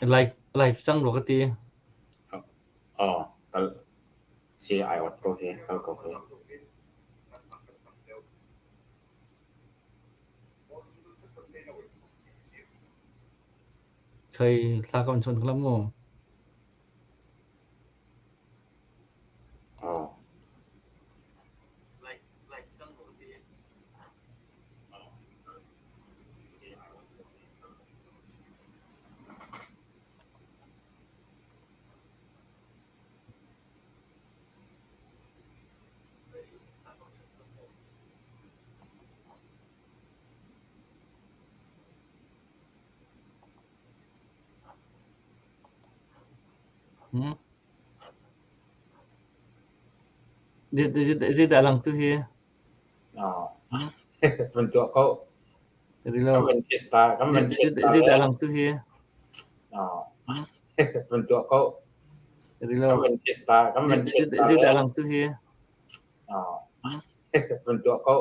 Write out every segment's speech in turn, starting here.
Live live cang rua ka ti. Aw, kal si ai ot ko hi, kal ko hi. Khei thla ka on chon khala mu. Aw. Hmm. Zeidah a lang tu hi? Aw. Van tuah ko. Rilo. Kan van test ta, kan van test ta. Zeidah a lang tu hi? Aw. Van tuah ko. Rilo. Kan van test ta, kan van test ta. Zeidah a lang tu hi? Aw. Van tuah ko.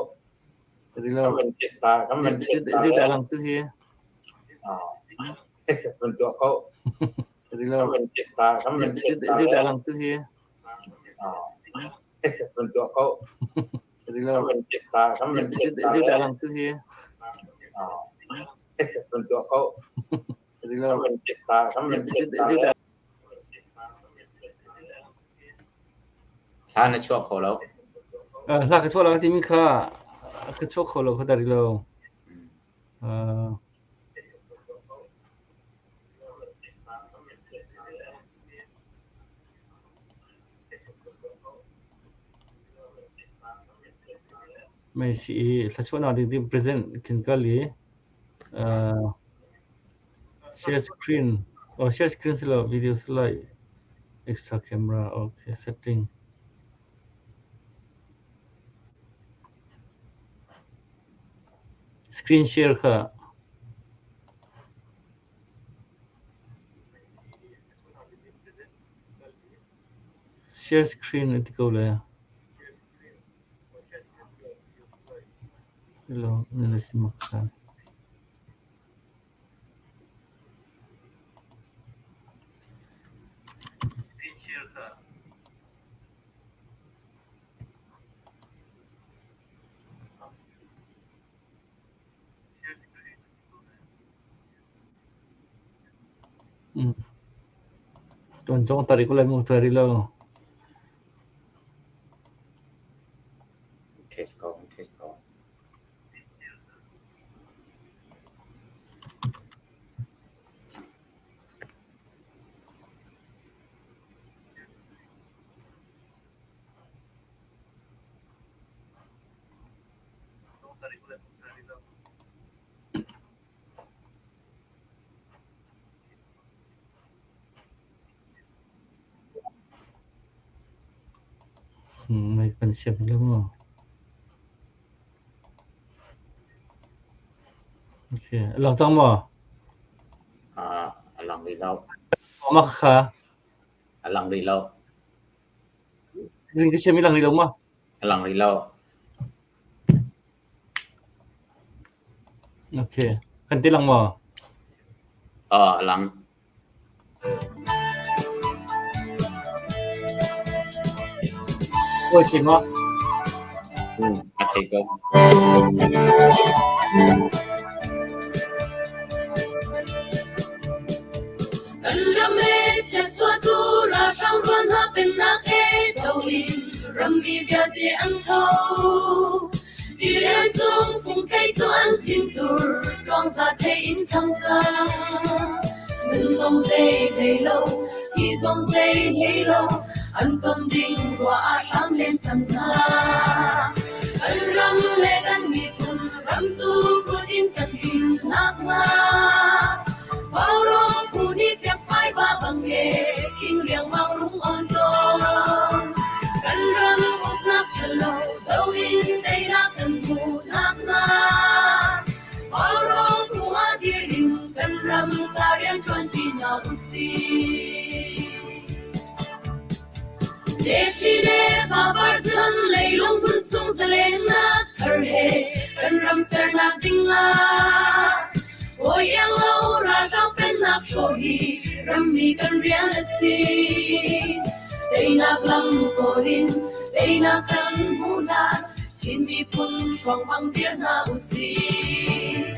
Rilo. Kan van test ta, kan van test ta. Zeidah a lang tu hi? Aw. Van tuah ko. Rilo. Kan van test ta, kan van test ta. Zeidah a lang tu hi? Aw. Van tuah ko. Rilo. Kan van test ta, kan van test ta. Zeidah a lang tu hi? Aw. Van tuah ko. Rilo. Kan van test ta, kan van test ta. Zeidah Hla na chuah kho lo. Hla ka chuah lo timi kha ka chuah kho lo kha dah rilo. Mei si i thluachuahnak ding ding present khin kal i share screen oh share screen si lo video si lai extra camera okay setting. Screen share kha. Share screen an ti ko le. Hello, nila si Maksan. Tuan cong tari ko lai mu tari lo. Test ko, test ko. May kan siap lo mu. Okay, lang cang maw? Ah, a lang rih lo. Mah kha. A lang rih lo. Zing ka siam i lang rih lo maw? A lang rih lo. Okay. Kan ti lang maw? Aw, a lang. Awi thei maw? A thei ko. Kan ram e chiatchuahtu ralhrang rual hna pennak e tho in rammi vialte an tho. Tilian cung fungthei cu an thintur tluangza thei in thang cang. Nun zong zei hlei lo, thi zong zei hlei lo, an ton ding ruah ah hram len cang hna. Kan ram le kan miphun ramtu kut in kan him nakhnga. Vaurawng phu nih fiakfai va bang e khing riangmang rung on tawn. Kan ram uknak ṭhalo do in teinak kan hmuh nakhnga. Vaurawng phu ah dir in kan ram ca rian ṭuanṭi hna usih. Desi le fapar cun leilung hmun chung zalennak thar he kan ram sernak ding ah Bawi iang lo ralhrang pennak hraw. hi rammi kan rian a si. Teinak lam kawl in teinak kan hmuh hlan Chin miphun hruang dir hna usih.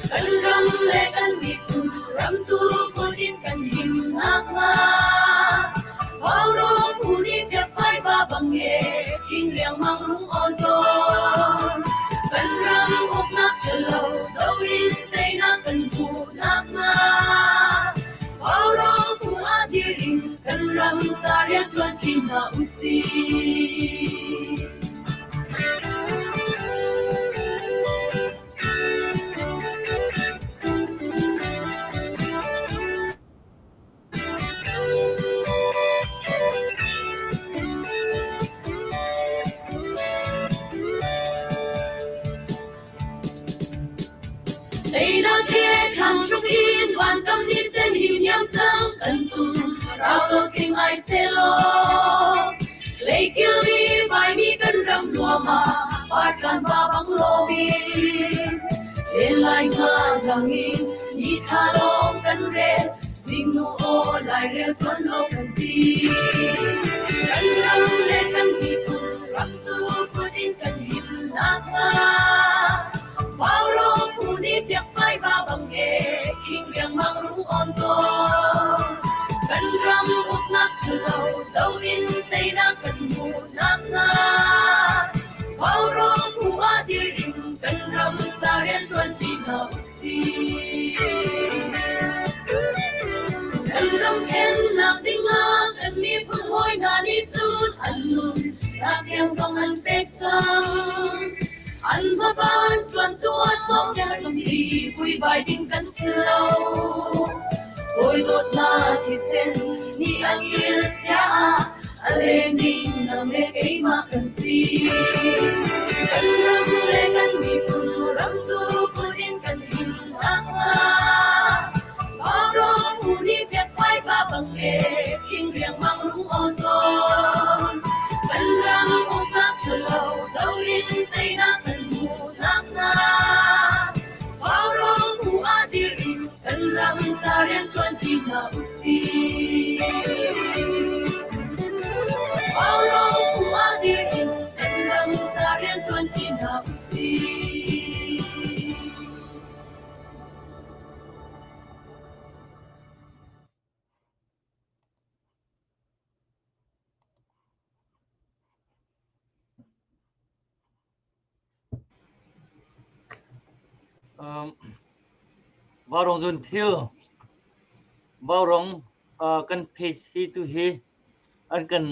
Kan ram le kan miphun ramtu kut in kan him nakhnga. Vaurawng phu nih fiakfai va bang e khing riangmang rung awn tawn. Kan ram uknak ṭhalo do in teinak kan hmuh nakhnga. Vaurawng phu ah dir in kan ram ca rianṭuan ṭi hna usih. Teinak he thlang hruk in vankam ni sen him hiam cang kan tum rau lo tling ai selaw. Leikil i vaimi kan ram nuam ah partlan va bang lomin. Len lai nga dang in ni thla lawng kan rel zingnu aw lairel tuan lo kan ti. Kan ram le kan miphun ramtu kut in kan him nakhnga. Vaurawng phu nih fiakfai va bang e khing riangmang rung awn tawn. Kan ram uknak ṭhalo do in teinak kan hmuh nakhnga. Vaurawng phu ah dir in kan ram ca rianṭuan ṭi hna usih. Kan ram khennak dingah kan miphun hawi hna nih cun an nun nak tiang zong an pek cang. An hmaban ṭuantu a sawm kan si vuivai ding kan si lo. Hawi dawtnak thisen nih an il chia ah a leng ding nang le keimah kan si. Kan ram le kan miphun ramtu kut in kan him nakhnga. Vaurawng phu nih fiakfai va bang e khing riangmang rung awn tawn. Kan ram uknak ṭhalo do in teinak kan hmuh nakhnga. Vaurawng phu ah dir in kan ram ca rianṭuan ṭi hna usih. Vaurawng phu ah dir in kan ram ca rianṭuan ṭi hna usih. Vaurawng cun thil vaurawng kan page hi tu hi an kan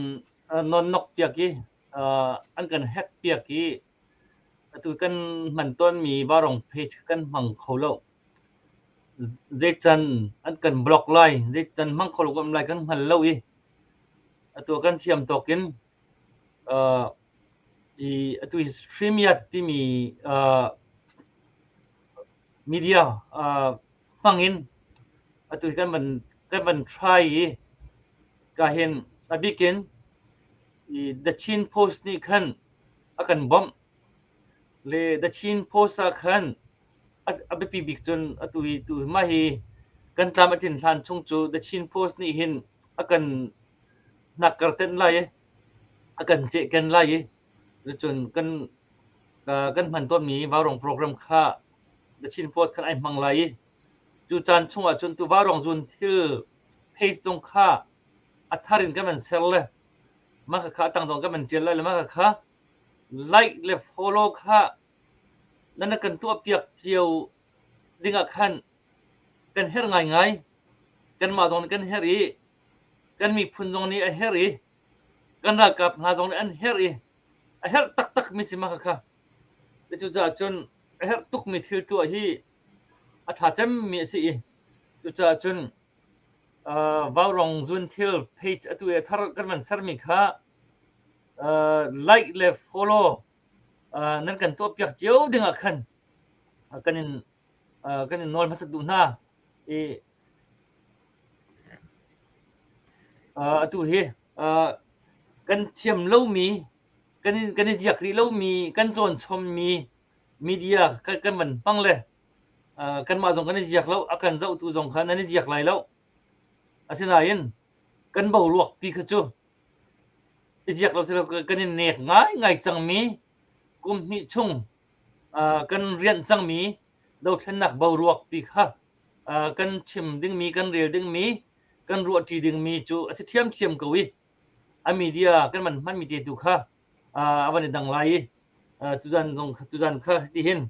nawnnok piak i an kan hack piak i atu kan hman tawnmi vaurawng page kan hmang kho lo. Zeican an kan block lai, zeican hmang kho lo kan um lai kan hngal lo i atu kan thiam tawk in i atu hi StreamYard timi media hmang in atu hi kan van try i ka hin a bik in The Chin Post nih khan a kan bawmh. Le The Chin Post ah khan a biapi bik cun atu hi tu mah hi kan tlam a tlin hlan chung cu The Chin Post nih hin a kan hnakkar tenh lai i a kan cehken lai i cun kan hman tawnmi vaurawng program kha The Chin Post khan ai hmang lai i cu caan chungah cun tu vaurawng zun thil page zong kha a thar in kan van ser le mah khakha a tang zong kan van ṭial lai le mah khakha like le follow kha nan kan tuahpiak cio dingah khan kan herh ngaingai. Kanmah zong nih kan herh i kan miphun zong nih a herh i kan ralkap hna zong nih an herh i a herh taktakmi si mah khakha. Cucaah cun a herh tukmi thil tuah hi a ṭha cemmi a si i cucaah cun vaurawng zun thil page atu i a thar kan van sermi kha like le follow nan kan tuahpiak cio dingah khan kan in kan in nawl hmasat duh hna. I atu hi kan thiam lomi kan i ziak rih lomi kan cawn chommi media kan van hmang le kanmah zong kan i ziak lo a kan zohtu zong kha nan i ziak lai lo. Asinain kan boruak pi kha cu i ziak lo silo kan i nek ngaingai cangmi kum hnih chung kan rianh cangmi dothlennak boruak pi kha kan chim dingmi, kan rel dingmi, kan ruahṭi dingmi cu a si ṭhiamṭhiam ko i a media kan van hmanmi te tu kha a van i dang lai i tuzan zong tuzan kha tihin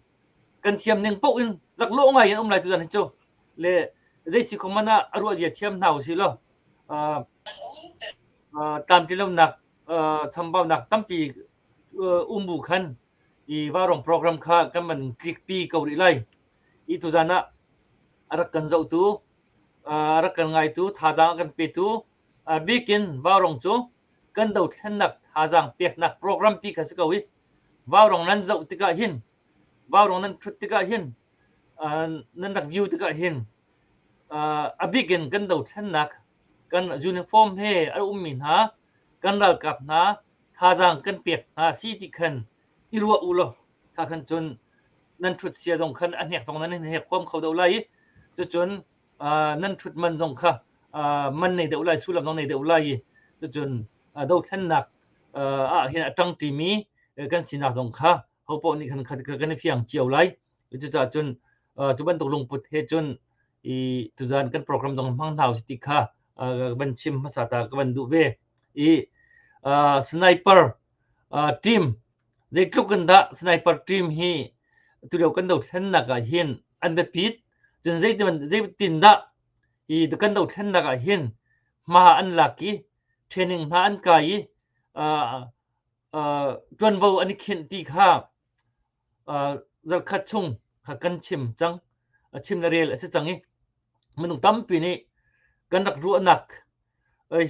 kan thiam ning paoh in laklawh ngai in um lai tuzan hi cu le zei si kho man ah a ruah zia thiam hna usih law tlamtlinlonak chambaunak tampi um bu khan i vaurawng program kha kan van tlik pi ko rih lai. I tuzan ah a rak kan zohtu, a rak kan ngaitu, thazaang a kan petu, a bikin vaurawng cu kan dothlennak thazaang peknak program pi kha si ko i vaurawng nan zoh tikah hin vaurawng nan ṭhut tikah hin nan rak view tikah hin a bikin kan dothlennak kan uniform he a ummi hna kan ralkap hna thazaang kan pek hna si ti khan i ruah u law kha khan cun nan ṭhut sia zong khan a hnek zong nan hnek huam kho deuh lai i cucun nan ṭhut man zong kha man nei deuh lai sullam zong nei deuh lai i cucun dothlennak ah hin a ṭangṭimi kan sinak zong kha hopaoh nih khan kan i fiang cio lai. Cucaah cun cu bantuk lungput he cun i tuzan kan program zong hmang hna usih ti kha ka van chim hmasa ta ka van duh ve. I sniper team zeitluk in dah sniper team hi tulio kan dothlennak ah hin an biapit cun zeitin dah hi kan dothlennak ah hin hma an lak i training hna an kai i ṭuanvo an i khinh ti kha zarhkhat chung kha kan chim cang. Chim le rel a si cang i minung tampi nih kan rak ruahnak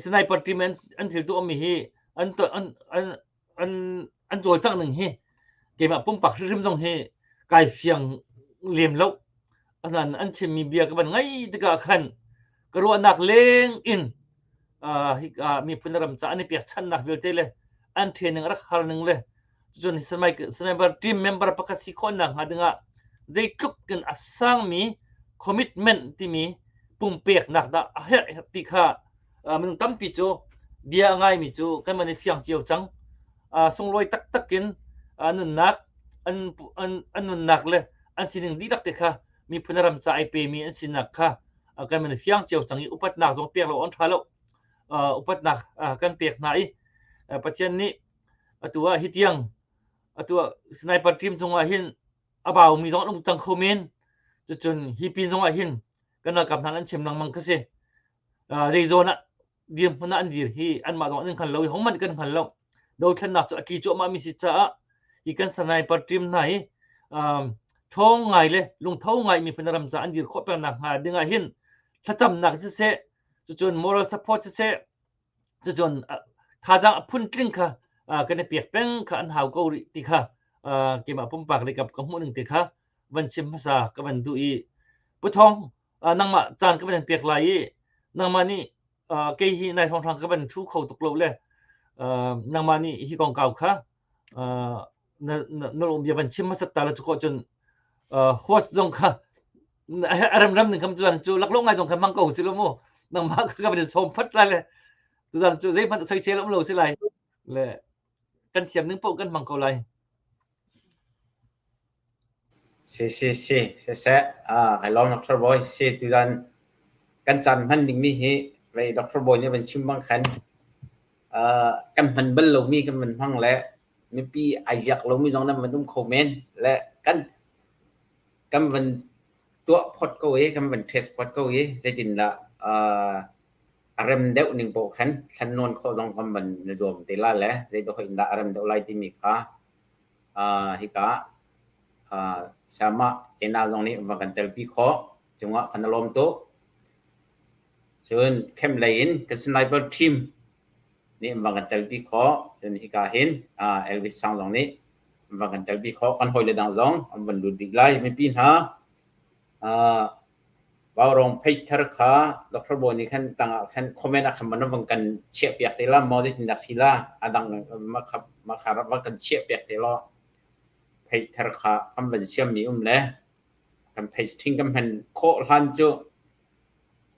sniper team an thil tuahmi hi an an an an cawlcangh ning hi keimah pumpak hrimhrim zong hi kai fiang lem lo. Asinain an chimmi bia ka van ngaih tikah khan ka ruahnak leng in hika miphun le ram ca an i pekchanhnak vialte le an training a rak har ning le cun sniper team member pakhat si khawhnak hnga dingah zeitluk in a sangmi commitment timi pumpeknak dah a herh ti kha minung tampi cu bia a ngaimi cu kan van i fiang cio cang. Sunglawi taktak in nunnak an an nunnak le an sining dihlak te kha miphun ram ca ai pemi an sinak kha kan van i fiang cio cang i upatnak zong pek lo an ṭha lo. Upatnak kan pek hna i Pathian nih atu ah hi tiang atu ah sniper team cungah hin a baumi zong an um cang kho men. Cucun hi pin zongah hin kan ralkap hna an chim lengmang kha si. Zei zawn ah dirhmun ah an dir hi anmah zong an hngal lo i hohmanh kan hngal lo. Dothlennak cu a tli cuahmah mi si caah hi kan sniper team hna hi ṭhawng ngai le lungtho ngai miphun ram ca an dir khawh peng nak hnga ding ah hin thlacamnak siseh, cucun moral support siseh, cucun thazaang a phuntling kha kan i pek peng kha an hau ko rih ti kha keimah pumpak lei ka hmuh ning te kha van chim hmasa ka van duh i Pu Thawng nangmah caan ka van in pek lai i nangmah nih kei hi nai hrawnghrang ka van thu kho tuk lo le nangmah nih hi kongkau kha na na bia van chim hmasat ta la cu khawh cun host zong kha a remrem ning kam tuzan cu laklawh ngai zong kha hmang ko si lo mu nangmah ka van in sawm phat lai le tuzan cu zeihmanh soisel um lo si lai le kan thiam ning paoh kan hmang ko lai. Si si si siseh kai lawm Doctor Bawi si tuzan kan caan hman dingmi hi vei Doctor Bawi nih van chim bang khan kan hman bal lomi kan van hmang le mipi ai ziak lomi zong nan van um kho men le kan kan van tuah phot ko i kan van test phot ko i zeitindah a rem deuh ning paoh khan thlen nawn khawh zong kan van na zuam te la le zeitluk in dah a rem deuh lai timi kha hika sayamah Ena zong nih va kan telpi khawh cungah kan i lawm tuk. Cun camp lei in kan sniper team nih va kan telpi khawh. Cun hika hin Elvis Sang zong nih va kan telpi khawh. Kan hawile dang zong an van lut bik lai. Mipi hna Vaurawng page thar kha Doctor Bawi nih khan tangah khan comment ah khan van van kan chiahpiak te la maw zeitindah si la a dang mah kha rak van kan chiahpiak te law page thar kha kan van siammi um le kan page ṭhing kan hman khawh hlan cu.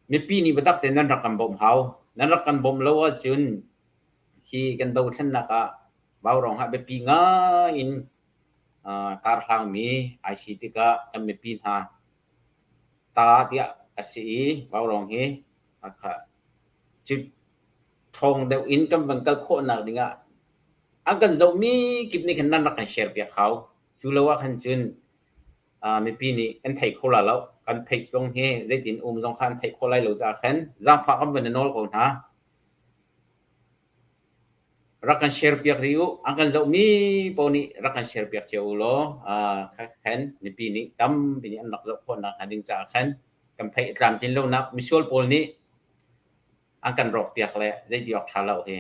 Mipi nih biatak tein nan rak kan bawmh hau. Nan rak kan bawmh lo ahcun hi kan dothlennak ah vaurawng ah biapi ngai in karhlangmi ai si tikah kan mipi hna ta tiah a si i vaurawng hi cu ṭhawng deuh in kan van kal khawhnak dingah an kan zohmi kip nih khan nan rak kan share piak hau. Cu lo ah khan cun mipi nih kan thei kho la lo. Kan page zong hi zeitin um zong kha an theih khawh lai lo caah khan zaangfah kan van i nawl ko hna. Rak kan share piak rih u. An kan zohmi paoh nih rak kan share piak cio u law khan mipi nih tampi nih an rak zoh khawhnak hnga ding caah khan kan pheih tlamtlin lonak misual pawl nih an kan rawk piak le zeiti awk ṭha lo hi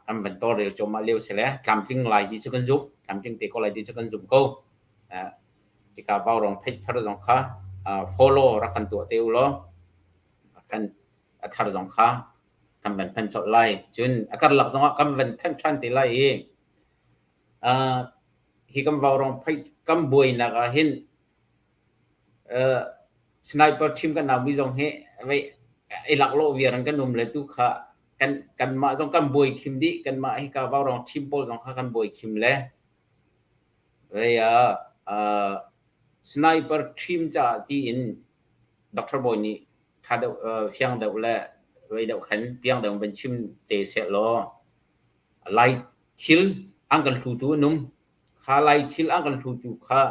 kan van tawlrel cuahmah lio si le tlamtling lai ti cu kan zumh tlamtling te ko lai ti cu kan zumh ko. Tikah vaurawng pheih thar zong kha follow rak kan tuah te u law kan a thar zong kha kan van phan colh lai. Cun a karlak zongah kan van thanh ṭhan te lai i hi kan vaurawng pheih kan buainak ah hin Sniper team kan naumi zong hi vei i laklawh viar in kan um le tu kha kan kanmah zong kan buai khim dih. Kanmah hika vaurawng team pawl zong kha kan buai khim le vei ah sniper team caah tiin Doctor Bawi nih ṭha deuh fiang deuh le vei deuh khan piang deuh van chim te seh law Lai thil an kan hlutu an um. Kha Lai thil an kan hlutu kha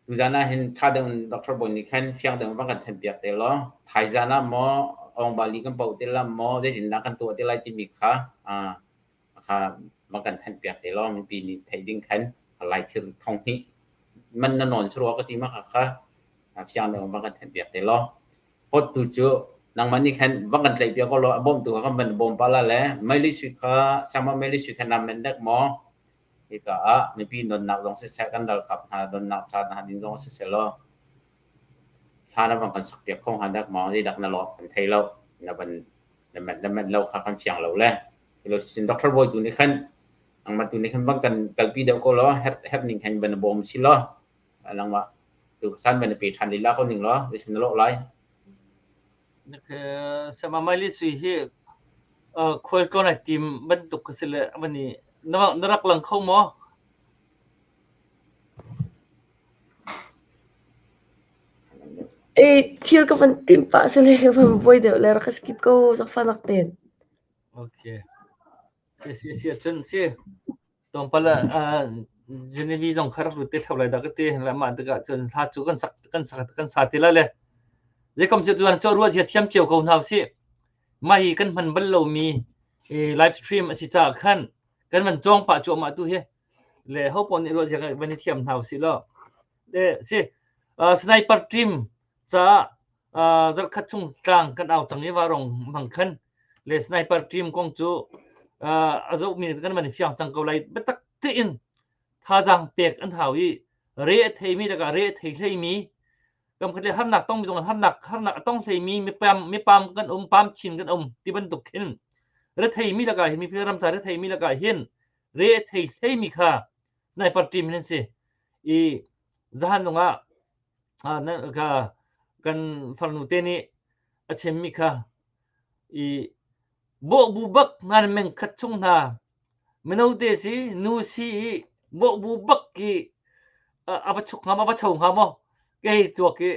Tuzaan ah hin ṭha deuh in Doctor Bawi nih khan fiang deuh in van kan thenpiak te law thaizaan ah maw awngbali kan poh te la maw zeitindah kan tuah te lai timi kha kha van kan thenpiak te law mipi nih theih ding khan lai thil thong hnih man na nawn sarua ka ti ma kha kha fiang deuh in van kan thenpiak te law hot tu cu nangmah nih khan van kan tlaih piak ko law a bawmtu kha kan van bawm pa la le Maili Sui kha Sama Maili Sui kha nam men dek maw Hika ah mipi nunnak zong siseh, kan ralkap hna donnak ca hna ding zong siseh law hla na van kan sakpiak kho hnga dak maw? Zeidak na lawh kan thei lo. Na van na manh na manh lo kha kan fiang lo le. Lo sin Doctor Bawi tu nih khan nangmah tu nih khan van kan kalpi deuh ko law herh herh ning khan van bawm si law nangmah tu caan van pe ṭhan lila ko ning law zeitin na lawh lai. Samamali sui hi khualtlawn ai tim bantuk ka si le van i na rak lang kho maw? E thil ka van tim pah sile ka van buai deuh le rak ka skip ko zakfanak ten. Okay. Si si si cun si. Tlawmpal ah Genevieve zong kha rak lut te ṭheo lai dah ka ti. Le mah tikah cun hla cu kan sak kan sak kan sa ti lai le. Zeikom si cun cu ruah zia thiam cio ko hna usih. Mah hi kan hman bal lomi live stream a si caah khan kan van cawng pah cuahmah tu hi. Le ho paoh nih ruah zia van i thiam hna usih law. Le si sniper team caah zarhkhat chung tlang kan au cang i varong hmang khan le sniper team kong cu a zohmi kan van i fiang cang ko lai. Biatak tein thazaang pek an hau i re a theimi lakah re a thei hleimi kamkhat le harnak tongmi zong harnak harnak a tong hleimi mipam mipam kan um pam chin kan um ti bantuk khin retheimi lakah hin miphun ram ca retheimi lakah hin re a thei hleimi kha sniper team hin an si i zahan nungah kan farnu te nih a chimmi kha i bawhbu bak hna meng khat chung hna mino te si nu si i bawhbu bak ki a va chuk hnga maw a va cho hnga maw kei tuak i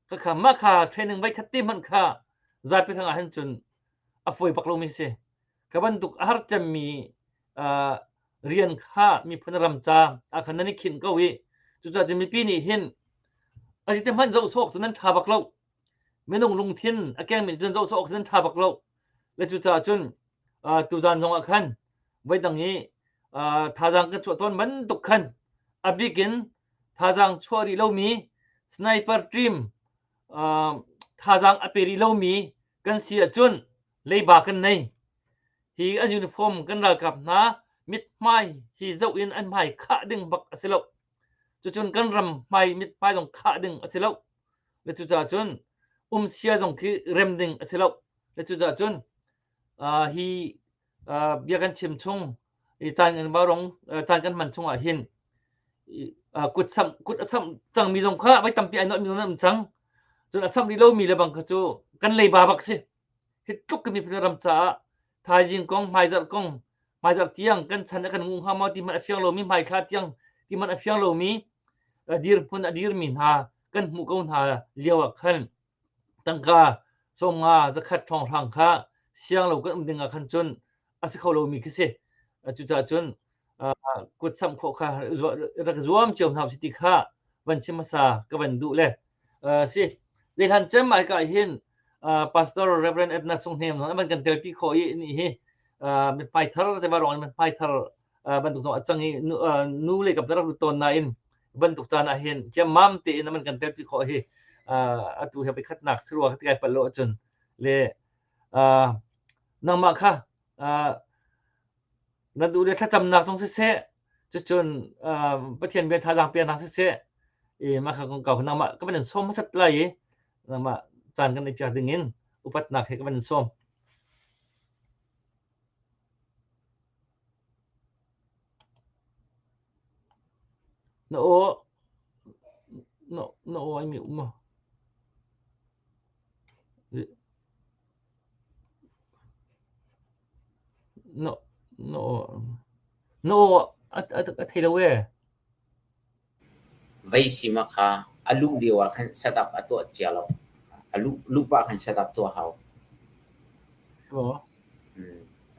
ka kha mah kha training voi khat te hmanh kha zapi hrang ah hin cun a fawi bak lomi si ka bantuk a har cemmi rian kha miphun ram ca ah khan nan i khinh ko i cucaah cun mipi nih hin a si te hmanh zoh sawk cu nan ṭha bak lo minung lungthin a kengmi cun zoh sawk cu nan ṭha bak lo le cucaah cun tuzan zong ah khan voidang i thazaang kan chuah tawn bantuk khan a bik in thazaang chuah rih lomi sniper team thazaang a pe rih lomi kan si ahcun leiba kan nei. Hi an uniform kan ralkap hna mithmai hi zoh in an hmai khah ding bak a si lo. Cucun kan ram hmai mithmai zong khah ding a si lo. Le cucaah cun umsia zong khi rem ding a si lo. Le cucaah cun hi bia kan chim chung i caan kan varong caan kan hman chungah hin kut samh kut a samh cangmi zong kha voi tampi ai nolhmi zong an um cang. Cun a samh rih lomi le bang kha cu kan leiba bak si. Hi tluk kan miphun ram caah thaizing kong, hmaizarh kong, hmaizarh tiang kan chan a kan ngu hnga maw ti hmanh a fiang lomi, hmaithla tiang ti hmanh a fiang lomi dirhmun a dirmi hna kan hmuh ko hna lio ah khan tangka 50 zakhat hrawnghrang kha siang lo kan um ding ah khan cun a si kho lomi khi si. Cucaah cun kut samh khawh kha rak zuam cio hna usih ti kha van chim hmasa ka van duh le si. Zeihlan cem ai ka hin Pastor Reverend Edna Sung Hnem zong an kan telpi khawh i ni hi mithmai thar te ba rong mithmai thar bantuk zong a cang i nu le kap rak lut tawn nain bantuk caan ah hin ciammam tein an kan telpi khawh hi atu he khatnak sirua ka ti kai palh lo ahcun le nangmah kha Na duh le thlacamnak zong siseh, cucun Pathian bia thazaang peknak siseh, i mah kha kongkau kha nangmah ka van in sawm hmasat lai i nangmah caan kan i piak dingin upatnak he ka van in sawm. Na aw na aw ai mi um maw? Na aw a thei lo ee. Vei sima kha a luh lio ah khan setup a tuah cia lo. A luh pah khan setup tuah hau.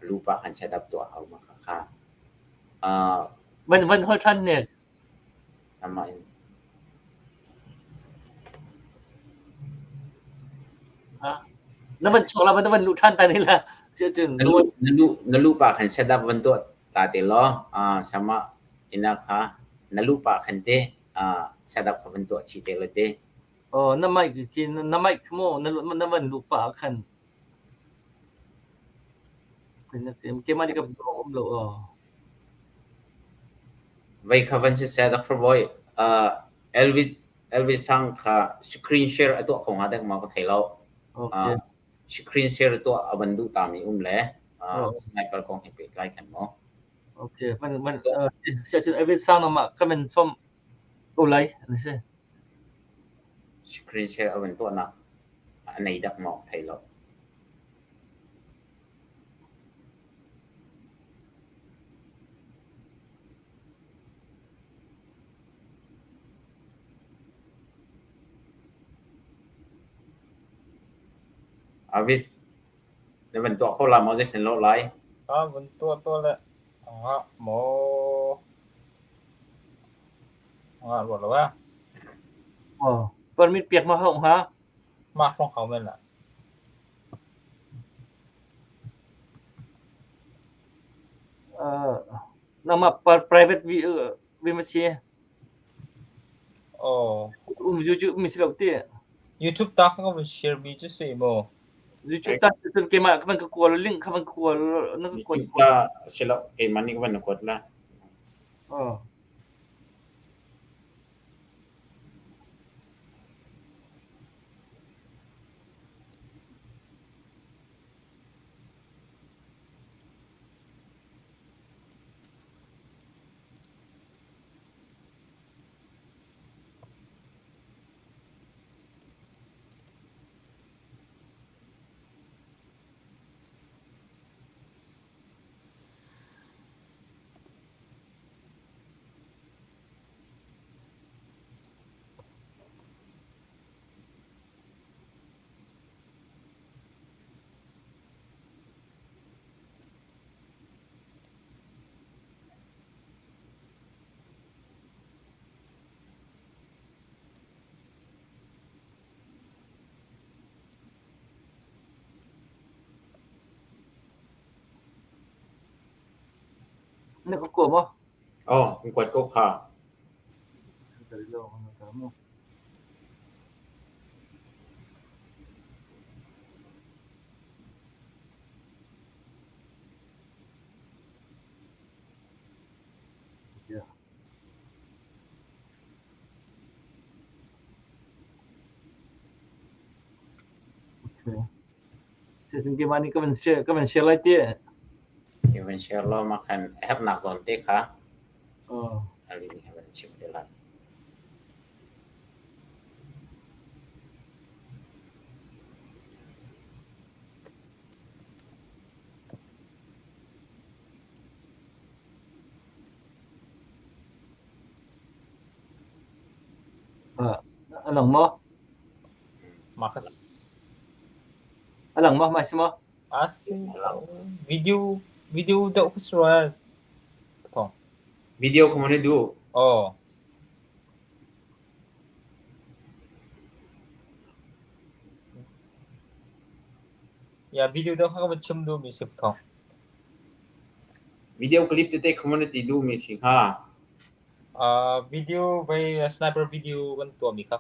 A luh pah khan setup tuah hau mah kha. Van holh ṭhan ne. Amah in. Na van chuak la na van luh ṭhan ta ne la. Na luh pah khan setup van tuah ta te law sama ina kha na luh pah khan te setup kha van tuah chih te law te. Oh na mic khi na mic mu na van luh pah khan. Keimah nih ka um lo aw. Vei kha van siseh Dr. Bawi, Elvis Elvis Sang kha screen share a tuah kho hnga dek maw ka thei lo. Okay. Screen share tuah a van duh tami um le sniper kong he pehtlai khan maw. Okay, man man siacun Elvis Sang nama ka men som ko lai an si. Screen share a van tuahnak a nei dak maw thei lo. Avis, na van tuah kho la maw zeitin lawh lai? A van tuah tuah le ngah maw? Ngah rua lo eh. Oh, permit piak ma hau hnga? Mah hrawng hau men la. Nangmah private vi ma si? Oh. Um YouTube mi si lo ti. YouTube ta kha ka van share mi cu si maw? YouTube ta cun keimah ka van ka kawl link kha van ka kawl na ka kawl. YouTube ta si lo keimah nih ka van kuat la. Oh. Na ka kua maw? Oh, kan kuat ko kha. Keimah nih ka van share ka van share lai ti. Ka van share law mah khan a herhnak zawn te kha Ali nih a van chim te lai. A lang maw? Mah kha A lang maw? Mah si maw? A si. Video video deuh kha si rua. Thong. Video kha maw na duh? Aw. Ya video deuh kha ka van chim duhmi si thong. Video clip tete kha maw na ti duhmi si hnga? Video vai sniper video kan tuahmi kha.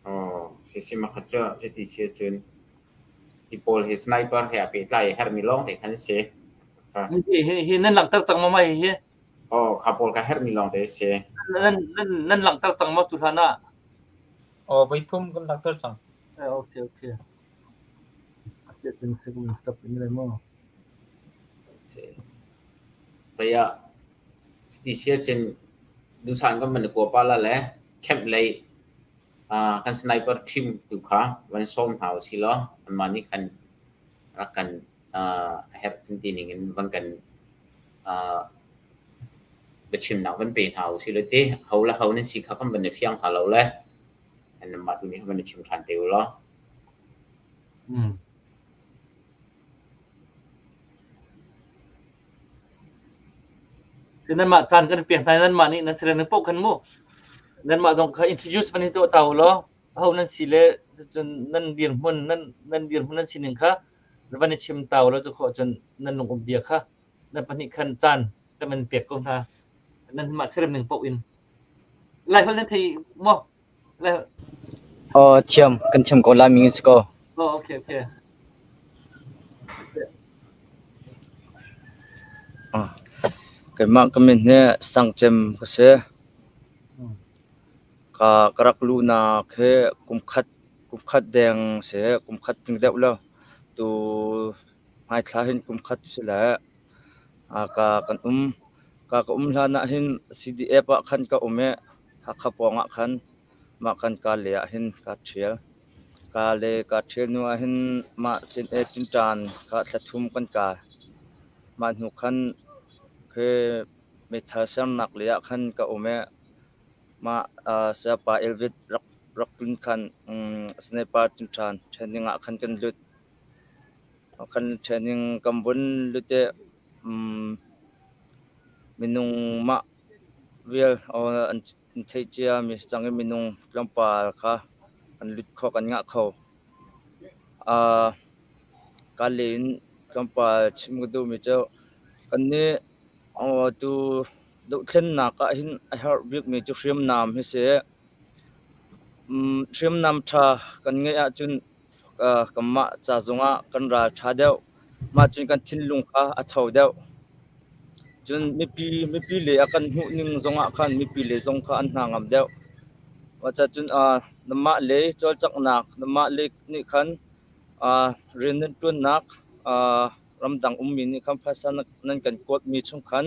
Aw, si makhat cu cuti si ahcun hi pawl hi sniper he aa pehtlai i herhmi lawng te khan si. Hi hi nan langhter cang maw mah hihi? Aw, kha pawl kha herhmi lawng te si. Nan langhter cang maw tu hlan ah? Aw, voithum kan langhter cang. Okay, okay. Asi ahcun second step in lai maw? Kaya ti si ahcun duhsah in kan van i kua pah la le camp lei kan sniper team tu kha van sawm hna usih law anmah nih khan rak kan a herh kan ti ning in van kan biachimnak van pe hna usih law ti ho le ho nan si kha kan van i fiang hna lo le anmah tu nih khan van i chim ṭhan te u law. Nanmah caan kan pek hna i nanmah nih nan si le paoh khan mu nanmah zong kha introduce van i tuah ta u law aho nan si le cun nan dirhmun nan nan dirhmun nan sining kha van i chim ta u law cu khawh cun nan lung um bia kha nan pahnih khan caan kan van pek ko hna nanmah serem ning paoh in Laiholh nan thei maw? Aw thiam, kan thiam ko lai mi si ko. Oh, okay, okay. Keimah ka min hi Sangcem ka si. Ka ka rak luhnak hi kumkhat kumkhat deng si, kumkhat ting deuh lo. Tu hmaithla hin kumkhat si le ka kan um. Ka ka um hlan ah hin CDF ah khan ka um i Hakha pawng ah khan mah kan ka le ah hin kaa ṭhial. Ka le kaa ṭhial hnu ah hin mah sin-e tinṭan kha thla thum kan kai. Mah hnu khan khi meithal sernak lei ah khan ka um i mah sayapa Elvis rak rak tlun khan sniper tinṭan training ah khan kan lut. Kan training kan vun lut i minung mah Vial an theih ciami si cang i minung tlawmpal kha kan lut kho, kan ngah kho. Ka le in tlawmpal chim ka duhmi cu kannih tu dohthlennak ah hin a herh bikmi cu hriamnam hi si. Hriamnam ṭha kan ngeih ahcun kanmah ca zongah kan ral ṭha deuh. Mah cun kan thinlung kha a tho deuh. Cun mipi le a kan hmuhning zongah khan mipi le zong kha an hna ngam deuh. Cucun nanmah le cawlcanghnak, nanmah le nih khan rian nan ṭuannak, ramdang ummi nih khan phaisa nan kan kuatmi chung khan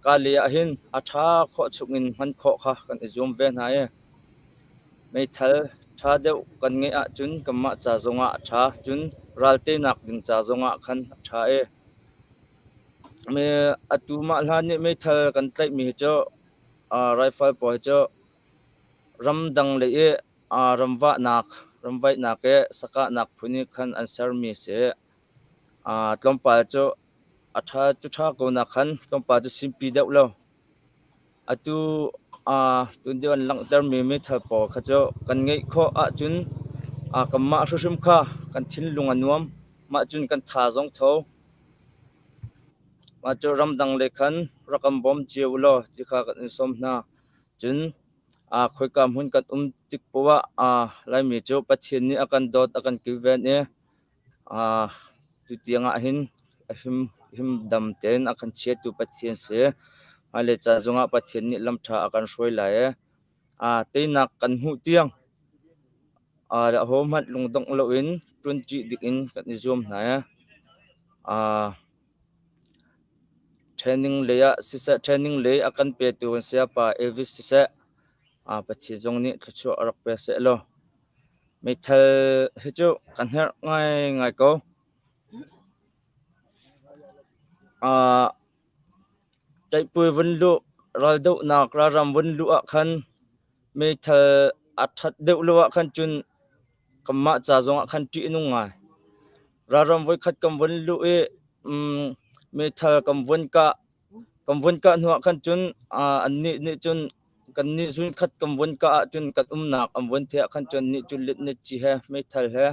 ka le ah hin a ṭha khawh chungin hman khawh kha kan i zuam ve hna i meithal ṭha deuh kan ngeih ahcun kanmah ca zongah a ṭha. Cun ral teinak ding ca zongah khan a ṭha i Atu mah hlan nih meithal kan tlaihmi hi cu rifle pawl hi cu ramdang lei i ramvahnak, ramvaihnak i sakahnak phun i khan an sermi a si. Tlawmpal cu a ṭha cu ṭha ko nakhan tlawmpal cu simpi deuh lo. Atu tundeo an langhtermi meithal pawl kha cu kan ngeih khawh ahcun kanmah hrimhrim kha kan thinlung a nuam. Mah cun kan tha zong tho. Mah cu ramdang lei khan rak kan bawm cio u law ti kha kan in sawm hna. Cun khoika hmun kan um tik poah ah Laimi cu Pathian nih a kan dawt, a kan kilven i tutiang ah hin a himdam tein a kan chiatu Pathian si. Hmailei ca zongah Pathian nih lam ṭha a kan hruai lai i teinak kan hmuh tiang ahohmanh lungdongh loin ṭuanṭi dingin kan i zuam hna i training lei ah siseh, training lei a kan petu kan sayapa Elvis siseh, Pathian zong nih thluachuah rak pe seh law meithal hi cu kan herh ngaingai ko. Ṭaihpui vun luh. Raldohnak ralram vun luh ah khan meithal a ṭhat deuh lo ah khan cun kanmah ca zongah khan ṭih a nung ngai. Ralram voikhat kan vun luh i meithal kan vun kah kan vun kah hnuah khan cun annih nih cun kannih zunkhat kan vun kah ahcun kan umnak an vun theih ah khan cun annih cu letnetci he meithal he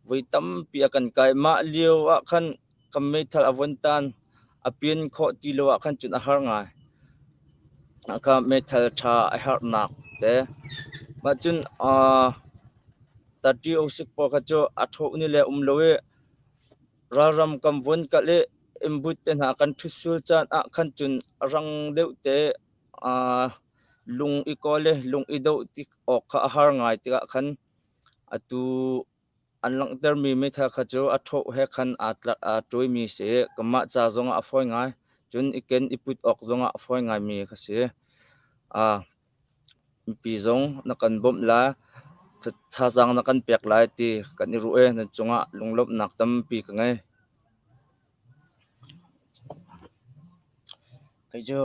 voi tampi a kan kai. Mah lio ah khan kan meithal a vun tan a pin khawh ti lo ah khan cun a har ngai. Kha meithal ṭha a herhnak te. Mah cun Tati osik pawl kha cu a ṭhawh ni le um lo i ralram kan vun kal i innbut te hna kan ṭhut sul caan ah khan cun a rang deuh te lung i kawl i lung i doh ti awk kha a har ngai tikah khan atu an langhtermi meithal kha cu a ṭhawh he khan aa ṭuaimi a si i kanmah ca zongah a fawi ngai. Cun i ken i put awk zongah a fawi ngaimi kha si. Mipi zong na kan bawmh lai, thazaang na kan pek lai ti kan i ruah i nan cungah lunglawmhnak tampi ka ngei. Kei cu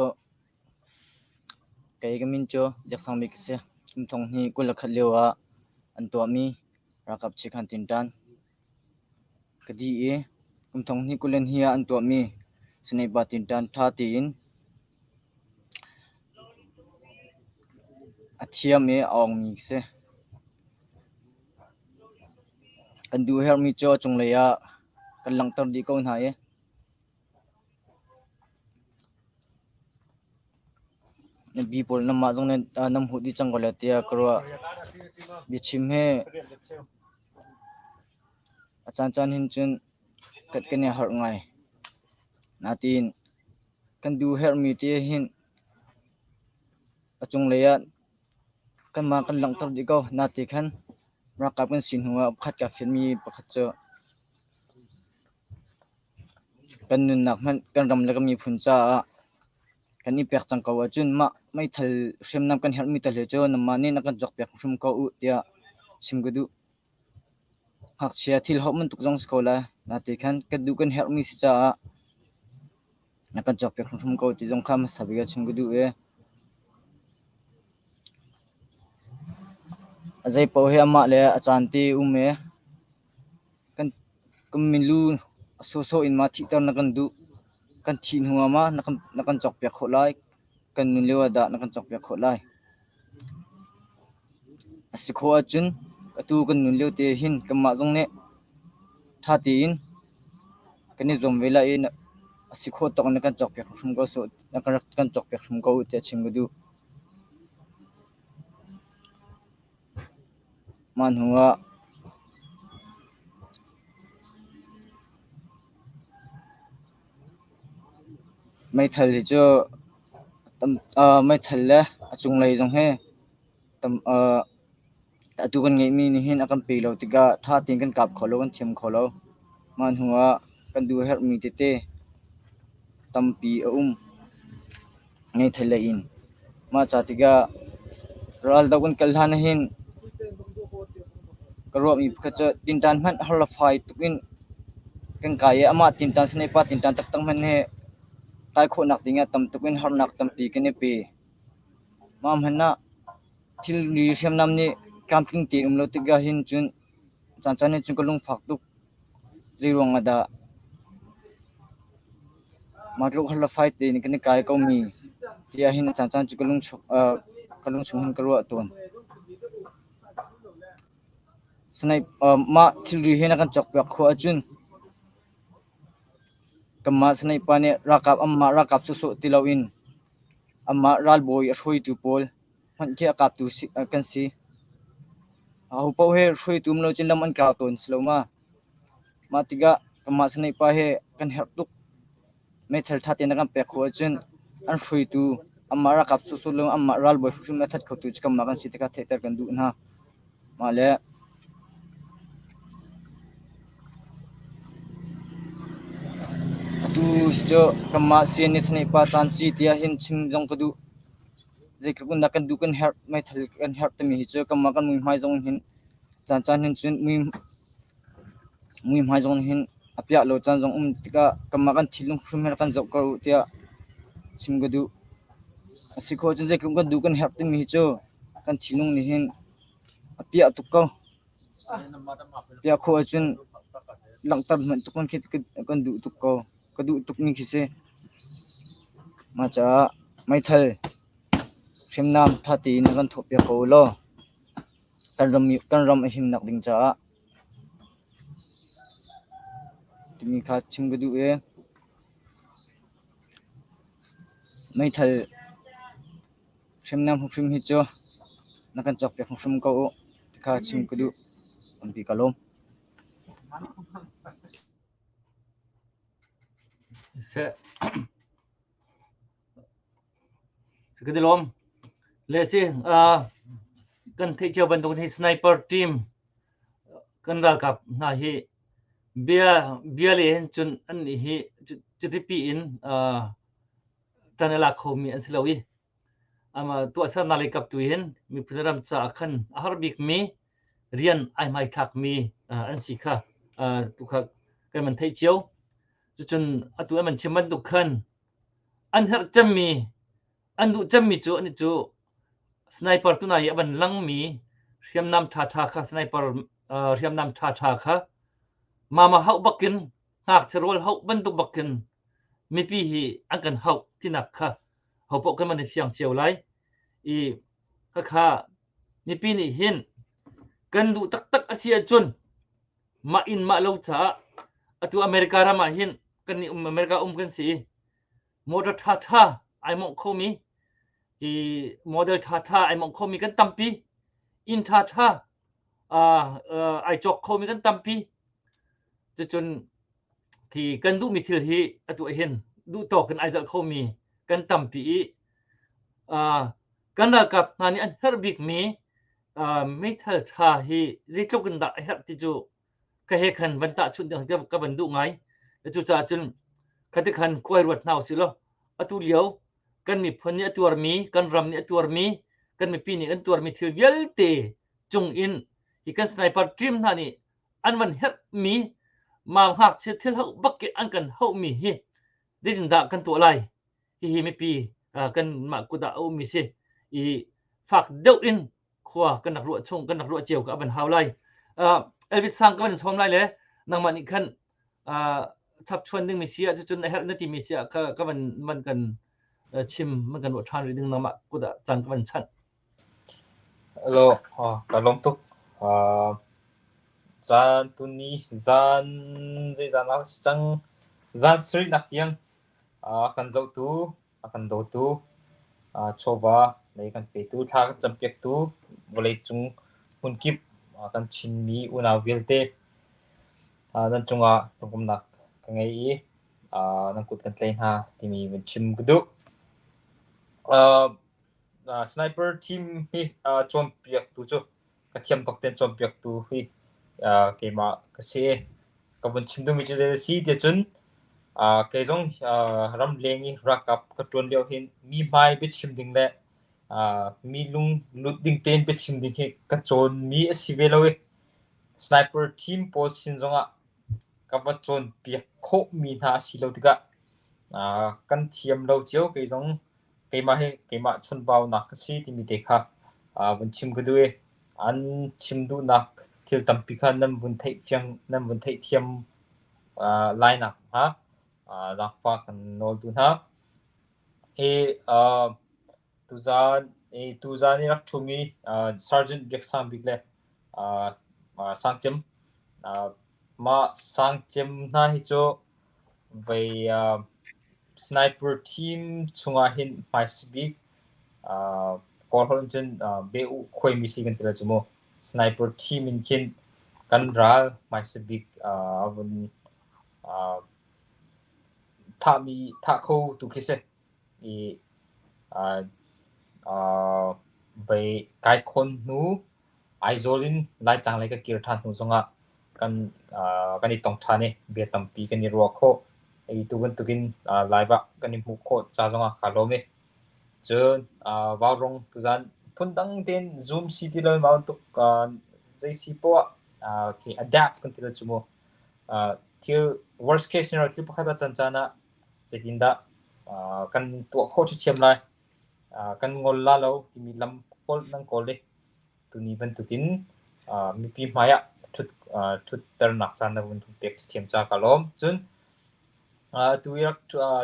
kei ka min cu Biak Sang Bik ka si. Kum thong hnih 21 lio ah an tuahmi ralkap chikhan tinṭan ka dih i kum thong hnih 22 ah an tuahmi Sniper tinṭan ṭha tein a thiam i a awngmi ka si. Kan duh herhmi cu a cunglei ah kan langhter dih ko hna i Na bi pawl nanmah zong nan hmuh dih cang ko lai tiah ka ruah. Biachim hi a caancaan hin cun kan i harh ngai. Nain kan duh herhmi te hin a cunglei ah kanmah kan langhter dih ko. Nate khan ralkap kan si hnu ah pakhat kaa fianmi pakhat cu Kan nunnak hmanh kan ram le kan miphun caah kan i pek cang ko ahcun mah meithal hriamnam kan herhmi tal hi cu nanmah nih na kan cawkpiak hrim ko u tiah chim ka duh. Ngakchia thil hauh bantuk zong si ko lai. Nate khan kan duh kan herhmi si caah na kan cawkpiak hrimhrim ko ti zong kha hmasa bik ah chim ka duh i a zeipaoh hi amah le a caan te um i Kan milu a sawhsawh in ma thihter na kan duh? Kan thih hnu ah ma na kan cawkpiak khawh lai? Kan nun lio ah dah na kan cawkpiak khawh lai? A si khawh ahcun atu kan nun lio te hin kanmah zong nih ṭha tein kan i zuam ve lai i a si khawh tawk in na kan cawkpiak hrim ko na kan cawkpiak hrim ko tiah chim ka duh. Mah hnu ah meithal hi cu meithal le a cunglei zong hi atu kan ngeihmi nih hin a kan pe lo tikah ṭha tein kan kap kho lo, kan thiam kho lo. Mah hnu ah kan duh herhmi tete tampi a um. Meithal lei in. Mah ca tikah raldoh kan kal hlan ahhin ka ruahmi pakhat cu tinṭan hmanh har le fai tuk in kan kai i amah tinṭan sniper tinṭan taktak hmanh hi kai khawhnak dingah tam tuk in harnak tampi kan i pe. Mah hmanh ah thilri hriamnam nih tlamtling tein um lo tikah hin cun caancaan hin cun ka lungfak tuk. Zeiruang ah dah mah tluk har le fai tein kan i kai komi tiah hin a caancaan cu ka lungchung hin ka ruah tawn. Mah thilri hi na kan cawkpiak khawh ahcun kanmah sniper nih ralkap anmah ralkap sawhsawh ti loin anmah ralbawi a hruaitu pawl hmanh khi a kaptu kan si. Ahopaoh hi hruaitu um lo cun lam an tlau tawn si lo ma. Mah tikah kanmah sniper hi kan herh tuk. Meithal ṭha tein a kan pek khawh ahcun an hruaitu anmah ralkap sawhsawh lo anmah ralbawi hrimhrim a that khotu cu kanmah kan si ti kha theihter kan duh hna. Mah le atu cu kanmah CNA sniper caan si tiah hin chim zong ka duh. Zeitluk in dah kan duh kan herh meithal kan herh timi hi cu kanmah kan muihmai zong hin caancaan hin cun muihmai zong hin a piah lo caan zong um tikah kanmah kan thinlung hrim hin kan zoh ko tiah chim ka duh. A si khawh cun zeitluk kan duh kan herh timi hi cu kan thinlung nih hin a piah tuk ko. Piah khawh ahcun langhter hmanh tuk khi kan duh tuk ko. Ka duh tukmi khi si. Mah caah meithal hriamnam ṭha tein kan thawhpiak ko u law kan ram a himnak ding caah timi kha chim ka duh i meithal hriamnam hrim hi cu na kan cawkpiak hrim ko u ti kha chim ka duh. Tampi ka lawm. Kan i lawm. Le si kan theih cio bantuk hi sniper team kan ralkap hna hi bia bia le hin cun an nih hi cuti in tan a lak khomi an si lo i ama tuahsernak lei kap tu hin miphun ram caah khan a har bikmi rian ai hmaithlakmi an si kha tu kha kan man theih cio. Cucun atu an man chim bantuk khan an herh cemmi an duh cemmi cu an cu sniper tuna i a van langmi hriamnam ṭhaṭha kha sniper hriamnam ṭhaṭha kha mama hauh bakin ngakchia rawl hauh bantuk bakin mipi hi an kan hauh tinak kha hopoh kan van i fiang cio lai i khakha mipi nih hin kan duh taktak a si ahcun mah inn mah lo caah atu America ram ah hin kan nih um America um kan si i motor ṭhaṭha ai mongh khomi ti model ṭhaṭha ai mongh khomi kan tampi inn ṭhaṭha ai cawk khomi kan tampi cucun khi kan duhmi thil hi atu ah hin duh tawk in ai zalh khomi kan tampi i kan ralkap hna nih an herh bikmi meithal ṭha hi zeitluk in dah a herh ti cu ka he khan van tahchunh ding ka van duh ngai. Cucaah cun khati khan khuai ruat hna usih law atu lio kan miphun nih a tuarmi, kan ram nih a tuarmi, kan mipi nih kan tuarmi thil vialte cung in hi kan sniper team hna nih an van herhmi mau ngakchia thil hauh bak i an kan hauhmi hi zeitindah kan tuah lai? Hihi mipi kanmah kut ah a ummi si i fak deuh in khua kan rak ruah chung kan rak ruah cio ka van hau lai. Elvis Sang ka van sawm lai le nangmah nih khan chapchuan dingmi si ah cucun a herh na timi si ah ka ka van man kan chim man kan ruah ṭhan rih ding nangmah kut ah caan ka van chanh. Hello, ka lawm tuk. Zan tuni zan zeizan ah si cang zan sarihnak tiang a kan zohtu, a kan dawtu, chawva lei kan petu, thla kan campiaktu, vawleicung hmunkip kan Chinmi unau vialte nan cungah lungumnak ka ngei i nan kut kan tlaih hna timi van chim ka duh. Sniper team hi cawnpiaktu cu ka thiam tuk tein cawnpiaktu hi keimah ka si. Ka vun chim duhmi cu zei a si ti cun kei zong ramleng i ralkap ka ṭuan lio hin mi hmai biachim ding le mi lung lut ding tein biachim ding hi ka cawnmi a si ve lo i sniper team pawl sin zongah ka va cawnpiak khawhmi hna a si lo tikah kan thiam lo cio kei zong keimah hi keimah chanbaunak ka si timi te kha vun chim ka duh i an chim duhnak thil tampi kha nan vun theih fiang nan vun theihthiam lai nak hnga zaangfah kan nawl duh hna. Hi tuzaan tuzaan i rak ṭhumi Sergeant Biak Sang Bik le Sang Cem mah Sang Cem hna hi cu Vei sniper team chungah hin hmaisa bik Kawlholh in cun beh-uh khuaimi si kan ti lai cu mu. Sniper team in khin kan ral hmaisa bik a vun thahmi thah kho tu khi si. I vei kai khawn hnu Aizawl in Laitlang lei ka kir ṭhan hnu zongah kan kan i tong ṭhan i bia tampi kan i ruah khawh. Hi tu bantukin live ah kan i hmuh khawh ca zongah kaa lawm i cun vaurawng tuzaan phundang tein Zoom si ti lo in mah bantuk zei si poah ah khi adapt kan ti lai cu mu. Thil worst case scenario thil pakhat a can caan ah zeitindah kan tuah khawh ṭhiamṭhiam lai. Kan ngol la lo timi lam kawl nan kawl i tuni bantukin mipi hmai ah ṭhutternak caan na vun pek ṭhiam ca ka lawm. Cun tu i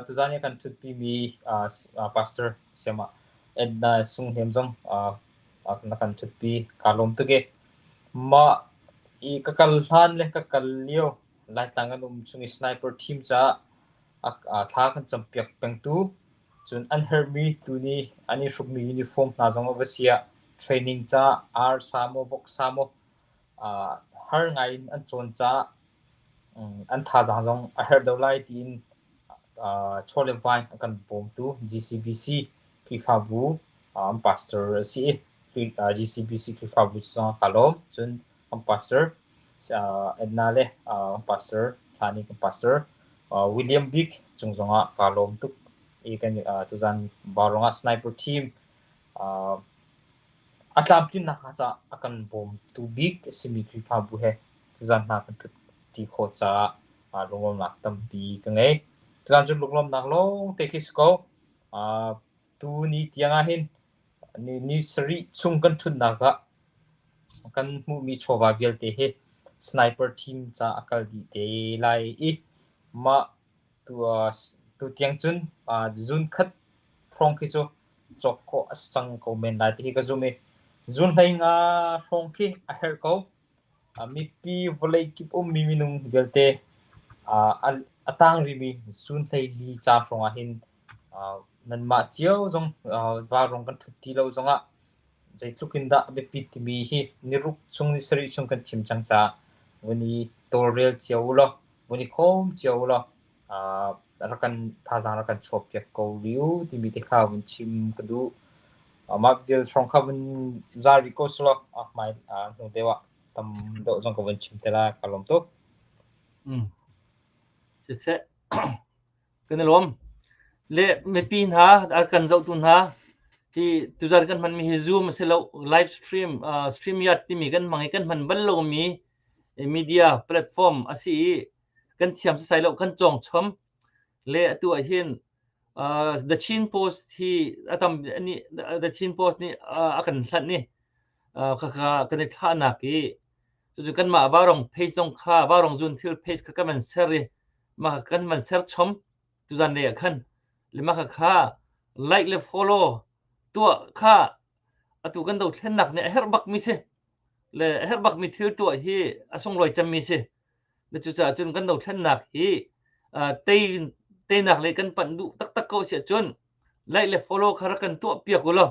tuzan i kan ṭhutpimi Pastor Sayamah Edna Sung Hnem zong na kan ṭhutpi kaa lawm tuk i mah i ka kal hlan le ka kal lio Laitlang kan um chung i sniper team caah thla kan campiak pengtu cun an herhmi tuni an i hrukmi uniform hna zong a va si ah training caah ar sa maw vok sa maw har ngai in an cawn caah an thazaang zong a herh deuh lai tiin chaw le vai a kan bawmtu GCBC Khrihfabu an pastor a si i GCBC Khrihfabu zong kaa lawm. Cun an pastor Edna le an pastor hlan i kan pastor William Bik cung zongah kaa lawm tuk i kan tuzan Vaurawng ah sniper team a tlamtlinnak hnga caah a kan bawmtu bik a simi Khrihfabu he tuzan hna kan ṭhutṭi khawh caah lunglawmhnak tampi ka ngei. Tuzan cu lunglawmhnak lawngte khi si ko. Tuni tiang ah hin ni sarih chung kan ṭhutnak ah kan hmuhmi chawva vialte hi sniper team caah a kal dih te lai i mah tutiang cun zun khat hrawng khi cu cawk khawh a si cang ko men lai ti hi ka zumh i zun 15 hrawng khi a herh ko. Mipi vawlei kip ummi minung vialte a tang rihmi zun 14 ca hrawng ah hin nanmah cio zong vaurawng kan ṭhut ti lo zongah zeitluk in dah a biapit timi hi niruk chung ni sarih chung kan chim cang caah vun i tawlrel cio u law vun i khawm cio u law rak kan thazaang rak kan chuahpiak ko rih u timi te kha vun chim ka duh. Mah vial hrawng kha vun za rih ko selaw a hmai hnu deuh ah tam deuh zong ka vun chim te lai ka lawm tuk. Siseh kan i lawm. Le mipi hna a kan zohtu hna hi tuzan kan hmanmi hi Zoom a si lo live stream StreamYard timi kan hmang i kan hman bal lomi media platform a si i kan thiam sasai lo kan cawng chom le atu ah hin The Chin Post hi a tam nih The Chin Post nih a kan hlanh i khakha kan i thlahnak i cucu kanmah Vaurawng page zong kha Vaurawng zun thil page kha kan van ser i mah kan van ser chom tuzan lei ah khan le mah kha like le follow tuah kha atu kan dothlennak nih a herh bakmi si le a herh bakmi thil tuah hi a sunglawi cemmi si. Cucaah cun kan dothlennak hi tei teinak lei kan panh duh taktak ko si ahcun like le follow kha rak kan tuah piak u law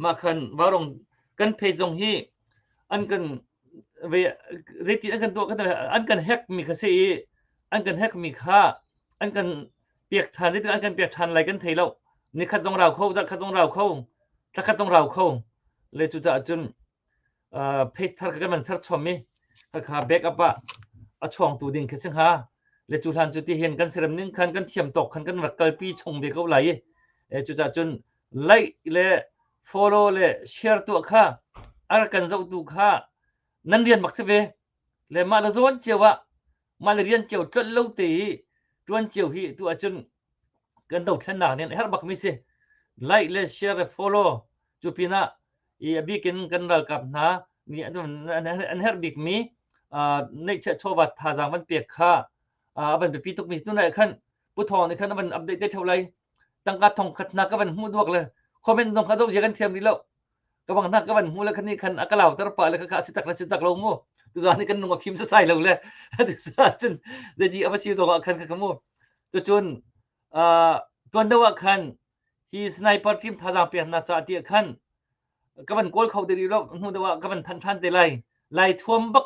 mah khan vaurawng kan page zong hi an kan ve zeitin an kan tuah kan an kan hack mi kha si i an kan hack mi kha an kan piak than zeitin an kan piak than lai kan thei lo nikhat zong rau kho zarh khat zong rau kho thla khat zong rau kho le cucaah cun page thar kha kan van ser chom i khakha backup ah a chuangtu ding khi si hnga le cu hlan cu ti hin kan serem ning khan kan thiam tawk khan kan rak kalpi chung ve ko lai i cucaah cun like le follow le share tuah kha a rak kan zohtu kha nan rian bak si ve le mah le zawn cio ah mah le rian cio tlolh lo te i tuan cio hi tu ahcun kan dothlennak nih a herh bakmi si like le share le follow cu pinah i a bik in kan ralkap hna nih an herh bikmi neihchiah chawva thazaang van pek kha a van biapi tukmi tunai khan Pu Thawng nih khan a van update te theo lai tangka thong khat hna ka van hmuh duak le comment zong kha zoh zia kan thiam rih lo ka bang hna ka van hmu le khan nih khan a ka lauter pah le kha a si tak le si tak lo mu tuzan ni kan nung a phim sasai lo le cun zeiti a va si zong ah khan ka mu cucun tuan deuh ah khan hi sniper team thazaang pek hna ca ti khan ka van kawl kho te rih lo hnu deuh ah ka van than than te lai lai thuam bak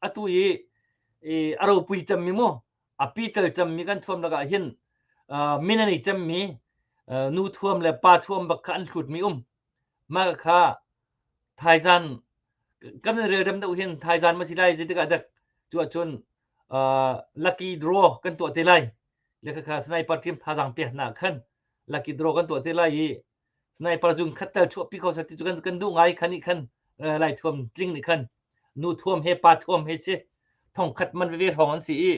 atu i a ropui cemmi mu a pical cemmi kan thuam lakah hin min an i cemmi nu thuam le pa thuam bak kha an hlutmi um mah kha thaizan kan relrem deuh hin thaizan ma si lai zeitikah dek cu ahcun lucky draw kan tuah te lai le kha sniper team thazaang pek hna khan lucky draw kan tuah te lai i sniper zung khat tel chuahpi kho seh ti cu kan kan duh ngai khan nih khan lai thuam tling nih khan nu thuam he pa thuam he si thong khat man veve hrawng an si i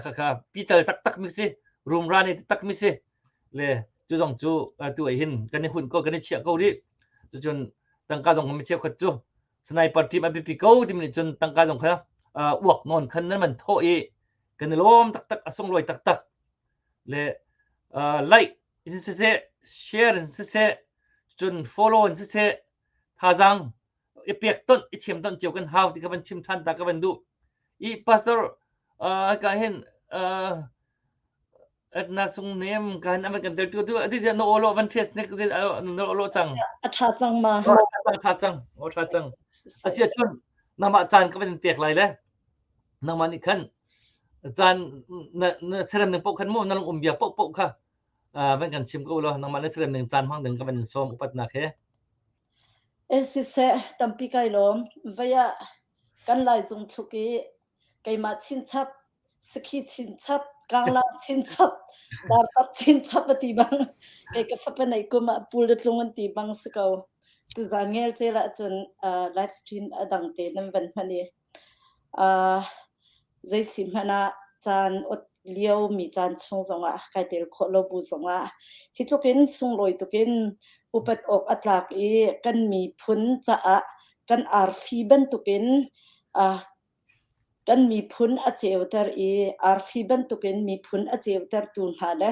kha kha pical taktak mi si rumra ne taktak mi si le Cu zong cu atu ah hin kan i hunh ko, kan i chiah ko rih. Cucun tangka zong mi cheukhat cu sniper team a biapi ko timi nih cun tangka zong kha uak nawn khan nan van thawh i kan i lawm taktak, a sunglawi taktak. Le like in siseh, share in siseh, cun follow in siseh, thazaang i pek tonh, i chem tonh cio kan hau ti ka van chim ṭhan ta ka van duh. I pastor ka hin Edna sung nem kan aman kan tel tu tu ati na olo van thias nek na olo cang. A tha cang ma. Tha cang. O tha cang. Asia cun nama caan ka van pek lai le. Nangmah nih khan caan na na serem ning poh khan mu na lung um bia poh poh kha van kan chim ko law nangmah na serem ning caan hmang ding ka van in sawm upatnak he. E siseh tampi kai lawm. Vei ah kan lai zung thluk i keimah chinchap sakhi chinchap kanglang chinchap dartap chinchap a ti bang kei ka fapa neih kum ah pul le tlung an ti bang si ko. Tuzan ngel cel ahcun live stream a dang te nan van hman i Zei si hmanh ah caan ot liomi caan chung zongah kai tel khawh lo bu zongah hi tluk in sunglawi tukin upat awk a tlak i kan miphun caah kan arfi bantukin kan miphun a ceuter i arfi bantukin miphun a ceutertu hna le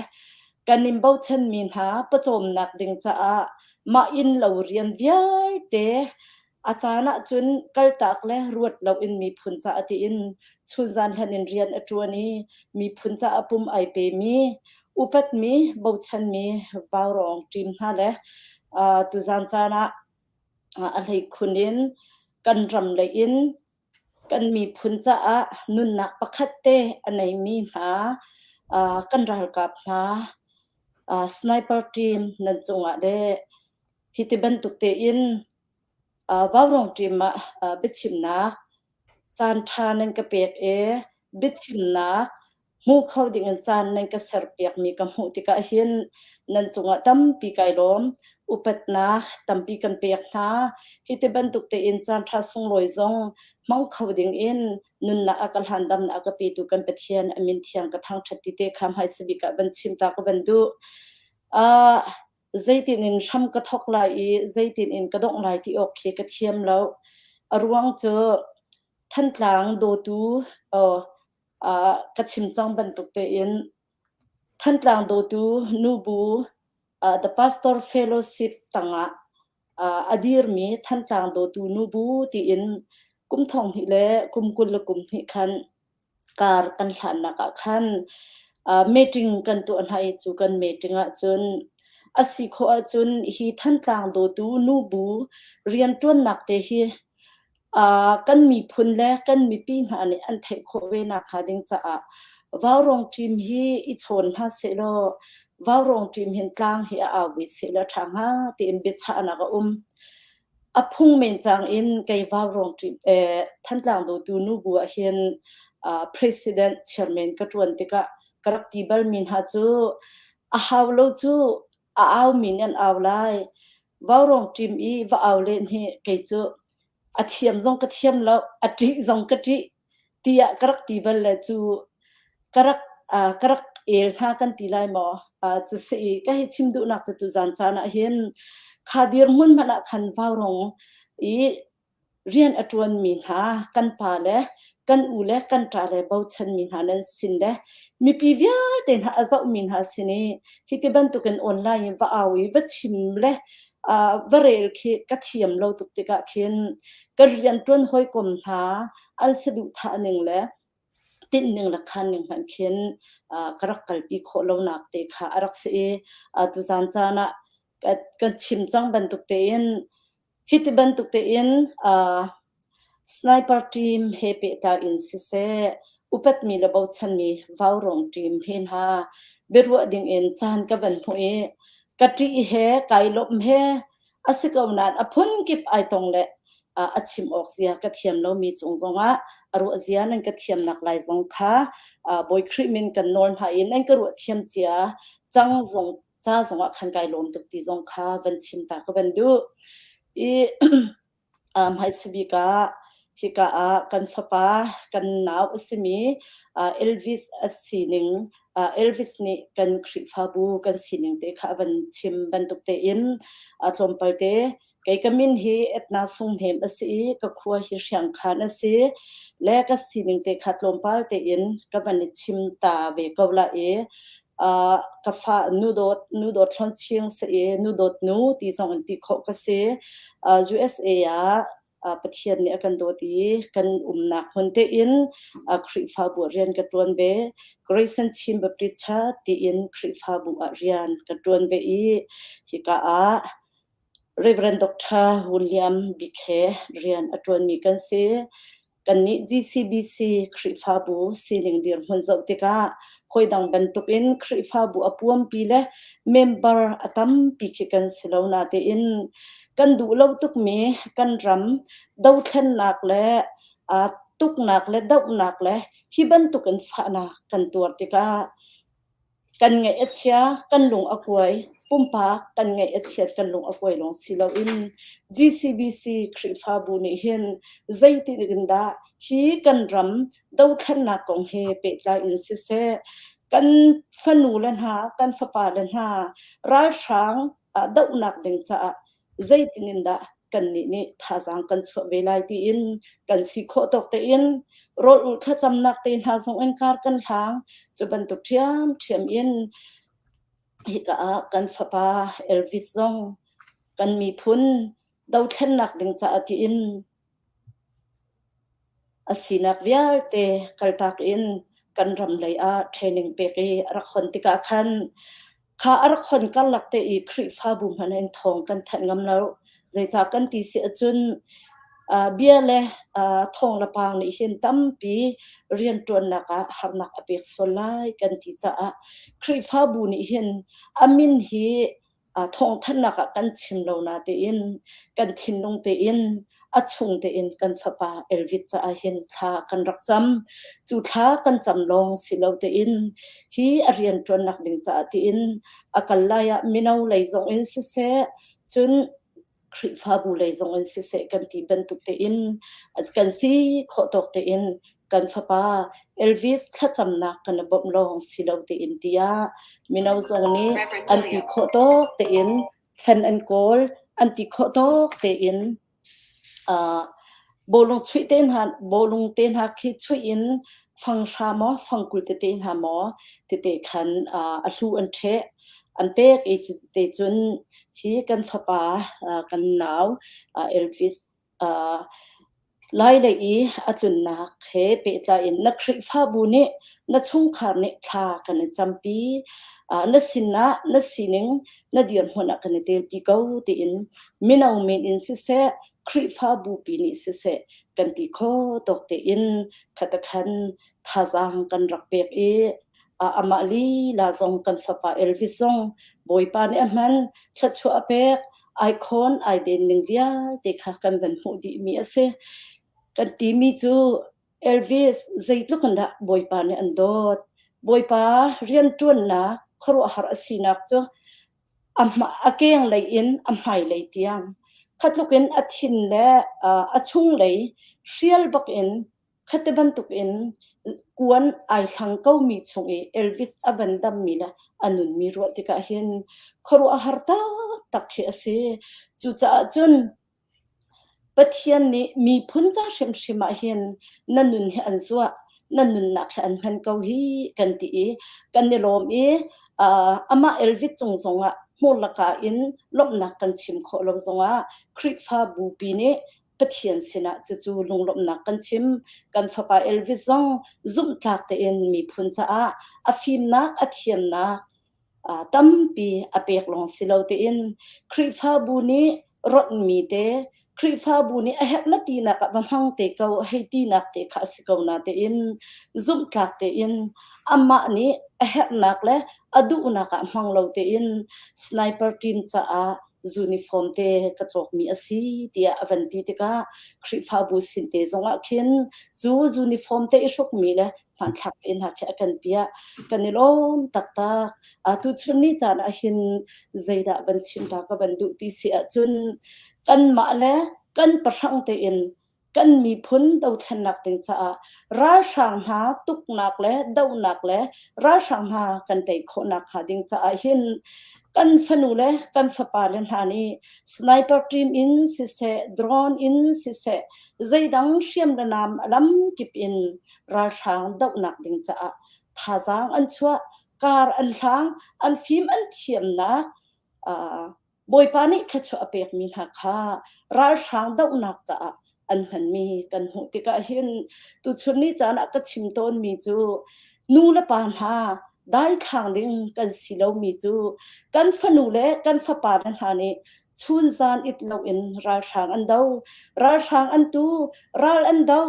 kan in bochanmi hna pawcawmnak ding caah mah inn lo rian vialte A caan ahcun kaltak le ruat loin miphun caah tiin chunzan hlan in rian a ṭuan i miphun caah pum ai pemi, upatmi, bochanmi vaurawng ṭim hna le tuzan caan ah a hleikhun in kan ram lei in kan miphun caah nunnak pakhat te a neimi hna kan ralkap hna sniper team nan cungah le hiti bantuk tein Vaurawng ṭim ah biachimnak caanṭha nan ka pek i biachimnak hmu kho dingin caan nan ka serpiakmi ka hmuh tikah hin nan cungah tampi kai lawm. Upatnak tampi kan pek hna. Hi ti bantuk tein caanṭha sunglawi zong hmang kho dingin nunnak a ka hlandamnak a ka petu kan Pathian a min thiang ka thangṭhat ti te kha hmaisa bik ah van chim ta ka van duh. Zeitin in hram ka thawk lai i zeitin in ka dongh lai ti awk khi ka thiam lo. A ruang cu Thantlang dawtu ka chim cang bantuk tein Thantlang dawtu nubu The Pastor Fellowship tangah a dirmi Thantlang dawtu nubu tiin kum thong hnih le kum 22 khan kar kan hlannak ah khan meeting kan tuah hna i cu kan meeting ahcun a si khawh ahcun hi Thantlang dawtu nubu rianṭuannak te hi kan miphun le kan mipi hna nih an theih khawh ve nakhnga ding caah Vaurawng team hi i chawn hna sehlaw Vaurawng team hin tlang hi a au ve sehlaw ṭha hnga tiin biachahnak a um. A phung men cang in kei Vaurawng Thantlang dawtu nubu ah hin president chairman ka ṭuan tikah ka rak ti balmi hna cu a hau lo cu a au mi nih an au lai. Vaurawng team i va au len hi kei cu a thiam zong ka thiam lo, a ṭih zong ka ṭih tiah ka rak ti bal le cu ka rak ka rak el hna kan ti lai maw? Cu si i ka hei chim duhnak cu tuzan caan ah hin kha dirhmun hmanh ah khan vaurawng i rian a ṭuanmi hna kan pa le kan u le kan ṭa le bochanmi hna nan sin le mipi vialte hna a zohmi hna sin i hiti bantukin online in va au i va chim le va rel khi ka thiam lo tuk tikah khin ka rianṭuan hawikom hna an saduhthah ning le tinh ning le khan ning hmanh khin ka rak kalpi khawh lonak te kha a rak si i tuzan caan ah kan chim cang bantuk tein hiti bantuk tein sniper team he pehtlai in siseh upatmi le bochanmi vaurawng team he hna biaruah ding in caan ka van hmuh i ka ṭih he kai lawmh he a si ko nain a phunkip ai tong le a chim awk zia ka thiam lomi cung zongah a ruah zia nan ka thiamnak lai zong kha Bawi Khrih min kan nawl hna i nan ka ruah thiam cia cang zong ca zongah khan kai lawm tuk ti zong kha van chim ta ka van duh. I hmaisa bik ah Hika ah kan fapa kan nau a simi Elvis a sining Elvis nih kan Khrihfabu kan sining te kha a van chim bantuk tein tlawmpal te kei ka min hi Etna Sunghnem a si i ka khua hi Hriangkhan a si le ka sining te kha tlawmpal tein ka van i chim ta ve ko la i ka fa nu dawt nu dawt hlawn ching si i nu dawt nu ti zong in ti khawh ka si. USA ah Pathian nih a kan dawt i kan umnak hmun tein Khrihfabu ah rian ka ṭuan ve. Grayson Chin Baptist Church tiin Khrihfabu ah rian ka ṭuan ve i hika ah Reverend Dr. William Bik he rian a ṭuanmi kan si. Kannih GCBC Khrihfabu sining dirhmun zoh tikah hawidang bantukin Khrihfabu a puampi le member a tampi khi kan si lo natein kan duh lo tukmi kan ram dothlennak le aa tuknak le dohnak le hi bantukin fahnak kan tuar tikah Kan ngaih a chia, kan lung a kuai. Pumpak kan ngaih a chiat, kan lung a kuai lawng si loin GCBC Khrihfabu nih hin zeitin in dah hi kan ram dothlennak kong he pehtlai in siseh, kan fanu le hna, kan fapa le hna ralhrang dohnak ding caah zeitin in dah kannih nih thazaang kan chuah ve lai tiin kan si khawh tawk tein rawl ulh thlacamnak te hna zong in kar kan hlang. Cu bantuk ṭhiamṭhiam in hika ah kan fapa Elvis zong kan miphun dothlennak ding caah tiin A sinak vialte kaltak in kan ram lei ah training pek i a rak hon tikah khan kha a rak hon karlak te i Khrihfabu hmanh in thawng kan thanh ngam lo. Zeicah kan ti si ahcun bia le thawng le paang nih hin tampi rianṭuannak ah harnak a pek sual lai kan ti caah Khrihfabu nih hin a min hi thawngthanhnak ah kan chim lo natein kan thinlung tein a chung tein kan fapa Elvis caah hin thla kan rak cam. Cu thla kan cam lawng si lo tein hi a rianṭuannak ding caah tiin a kal lai ah mino lei zong in siseh cun Khrihfabu lei zong in siseh kan ti bantuk tein kan si khawh tawk tein kan fapa Elvis thlacamnak kan i bawmh lawng si lo tein tiah mino zong nih an ti khawh tawk tein fan an kawl an ti khawh tawk tein uh, bawlung chuih te hna bawlung te hna khi chuih in fang hra maw fang kul tete hna maw tete khan uh, a hlu an ṭheh an pek i cu te cun hi kan fapa uh, kan nau uh, Elvis uh, Lailei i a tlunnak he pehtlai in na Khrihfabu nih na chungkhar nih thla kan in campi. Na sinah na sining na dirhmun ah kan i telpi ko tiin mino min in siseh, Khrihfabu pi nih siseh kan ti kho tawk tein khatakhan thazaang kan rak pek i amah lila zong kan fapa Elvis zong Bawipa nih a hman, thluachuah a pek, ai khawn ai den ning vialte kha kan van hmuh dihmi a si. Kan timi cu Elvis zeitluk in dah Bawipa nih an dawt. Bawipa rianṭuannak khuaruahhar a sinak cu a, a kenglei in a hmailei tiang khatluk in a thin le a chunglei hrial bak in Khati bantukin kuan ai hlang komi chung i Elvis a van dammi le a nunmi ruah tikah hin khuaruahhar taktak khi a si. Cucaah cun Pathian nih miphun ca hrimhrim ah hin na nun hi an zuah, na nunnak hi an hman ko hi kan ti i kan i lawm i uh, amah Elvis cung zongah hmur laka in lawmhnak kan chim khawh lo zongah Khrihfa bupi nih Pathian sinah cucu lunglawmhnak kan chim. Kan fapa Elvis zong zumhtlak tein miphun caah a fimnak, a thiamnak tampi a pek lawng si lo tein Khrihfabu nih ronhmi te, Khrihfabu nih a herh na tinak ah va hmang te ko, hei tinak te kha a si ko na tein zumhtlak tein amah nih a herhnak le a duhnak ah hmang lo tein sniper team caah uniform te ka cawkmi a si tiah a van ti tikah Khrihfabu sin te zongah khin cu uniform te i hrukmi le hmanthlak te hna khi a kan piah. Kan i lawm taktak. Tuchun ni caan ah hin zeidah van chim ta ka van duh ti si ahcun kanmah le kan pahrang tein. kan miphun dothlennak ding caah ralhrang hna tuknak le dohnak le ralhrang hna kan tei khawhnak hnga ding caah hin kan fanu le kan fapa le hna nih sniper team in siseh drone in siseh zeidang hriam le nam a lam kip in ralhrang dohnak ding caah thazaang an chuah kar an hlang an fim an thiamnak uh, Bawipa nih thluachuah a pekmi hna kha ralhrang dohnak caah an hmanmi kan hmuh tikah hin tuchun ni caan ah ka chim tawnmi cu nu le pa hna daithlang ding kan si lomi cu kan fanu le kan fapa le hna nih chunzan it loin ralhrang an do ralhrang an tu ral an do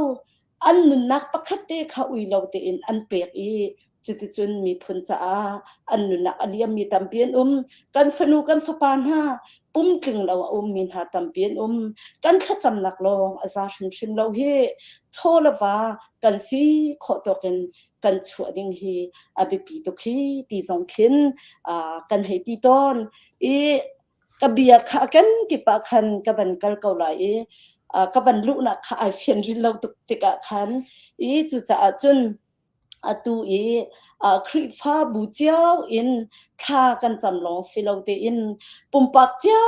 an nunnak pakhat te kha ui lo tein an pek i cuticun miphun caah an nunnak a liammi tampi an um. Kan fanu kan fapa hna pumtling lo a ummi hna tampi an um. Kan thlacamnak lawng a za hrimhrim lo hi chaw le va kan si khawh tawk in kan chuah ding hi a biapi tuk hi ti zong khin kan hei ti tawn i ka bia kha a kenkip ah khan ka van kal ko lai i ka van luhnak kha ai fian rih lo tuk tikah khan i cucaah cun atu i Khrihfabu cio in thla kan cam lawng si lo tein pumpak cio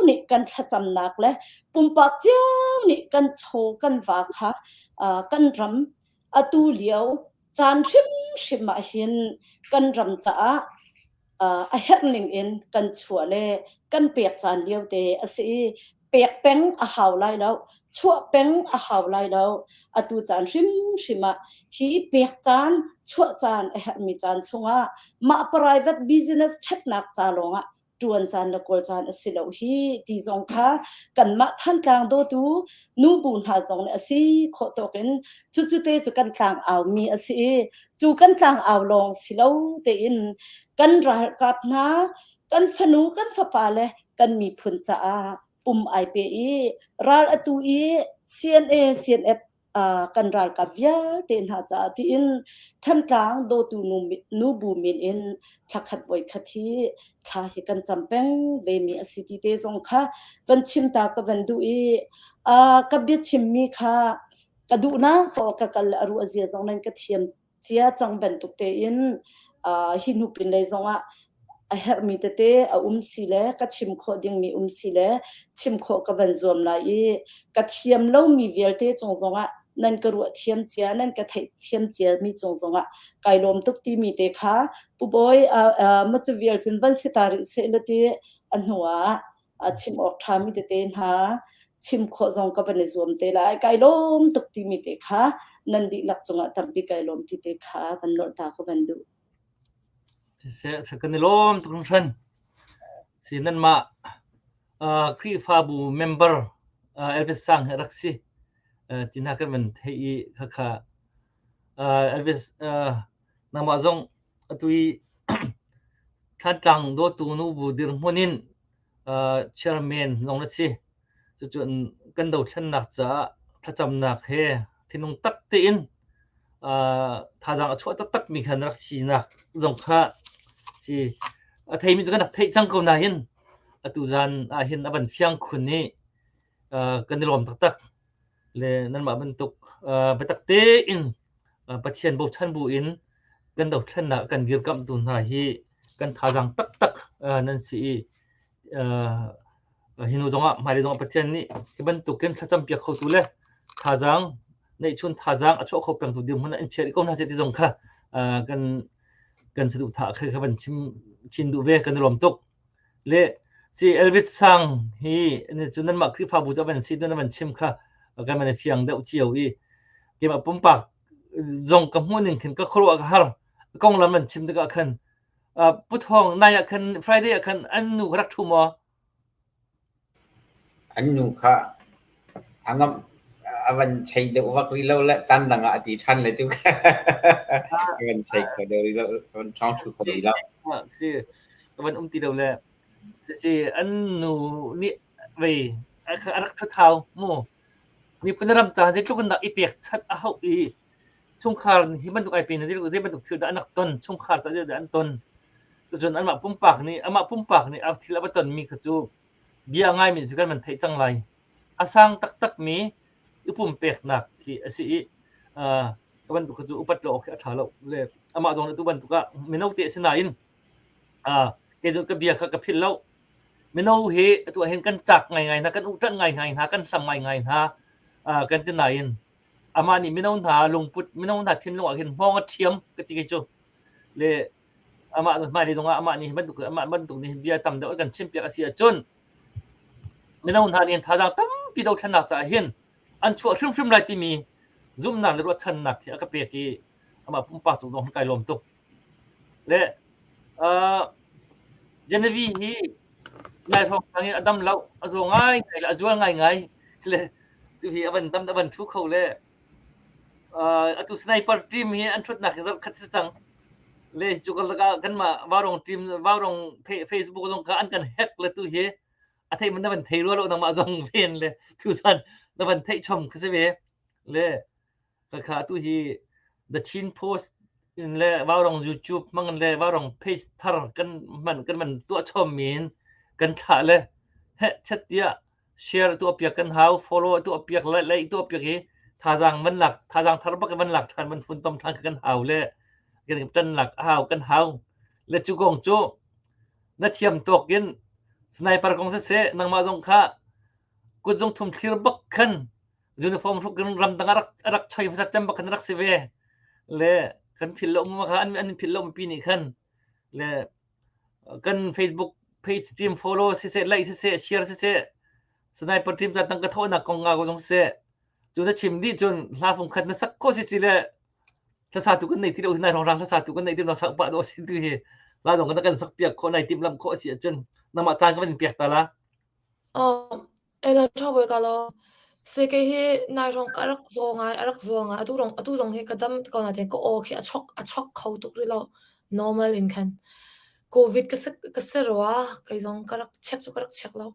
nih kan thlacamnak le pumpak cio nih kan chaw kan va kha kan ram atu lio caan hrimhrim ah hin kan ram caah a herh ning in kan chuah le kan pek caan lio te a si i pek peng a hau lai lo chuah peng a hau lai lo atu caan hrimhrim ah hi pek caan chuah caan a herhmi caan chungah mah private business ṭhatnak ca lawngah ṭuan caan le kawl caan a si lo hi ti zong kha kanmah Thantlang dawtu nubu hna zong nih a si khawh tawk in cucu te cu kan tlang aumi a si i cu kan tlang au lawng si lo tein kan ralkap hna kan fanu kan fapa le kan miphun caah pum ai pe i ral atu i CNA CNF kan ralkap vialte hna caah tiin Thantlang dawtu nubu min in thlakhat voikhat hi thla hi kan cam peng ve mi a si ti te zong kha van chim ta ka van duh i ka biachimmi kha ka duhnak paoh ka kal le a ruah zia zong nan ka thiam cia cang bantuk tein hi hnu pinlei zongah a herhmi tete a um si le ka chim khawh dingmi um si le chim khawh ka van zuam lai i ka thiam lomi vialte cung zongah nan ka ruah thiam cia nan ka theih thiam cia mi cung zongah kai lawm tuk timi te kha Pu Bawi ma cu vial cun van si ta rih seh law ti a hnu ah a chim awk ṭhami tete hna chim khawh zong ka van i zuam te lai. Kai lawm tuk timi te kha nan dihlak cungah tampi kai lawm ti te kha van nolh ta ka van duh. Siseh, kan i lawm tuk hringhran. Si nanmah uh, Khrihfabu member uh, Elvis Sang he rak si. Uh, ti hna kan van theih i khakha uh, Elvis uh, nangmah zong atu i Thantlang dawtu nubu dirhmun in chairman zong na si. Cucun kan dothlennak caah thlacamnak he thinlung tak tein thazaang a chuah taktakmi kha na rak sinak zong kha si a theimi cu kan rak theih cang ko nain atu zan ahhin a van fiang khun i kan i lawm taktak. Le nanmah bantuk biatak tein Pathian bochan bu in kan dothlennak kan dirkamhtu hna hi kan thazaang taktak nan si i hi hnu zongah hmailei zongah Pathian nih hi bantukin thlacam piak khotu le thazaang neihchun thazaang a chuah kho pengtu dirhmun ah in chia rih ko hna seh ti zong kha kan kan saduhthah kha ka van chim chin duh ve kan i lawm tuk. Le si Elvis Sang hi cu nanmah Khrihfabu cu a van si tu na van chim kha kan van i fiang deuh cio i keimah pumpak zong ka hmuh ning khin ka khuaruah ka har konglam an chim tikah khan Pu Thawng nai ah khan Friday ah khan an nu kha rak ṭhu maw? An nu kha a ngamh a van chei deuh vak rih lo le caan dang ah a ti ṭhan le tu kha a van chei kho deuh rih lo, a van ṭhawng ṭhu kho rih lo. Si, a van um ti lo le si an nu nih vei a rak ṭhu thau mu. Miphun ram ca zeitluk in dah i pekchanh a hauh i chungkhar hi bantuk ai pe na zei bantuk thil dah an rak ton, chungkhar tah zeidah an ton. Cucun anmah pumpak nih amah pumpak nih a thil a va tonmi kha cu bia a ngaimi cu kan van theih cang lai. A sang taktakmi i pumpeknak khi a si i ka bantuk cu upat lo awk khi a ṭha lo. Le amah zong nih tu bantuk ah mino te a si nain kei cu ka bia kha ka philh lo. Mino hi atu ah hin kan cak ngaingai hna, kan uhṭanh ngaingai hna, kan hlam ngaingai hna kan ti nain amah nih mino hna lungput, mino hna thinlung ah hin hmawng a ṭhiam ka ti kei cu. Le amah hmailei zongah amah nih hi bantuk amah bantuk nih bia tam deuh a kan chimpiak a si ahcun mino hna nih thazaang tampi dothlennak caah hin an chuah hrimhrim lai timi zumhnak le ruahchannak hi a ka pek i amah pumpak cung zong kai lawm tuk. Le uh, Genevieve hi nai hrawng thang in a dam lo, a zaw ngaingai le a zual ngaingai le tu hi a van dam a van thu kho le uh, atu sniper team hi an thutnak hi zarh khat si cang. Le cu ka lakah kanmah Vaurong team Vaurong Facebook zong kha an kan hack le tu hi a theih man na van thei rua lo nangmah zong ven le tuchan na van theih chom kha si ve. Le Khakha atu hi The Chin Post in le Vaurong YouTube hmang in le Vaurong page thar kan hman kan van tuah chommi in kan thlah le heh chat tiah share tuah piak kan hau, follow tuah piak le like tuah piak i thazaang van lak thazaang thar bak van lak ṭhan van funtom ṭhan kan hau le kan tan lak a hau kan hau le cu kong cu na thiam tawk in sniper kong siseh nangmah zong kha kutzung thum thlir bak khan uniform hruk in ramdang a rak a rak choi hmasat cem bak khan rak si ve le kan philh lo ma kha an an philh lo mipi nih khan le kan Facebook page team follow siseh like siseh share siseh sniper team ta tang ka thawhnak kong nga ko zong siseh cu na chim dih cun hla fung khat na sak ko si si le hlasa tu kan nei ti lo nai rong rang hlasa tu kan nei ti lo sak pa do sin tu hi la zong kan kan sak piak kho nai tim lam kho si ahcun namah caan ka van piak ta la Ela ṭha bawi ka lo. Seke hi nai hrawng ka rak zaw ngai, a rak zual ngai. Atu rong atu zong hi ka dam ko nain ka aw khi a chuak a chuak kho tuk rih lo. Normal in khan. Covid ka si ka si rua, kei zong ka rak check cu ka rak check lo.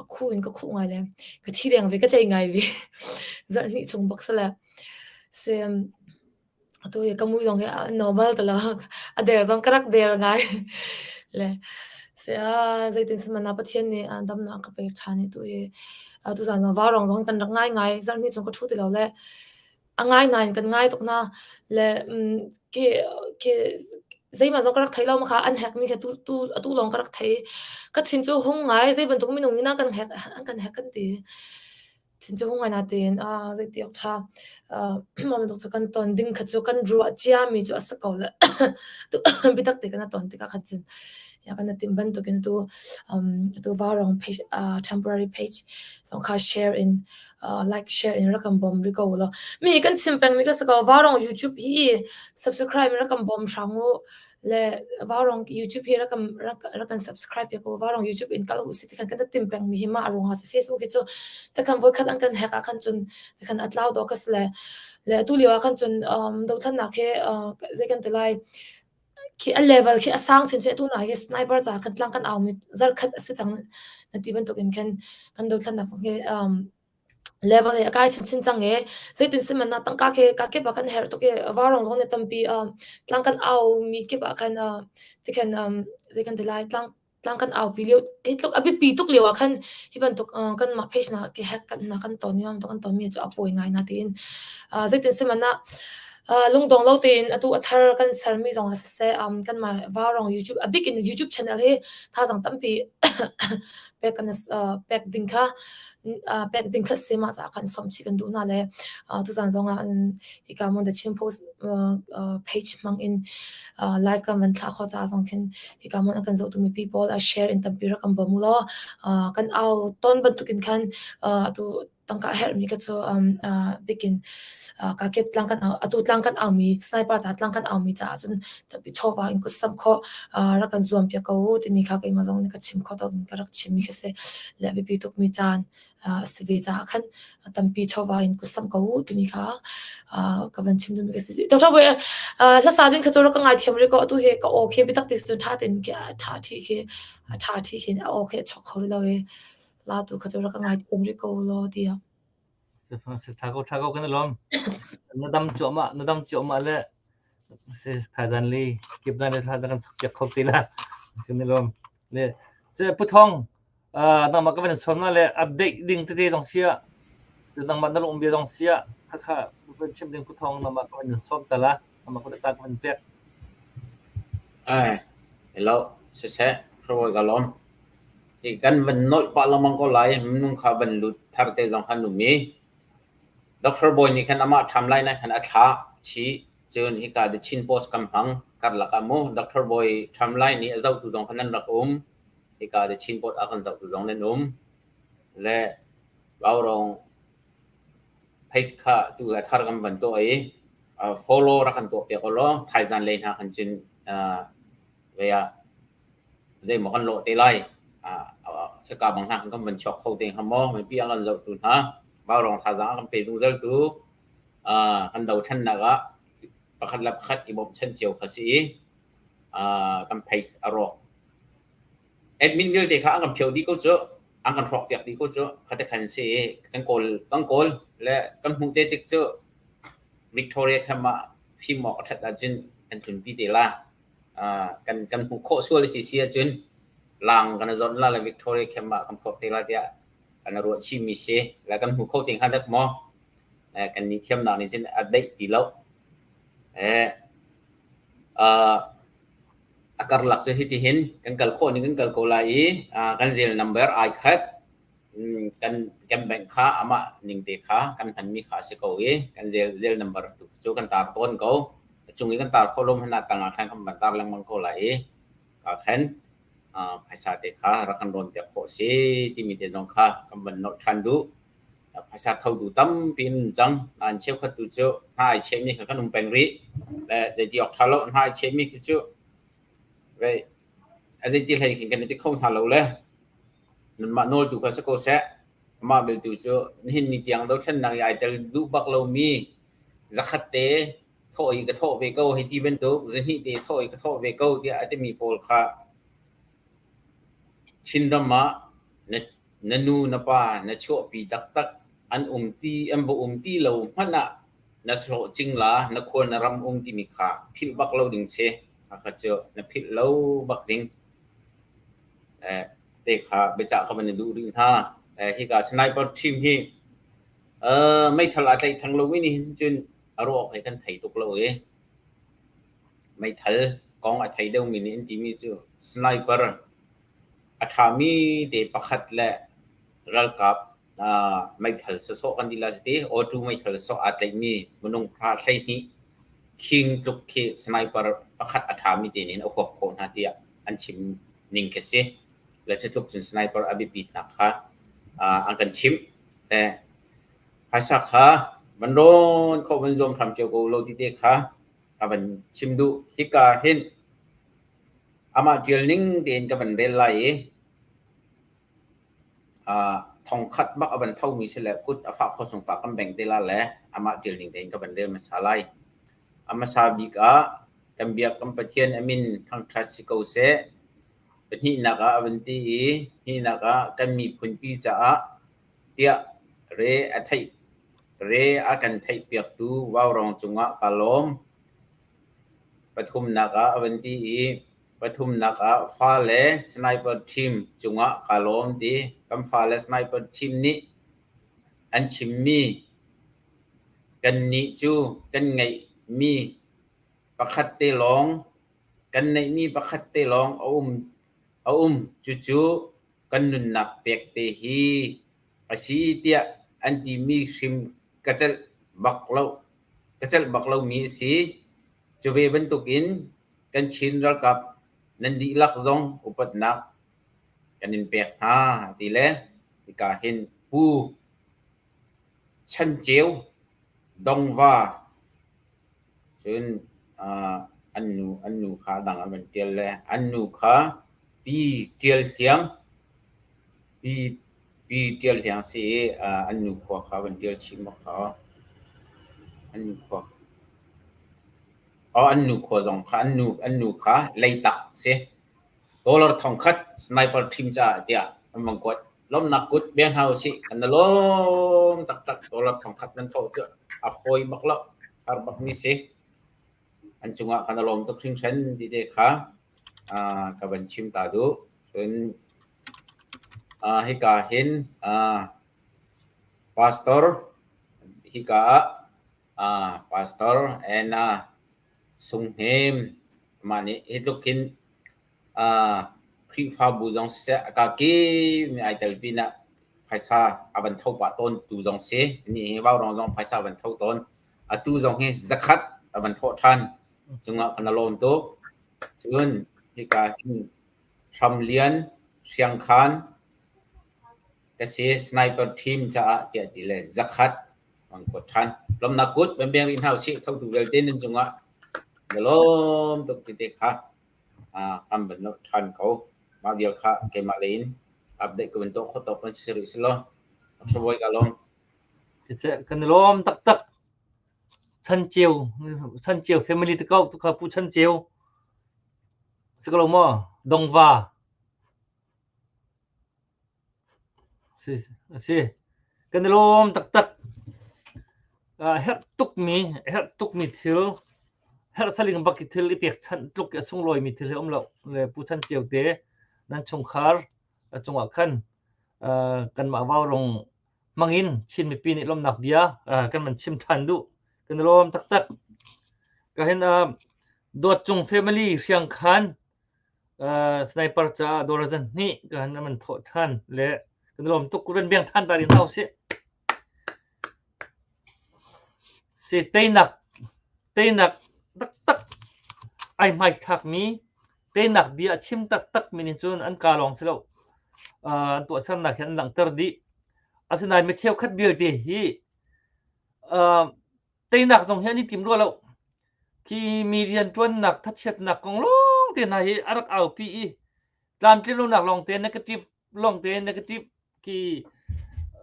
A khuh in ka khuh ngai le ka thi deng ve, ka cei ngai ve. Zarh hnih chung bak si le. Si Atu hi ka mui zong hi a normal ti lo. A der zong ka rak der ngai. Le sia zeitin sihmanh ah Pathian nih damnak a ka pek ṭhan i tu hi tuzaan zong vaurawng zong kan rak ngai ngai. Zarhhnih chung ka ṭhu ti lo le a ngai nain kan ngai tuk na. Le ke ke zeihmanh zong ka rak thei lo ma kha an hek mi kha tu tu atu lawng ka rak thei. Ka thin cu hung ngai. Zei bantuk minung nih na kan hek an kan hek kan ti. Thin cu hung ngai natein zeiti awk ṭha mah bantuk cu kan ton ding kha cu kan ruah ciami cu a si ko le biatak te kan i ton tikah khan cun kan i timh bantukin atu atu vaurawng page temporary page zong kha share in like share in rak kan bawm rih ko ulaw. Mi kan chim pengmi kha si ko vaurawng YouTube hi subscribe in rak kan bawm hram u. Le Vaurong YouTube hi rak kan rak rak kan subscribe piak u. Vaurong YouTube in kal u si ti khan kan tim peng mi hi mah ruang ah si Facebook hi cu takhan voikhat an kan hack ah khan cun takhan a tlau dawh ka si le le atu lio ah khan cun um, dothlannak hi uh, zei kan ti lai khi a level khi a sang chin chin tu na hi sniper ca kan tlang kan au mi zarkhat a si cang na ti bantuk in khan kan dothlannak zong hi um, Level hi a kai chinchin cang i zeitin sihmanh ah tangka khi kakip ah kan herh tuk i vaurawng zong nih tampi tlang kan aumi kip ah khan tikhan zei kan ti lai tlang tlang kan aupi lio hi tluk a biapi tuk lio ah khan hi bantuk kanmah page hna khi hack kan hna kan ton i kan tonmi cu a pawi ngai na tiin zeitin sihmanh ah lungdong lo tein atu a thar kan sermi zong ah siseh kanmah vaurawng YouTube a bik in YouTube channel hi thazaang tampi pek kan pek ding kha pek ding kha si mah caah khan sawm chih kan duh hna le tuzaan zong ah hika hmun The Chin Post page hmang in live kan van thlah khawh caah zong khin hika hmun an kan zohtu mipi pawl a share in tampi rak kan bawm u law kan au ton bantukin khan atu tangka a herhmi ka cu bikin kakip tlang kan atu tlang kan aumi sniper ca tlang kan aumi caah cun tampi chawva in kut samh khawh rak kan zuam piak ko u timi kha keimah zong nih ka chim khawh tawk in ka rak chimmi kha si. Le a biapi tukmi caan a si ve caah khan tampi chawva in kut samh ko u timi kha ka van chim duhmi ka si. Dr. Bawi, hlasa ding kha cu rak ka ngaithiam rih ko. Atu hi ka aw khi biatak ti cun ṭha tein ṭha ṭhi khi ṭha ṭhi khin a aw khi a chuak kho rih lo i la tu kha cu rak ka ngaithiam rih ko law tiah. Tha ko tha ko kan i lawm. Na dam cuahmah na dam cuahmah le thaizan li kip na le thla kan sak piak kho ti la kan i lawm. Le ce Pu Thong nangmah ka van sawm na le update ding tete zong sia. Cun nangmah na lung bia zong siah khakha van chim ding phuthong nangmah ka van in sawm ta la. Nangmah ka caan ka van pek. Ai, hello, siseh, hruai ka lawm. Hi kan van nolh pah lengmang ko lai, minung kha van lut thar te zong khan um i Doctor Bawi nih khan amah ṭham lai na khan a thlah chih. Cun hika The Chin Post kan hmang. Karlak ah mu Doctor Bawi ṭham lai nih a zohtu zong khan nan rak um. Hika The Chin Post a kan zohtu zong nan um. Le Vaurawng page kha tu a thar kan van tuah i follow rak kan tuah piak ulaw thaizan lei hna khan cun vei ah zeimaw kan lawh te lai. Hika bang hna kan van chuak kho te hnga maw? Mipi an kan zohtu hna Vaurawng thazaang a kan pe zungzaltu kan dothlennak ah pakhat le pakhat i bawmhchanh cio kha si i kan page a rawk. Admin vialte kha an kan phio dih ko cu. An kan hrawk piak dih ko cu. Khate khan si i kan kawl kan kawl le kan hmuh te tik cu Victoria camp ah fim awk a ṭhat ahcun kan tlunpi te la. Kan kan hmuh khawh sual a si si ahcun lang kan i zawnh la le Victoria camp ah kan phuak te la tiah kan i ruah chihmi si. Le kan hmu kho te hnga dek maw? Kan nih thiamnak nih cun a deih ti lo. A karlak cu hitihin kan kal khawh ning kan kal ko lai i kan zel number ai khat. Kan kan bank kha amah ning te kha kan hmanmi kha a si ko i kan zel zel number tu cu kan tar tawn ko. A cung i kan tar khawh lo hmanh ah tang ah khan kan van tar lengmang ko lai i ka khan phaisa te kha rak kan rawn piak khawh si timi te zong kha kan van nolh ṭhan duh. Phaisa thotu tampi an um cang. Nain cheukhat tu cu hna ai chehmi kha kan um peng rih. Le zeiti awk ṭha lo hna ai chehmi khi cu vei a zeiti hlei khin kan i ti kho hna lo le nanmah nawl tu kha si ko seh. Amah beltu cu nihin ni tiang dothlennak i ai tel duh bak lomi zakhat te thawh i ka thawh ve ko hei ti bantuk zahnih te thawh i ka thawh ve ko tiah a timi pawl kha Chinram ah na Na nu na pa na chuahpi taktak an um ti an va um ti lo hmanh ah na hlawh cingla na khual na ram um timi kha philh bak lo ding si. Hakha cu na philh lo bak ding. Eh, te kha biacah ka van i duh rih hna. Eh, hika sniper team hi uh, meithal aa tlaih theng lomi nih hin cun a ruah awk hi kan thei tuk lo i meithal kong a thei deuhmi nih an timi cu sniper A ṭhami te pakhat le ralkap meithal sawsawh kan ti lai ti auto meithal sawsawh aa tlaihmi minung hra 12 khing tluk khi sniper pakhat a ṭhami te nih a huap khawh hna tiah an chim ning khi si. Le cu tluk cun sniper a biapitnak kha an kan chimh. Le phaisa kha van rawn khawh van zuam hram cio ko lo ti te kha ka van chim duh. Hika hin Amah ṭial ning tein ka van rel lai i thongkhat bak a van thomi si le kut a fah khawh chung fah kan bengh te la le amah ṭial ning tein ka van rel hmasa lai. A hmasa bik ah kan biak kan Pathian a min thangṭhat si ko seh. Pahnihnak ah a van ti i hnihnak ah kan miphunpi caah tiah re a theih re a kan theihpiaktu vaurawng cungah kaa lawm. Pathumnak ah a van ti i pathumnak ah fale sniper team cungah kaa lawm ti. Kan fale sniper team nih an chimmi kannih cu kan ngeihmi pakhat te lawng kan neihmi pakhat te lawng a um a um cucu kan nunnak pek te hi a si tiah an timi hrim ka celh bak lo. Ka celh bak lomi a si. Cu ve bantukin kan Chin ralkap nan dihlak zong upatnak kan in pek hna ti le hika hin Pu Chan Ceu Dongva cun an nu an nu kha dang an van ṭial le an nu kha Pi Ṭial Hliang Pi Pi Ṭial Hliang si i an nu khua kha van ṭial chih maw kha an nu khua aw an nu khua zong kha an nu an nu kha Leitak si. Dollar 1000 sniper team caah tiah an van kuat. Lawmhnak kut bia hna usih. Kan i lawm taktak. Dollar 1000 nan thawh cu a fawi bak lo. Har bak mi si. An cungah kan i lawm tuk hringhran ti te kha ka van chim ta duh. Cun hika hin. Pastor hika ah Pastor Anna Sung Hnem mah nih hi tluk hin Khrihfabu zong siseh a kakip nih ai tel pinah phaisa a van tho pah tawn tu zong si. Nih hi vaurawng zong phaisa a van tho tawn. Atu zong hi zakhat a van thawh ṭhan. Cungah kan i lawm tuk. Cun hika hin Hramlian Hriangkhan ka si sniper team caah tiah ti le zakhat van kuat ṭhan. Lawmnak kut van beng rih hna usih thotu vialte nan cungah na lawm tuk ti te kha kan van nolh ṭhan ko. Mah vial kha keimah lei in update ka van tuah khawh tawk kan si rih si law. Thabawi ka lawm. Kan i lawm taktak. Chan Ceu, Chan Ceu family te ko tu kha Pu Chan Ceu. Si ko lo maw? Dongva. Si, a si. Kan i lawm taktak. Uh, herh tukmi, herh tukmi thil, herh saling bak i thil i pekchanh tluk i a sunglawimi thil hi um lo. Le Pu Chan Ceu te nan chungkhar a cungah khan uh, kanmah Vaurong hmangin Chin mipi nih lawmhnak bia uh, kan van chim ṭhan duh. Kan i lawm taktak. Ka hin uh, Dawt Cung family Hriangkhan uh, sniper caah dawr zan hnih ka han man thawh ṭhan le kan lawm tuk kan biang ṭhan ta ding hna usih. Si teinak teinak taktak ai hmai thlakmi teinak bia a chim taktak mi nih cun an ka lawng si lo uh, an tuahsernak hi an langhter dih. Asinain mi cheukhat vialte hi uh, teinak zong hi an i tim rua lo. Khi mi rianṭuannak thachiatnak kong lawng te hna hi a rak aupi i tlamtlinlonak lawngte negative lawngte negative khi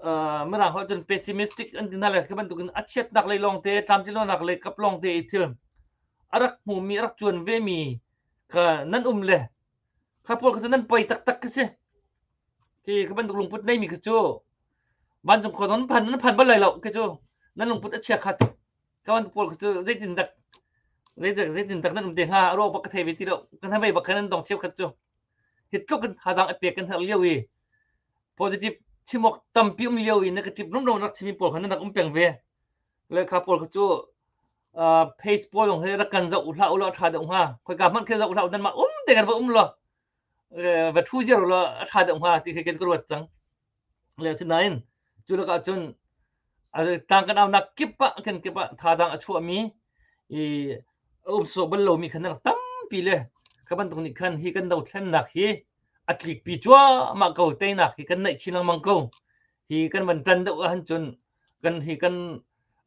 uh, mirang holh cun pessimistic an ti hna le khi bantukin a chiatnak lei lawngte tlamtlinlonak lei kap lawngte i thil a rak hmumi a rak cuan vemi kha nan um le kha pawl kha cu nan poi taktak khi si. Khi khi bantuk lungput neimi khi cu vancung khua zong nan phan nan phan bal lai lo khi cu nan lungput a chia kha tuk. Ka bantuk pawl cu zeitin dak zeitin dak nan um te hnga a ruak bak ka thei ve ti lo kan hnabei bak khan nan dong cheukhat cu hi tluk in thazaang a pek kan herh lio i positive chim awk tampi um lio i negative rumro rak chimi pawl kha nan rak um peng ve le kha pawl kha cu face pawl zong he rak kan zoh hlah u law a ṭha deuh hnga khoika hmanh khi zoh hlah u nan mah um te kan va um law va ṭhu ziar u law a ṭha deuh hnga ti khi ka ruat cang Le asinain cu lakah cun tlang kan aunak kip ah kan kip ah thazaang a chuahmi i a um sawh bal lomi khan rak tampi le kha bantuk nih khan hi kan dothlennak hi a tlikpi cuahmah ko teinak hi kan naih chin lengmang ko hi kan van ṭan deuh ahhin cun kan hi kan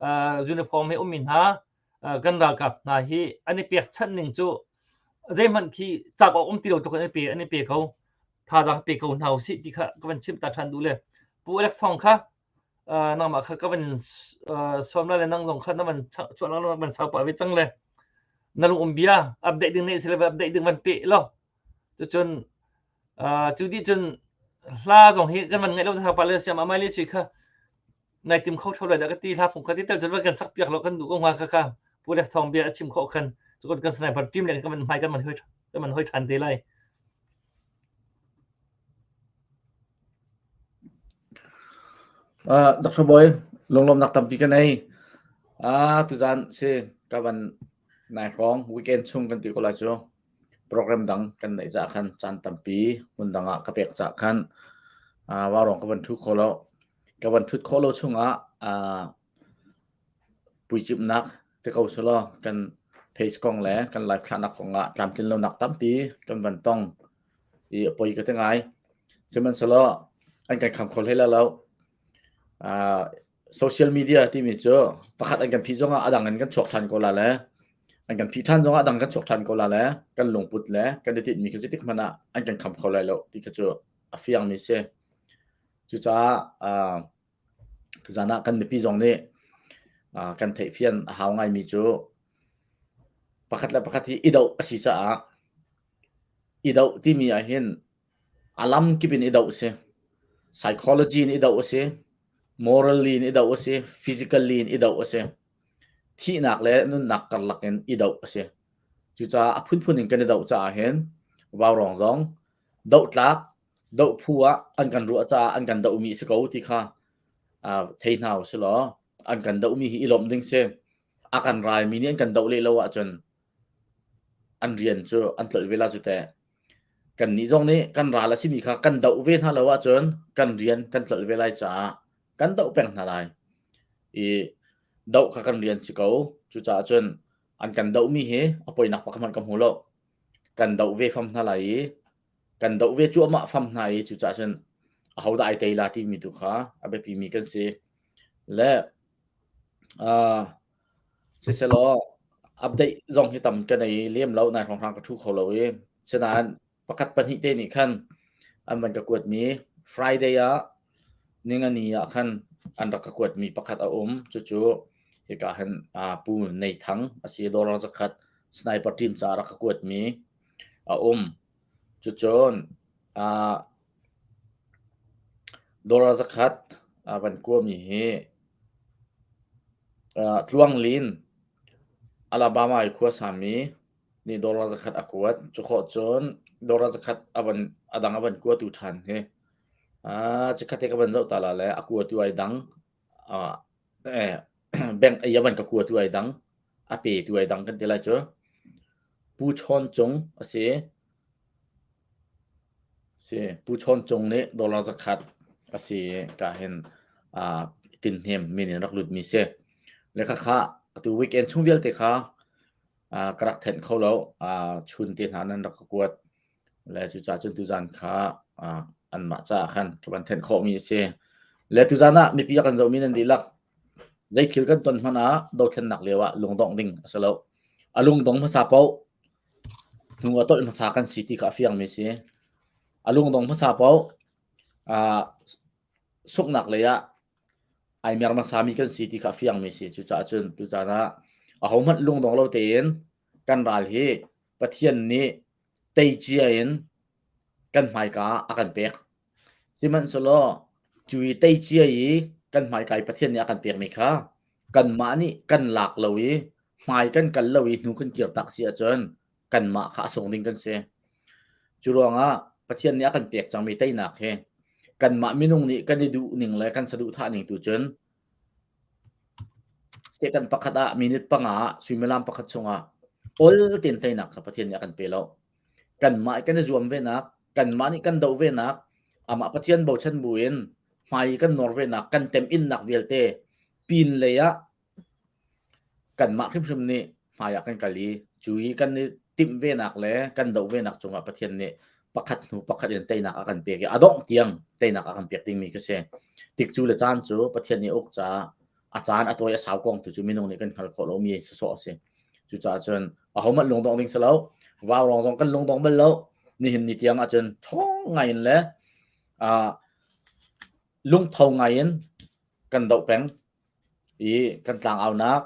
uh, uniform he ummi hna kan ralkap hna hi an i pekchanh ning cu zeihmanh khi cak awk um ti lo tluk an i pe an i pe ko thazaang pe ko hna usih ti kha ka van chimh ta ṭhan duh le Pu Alex Thawng kha nangmah kha ka van sawm la le nang zong kha na van chuah lang van sau pah ve cang le na lung um bia update ding nei sile update ding van pe lo cucun cu dih cun hla zong hi kan van ngaih lo ta pa le siam amai le sui kha nai tim kho tho lai dah ka ti hla fung kha ti tel cun van kan sak piak lo kan duh ko hnga kha kha Pu Alex Thawng bia a chim khawh khan cukon kan sniper team le kan van hmai kan van hoi kan van hoi ṭhan te lai. Uh, Dr. Boy, lunglawmnak tampi ka nei. Ah, tuzan si ka van nai hrawng weekend chung kan ti ko lai cu. Program dang kan neih cah khan caan tampi hmun dang ah ka pek cah khan uh, vaurawng ka van thu kho lo. Ka van thut khawh lo chungah uh, puicimhnak ti ko selaw kan page kong le kan live thlahnak kong ah tlamtlin lonak tampi kan van tong i a poi ka ti ngai. Sihmanhsehlaw an kan kham kho hlei lai lo. Uh, social media timi cu pakhat an kan phih zongah a dang in kan chuak ṭhan ko la le an kan phih ṭhan zongah a dang kan chuak ṭhan ko la le kan lungput le kan i tinhmi kha zeitik hmanh ah an kan kham kho lai lo ti kha cu a fiangmi si. Cucaah uh, tuzan ah kan mipi zong nih uh, kan theihfian a hau ngaimi cu pakhat le pakhat hi i doh a si caah i doh timi ah hin a lam kip in i doh a si. Psychology in i doh a si, morally in i doh a si, physically in i doh a si. Thihnak le nunnak karlak in i doh a si. Cucaah a phunphun in kan i doh caah hin vaurawng zong dohtlak doh phu ah an kan ruah caah an kan dohmi a si ko ti kha. thei hna usih law an kan dohmi hi i lawmh ding si. A kan ralmi nih an kan doh leh lo ahcun an rian cu an tlolh ve la cu teh. Kannih zong nih kan ral a simi kha kan doh ve hna lo ahcun kan rian kan tlolh ve lai caah kan doh peng hna lai. I doh kha kan rian si ko. Cucaah cun an kan dohmi hi a poinak pakhat hmanh ka hmu lo. Kan doh ve fam hna lai i kan doh ve cuahmah fam hna i cucaah cun ahodah ai tei la timi tu kha a biapimi kan si. Le uh, siselaw update zong hi tam ka nei lem lo nai hrawnghrang ka thu kho lo i sinain pakhat pahnih te nih khan an van ka kuatmi Friday ah ningani ah khan an rak ka kuatmi pakhat a um cucu hika hin pu Nei Thang a si dollar zakhat sniper team ca rak ka kuatmi a um cucun dollar zakhat a van kuami hi Tluang Lin Alabama i khua sami nih dollar zakhat a kuat. Cu khawh cun dollar zakhat a van a dang a van kuatu ṭhan hi. Chikkhat te ka van zoh ta la le a kuatu ai dang. Bank ei a van ka kuatu ai dang. A petu ai dang kan ti lai cu. Pu Chawn Cung a si. Si Pu Chawn Cung nih dollar zakhat a si ka hin tinhnem min in rak lutmi si. Le khakha atu weekend chung vialte kha ka rak thenh kho lo. Chun te hna nan rak ka kuat. Le cucaah cun tuzan kha anmah caah khan ka van thenh khawhmi a si. Le tuzan ah mipi a kan zohmi nan dihlak zei thil kan ton hmanh ah dothlennak lio ah lungdongh ding a si lo. A lungdong hmasa paoh hnu a tolh hmasa kan si ti kha a fiangmi si. A lungdong hmasa paoh sunghnak lei ah ai mer hmasami kan si ti kha a fiangmi si. Cucaah cun tucaan ah ahohmanh lungdong lo tein kan ral hi Pathian nih tei cia in kan hmaika ah a kan pek. Sihmanhsehlaw cu i tei cia i kan hmaika i Pathian nih a kan pekmi kha kanmah nih kan lak lo i hmai kan kal lo i hnu kan kir tak si ahcun kanmah kha a sung ding kan si. Cu ruangah Pathian nih a kan pek cangmi teinak hi kanmah minung nih kan i duh ning le kan saduhthah ning tu cun Satan pakhat ah minute panga ah suimilam pakhat chungah ol tein teinak kha Pathian nih a kan pe lo. Kanmah kan i zuam venak, kanmah nih kan doh venak, amah Pathian bochan buin hmai kan nawr venak, kan temhinnak vialte pin lei ah Kanmah hrimhrim nih hmaiah kan kal i cu i kan i timh venak le kan doh venak cungah Pathian nih pakhat hnu pakhat in teinak a kan pek i a dongh tiang teinak a kan pek dingmi ka si. Tikcu le caan cu Pathian nih a uk caah a caan a tawi a sau kong tu cu minung nih kan hngal khawh lomi sawsawh a si. Cucaah cun ahohmanh lungdongh ding si lo. Vaurawng zong kan lungdong bal lo. Nihin ni tiang ahcun ṭhawng ngai in le uh, lungtho ngai in kan doh peng. I kan tlangaunak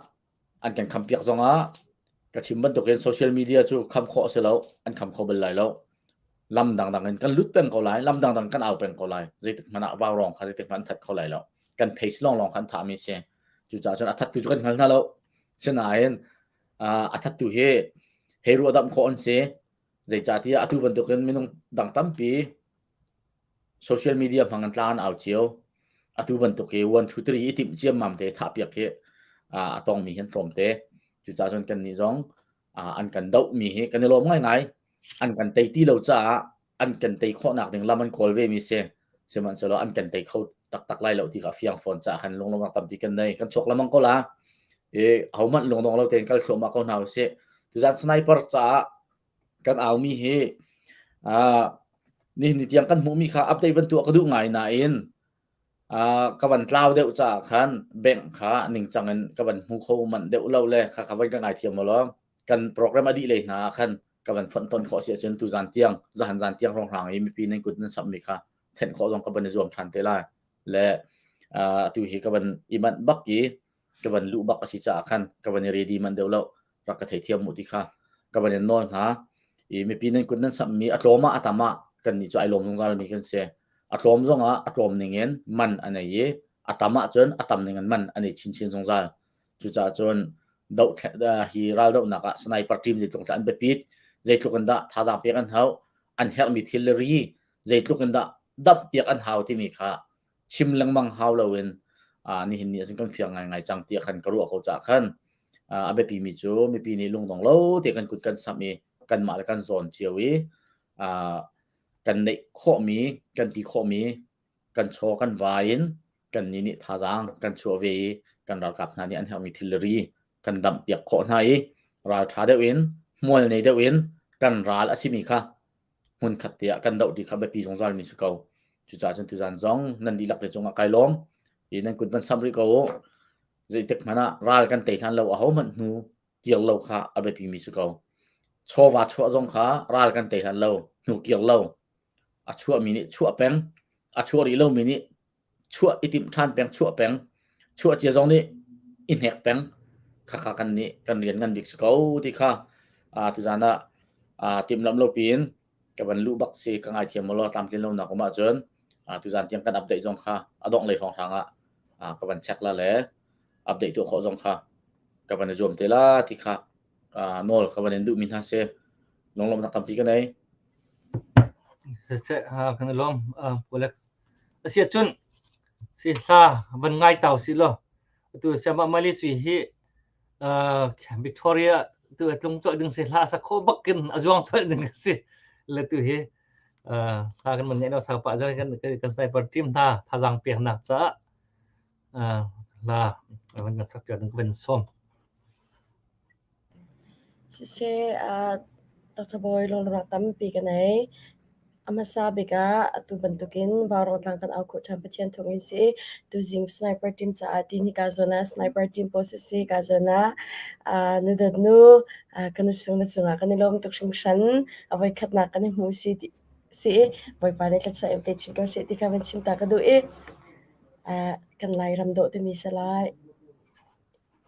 an kan khampiak zongah ka chim bantukin social media cu kham khawh a si lo, an kham kho bal lai lo. Lam dangdang in kan lut peng ko lai, lam dangdang kan au peng ko lai. Zeitik hmanh ah vaurawng kha zeitik hmanh an that kho lai lo. Kan face lawnglawng kha an thahmi si. Cucaah cun a thattu cu kan hngal hna lo. Sinain a thattu hi hei ruahdamh khawh an si. Zeicahtiah atu bantukin minung dang tampi Social media hmang in tlang an au cio. Atu bantuk hi 1, 2, 3 i timh ciammam te thahpiak hi a tongmi hi an tlawm te. Cucaah cun kannih zong an kan dohmi hi kan i lawm ngaingai. An kan tei ti lo caah an kan tei khawhnak ding lam an kawl vemi si. Sihmanhsehlaw an kan tei kho taktak lai lo ti kha a fiang fawn caah khan lunglawmhnak tampi kan nei. Kan chuak lengmang ko la. I ahohmanh lungdong lo tein kal thluahmah ko hna usih. Tuzaan sniper caah kan aumi hi nihin ni tiang kan hmuhmi kha update van tuah ka duh ngai nain ka van tlau deuh caah khan bank kha ningcang in ka van hmu kho manh deuh lo le kha kha van ka ngaithiam law kan program a dih lei hna ah khan ka van fonh ton khawh si ahcun tu zan tiang zahan zan tiang hrawnghrang i mipi nan kut nan sammi kha thenh khawh zong ka van i zuam ṭhan te lai le atu hi ka van i manh bak i ka van luh bak a si caah khan ka van i ready manh deuh lo rak ka theithiam mu ti kha ka van in nawl hna i mipi nan kut nan sammi a tlawm ah a tam ah kan nih cu ai lawm zungzal mi kan si a tlawm zong ah a tlawm ning in man a nei i a tam ah cun a tam ning in man a nei chinchin zungzal cucaah cun doh hi ral dohnak ah sniper team zeitluk in an biapit zeitluk in dah thazaang pek an hau an herhmi thil le ri zeitluk in dah damh piak an hau timi kha chim lengmang hau loin. Nihin ni ahcun kan fiang ngaingai cang tiah khan ka ruah ko caah khan a biapimi cu mipi nih lungdong lo te kan kut kan samh i kanmah le kan zawn cio i kan neih khawhmi kan ti khawhmi kan chaw kan vai in kan nih nih thazaang kan chuah ve i kan ralkap hna nih an herhmi thilri kan damh piak khawh hna i ralṭha deuh in hmual nei deuh in kan ral a simi kha hmunkhat te ah kan doh ti kha biapi zungzal mi si ko. Cucaah cun tuzan zong nan dihlak te cungah kai lawm. I nan kut van samh rih ko u. Zeitik hmanh ah ral kan tei hlan lo ahohmanh hnu kir lo kha a biapi mi si ko. Chawva chuah zong kha ral kan tei hlan lo hnu kir lo. A chuahmi nih chuah peng, a chuah rih lomi nih chuah i timh ṭhan peng, chuah peng, chuah cia zong nih i hnek peng. Khakha kan nih kan rian ngan bik si ko ti kha tuzan ah timhlamh lo piin ka van luh bak si ka ngaithiam mu law tlamtlin lonak um ahcun tuzan tiang kan update zong kha a dongh lei hrawnghrang ah ka van check la le update tuah khawh zong kha ka van i zuam te la ti kha nawl ka van in duhmi hna si. Lunglawmhnak tampi ka nei. Siseh, kan i lawm. Alex. Asi ahcun si hla van ngai tau si law atu siamah Mali Sui hi Victoria tu a tlung colh ding si hla sa kho bak in a zuang colh ding si le tu hi hla kan man ngeih lo sau pah kan kan sniper team hna thazaang peknak caah hla van kan sak piak ding ka van sawm. Siseh, Dr. Bawi lunglawmhnak tampi ka nei. A hmasa bik ah atu bantukin Vaurawng tlang kan au khawh ṭhan Pathian thawngin si. Tuzing sniper team caah ti hika zawn ah sniper team pawl siseh hika zawn ah na dawtnu ka nusung na cungah kan i lawm tuk hringhran. A voikhatnak kan i hmu si ti si i Bawipa nih thluachuah in pe chin ko seh ti kha van chim ta ka duh i kan Lairam dawh timi si lai.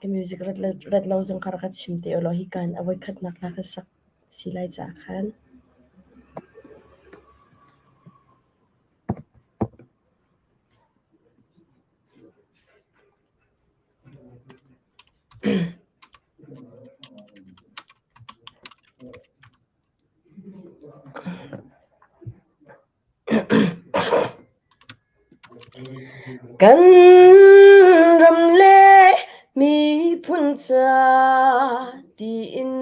Ka music rat lo zong kha rak ka chim te ulaw hika in a voikhatnak hla kan sak si lai caah khan. Kan ram le miphun ca tiin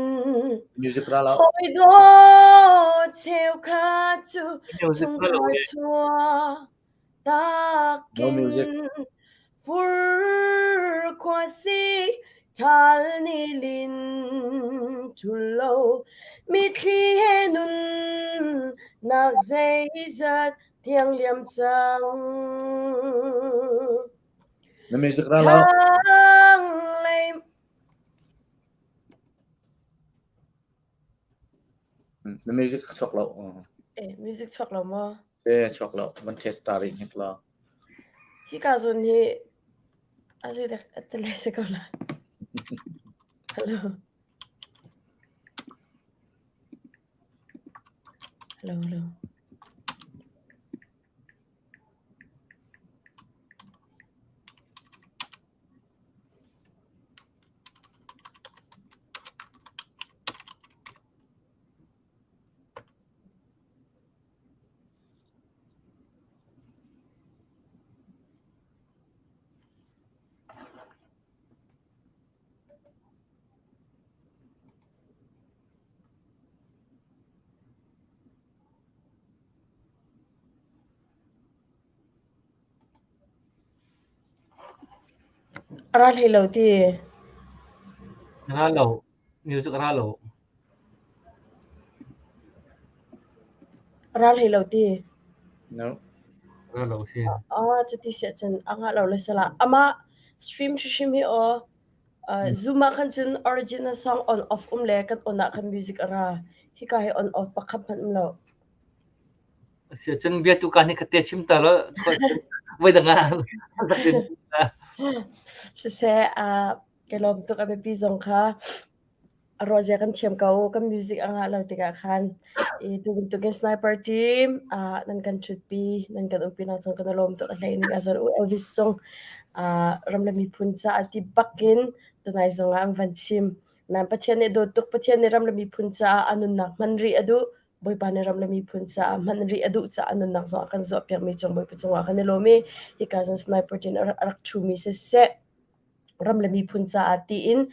hawi dawt cheukhat cu chungkhar chuah takin fur khuasik ṭhal ni lin ṭhul lo mitthli he nunnak zeizat tiang liam cang. Na music ra lo. Thlanglei Na music chuak lo. Eh, music chuak lo maw? Eh, chuak lo. Van test ta rih hnik lo. Hika zawn hi a zei dak a tele si ko la. Hello. Hello, hello. A ra hlei lo ti. Ra lo. Music ra lo. A ra hlei lo ti. No. Ra lo si. Ah, cuti siah cun a ngah lo le sala. Amah stream hrimhrim hi aw Zoom ah khan cun original song on off um le kan on ah khan music a ra. Hika hi on off pakhat hmanh um lo. Cun bia tu kaan hi khatte chim ta law voi dang ah Siseh, ka lawm tuk a biapi zong kha a ruahzia kan thiam ko. Kan music a ngah lo tikah khan i tu bantukin sniper team nan kan ṭhutpi, nan kan umpi nak zong kan i lawm tuk. A hlei in a U Elvis zong ram le miphun caah ti bakin tunai zong ah an van chim. Nan Pathian nih dawt tuk, Pathian nih ram le miphun caah a nunnak hman rih a duh. Bawipa nih ram le miphun caah hman rih a duh caah nunnak zong a kan zuahpiakmi cung Bawipa cungah kan i lawm i hika zong sniper tein a rak ṭhumi siseh ram le miphun caah tiin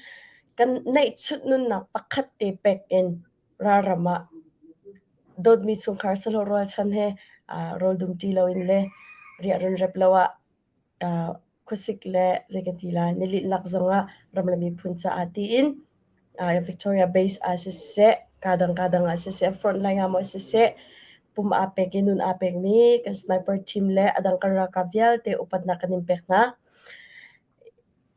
kan neihchunh nunnak pakhat te pek in ralram ah dawtmi chungkhar sahlawh rualchan he rawl dum ṭi loin le riahrun rep lo ah khuasik le zei kan ti lai nilihnak zongah ram le miphun caah tiin Victoria Base ah siseh kadang kadang ah siseh frontline ah maw siseh pum aa pek i nun aa pekmi kan sniper team le a dang kan ralkap vialte upatnak kan in pek hna.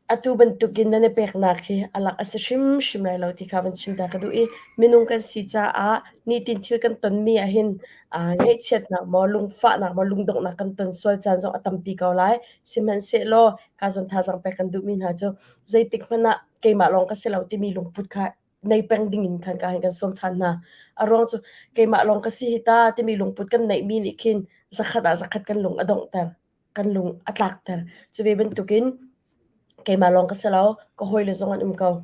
Atu bantukin nan i peknak hi a lak a si hrimhrim lai lo ti kha van chim ta ka duh i minung kan si caah nitin thil kan tonmi ahhin ngaihchiatnak maw, lungfahnak maw, lungdonghnak kan ton sual caan zong a tampi ko lai. Sihmanhsehlaw ka zawn thazaang pek kan duhmi hna cu zeitik hmanh ah keimah lawng ka si lo timi lungput kha nei peng ding in khan ka hin kan sawm ṭhan hna. A ruang cu keimah lawng ka si hi ta timi lungput kan neihmi nih khin zakhat ah zakhat kan lung a donghter. Kan lung a tlakter. Cu ve bantukin keimah lawng ka si lo, ka hawile zong an um ko.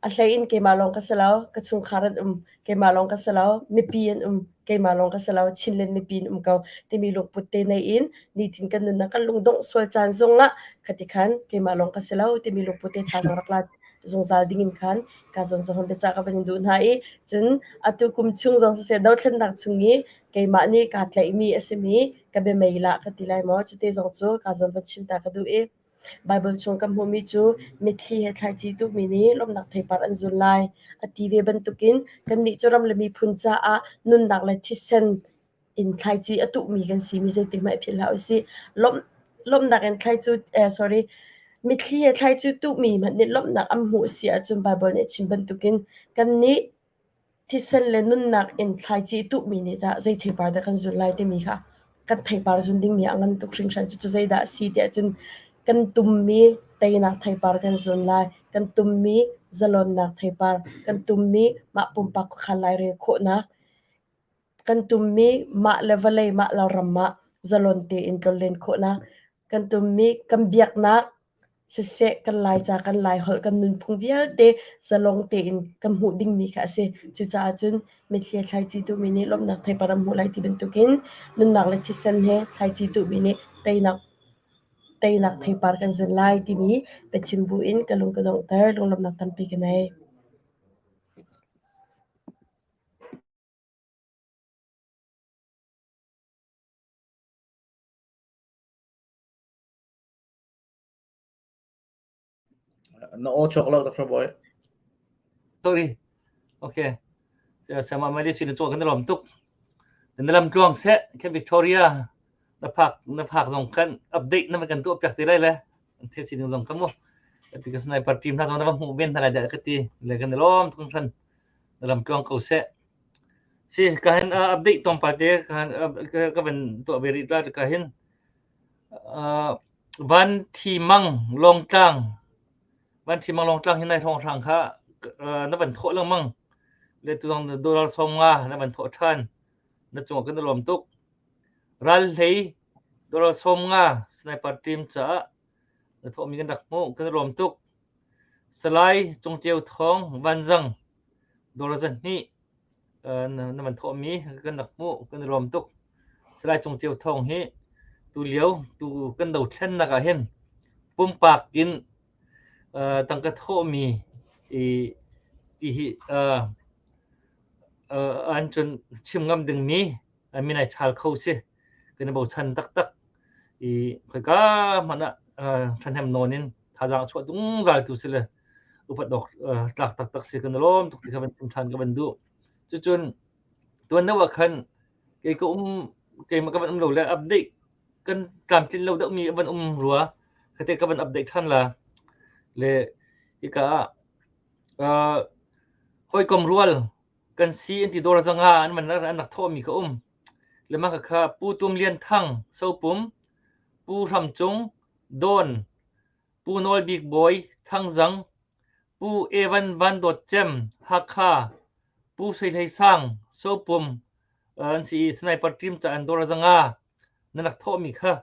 A hlei in keimah lawng ka si lo, ka chungkhar an um. Keimah lawng ka si lo, mipi an um. Keimah lawng ka si lo, Chinland mipi an um ko timi lungput te nei in nitin kan nunnak kan lungdongh sual caan zongah khati khan keimah lawng ka si lo timi lungput te thazaang rak la zungzal dingin khan ka zawn zawn biacah ka van in duh hna i cun atu kum chung zong siseh dothlennak chung i keimah nih kaa tlaihmi a simi ka biamei lah ka ti lai maw cute zong cu kaa zawn van chim ta ka duh i Baibal chung kan hmuhmi cu mitthli he thlaici tuhmi nih lawmhnak theipar an zun lai a ti ve bantukin kannih cu ram le miphun caah nunnak le thisen in thlaici a tuhmi kan si mi zeitik hmanh i philh hlah usih. Lawmh lawmhnak in thlaicu eh sorry mitthli he thlaicu tuhmi hmanh nih lawmhnak an hmuh si ahcun Baibal nih a chim bantukin kannih Thisen le nunnak in thlaici tuhmi nih tah zei theipar dah kan zun lai timi kha kan theipar zun dingmi a ngan tuk hringhran. Cucu zeidah a si tiah cun kan tummi teinak theipar kan zun lai. Kan tummi zalonnak theipar, kan tummi mah pumpak khuakhan lairel khawhnak, kan tummi mah le vawlei mah le ram ah zalon tein tlonlen khawhnak, kan tummi kan biaknak Siseh, kan Laica, kan Laiholh, kan nunphung vialte zalong tein kan hmuh dingmi kha a si. Cucaah cun mitthli he thlaici tuhmi nih lawmhnak theipar an hmuh lai ti bantukin nunnak le thisen he thlaici tuhmi nih teinak teinak theipar kan zun lai timi biachim buin ka lung ka donghter. Lunglawmhnak tampi ka nei. Na aw chuak lo Dr. Boy. Sorry. Okay. Sama Mali sin chu kan lom tuk. Na lam tluang se ke Victoria na phak na phak zong kan update na kan tu piak ti lai le thil sining zong ka mu. Ti ka sniper team hna zong na va hmuh ven hna lai dah ka ti. Le kan lom tung hran. Na lam tluang ko se. Si ka hin update tong pa te ka ka van tuah ve rih ta ka hin Van Thi Mang Lawngtlang Van Thi Mang Lawngtlang hi nai hrawnghrang kha na van thawh lengmang. Le tu zong dollar 50 na van thawh ṭhan. Na cungah kan i lawm tuk. Ral hlei dollar 50 sniper team caah na thawhmi kan rak hmuh. Kan i lawm tuk. Salai Cungceu Thawng Vanzang dollar 200 na van thawhmi kan rak hmuh kan i lawm tuk. Salai Cung Ceu Thawng hi tulio tu kan dothlennak ah hin pumpak in tangka thawhmi i ti hi an cun chim ngam dingmi min ai chal kho si kan i bochan taktak i khoika hmanh ah ṭhahnem nawn in thazaang a chuah zungzal tu si le upat awk tlak taktak si kan i lawm tuk ti kha van chim ṭhan ka van duh. Cucun tuan deuh ah khan kei ka um keimah ka van um lo le update kan tlamtlin lo deuhmi a van um rua khate ka van update ṭhan la le hika ah hawikom rual kan si an ti dawr zanga an van an rak thawhmi ka um le mah kha Pu Tum Lian Thang Sopum Pu Hram Cung Dawn Pu Nawl Bik Bawi, Thangzang, Pu Evan Van Dawt Cem, Hakha, Pu Sui Hlei Sang, Sopum an si i sniper team ca an dawr zanga na rak thawhmi kha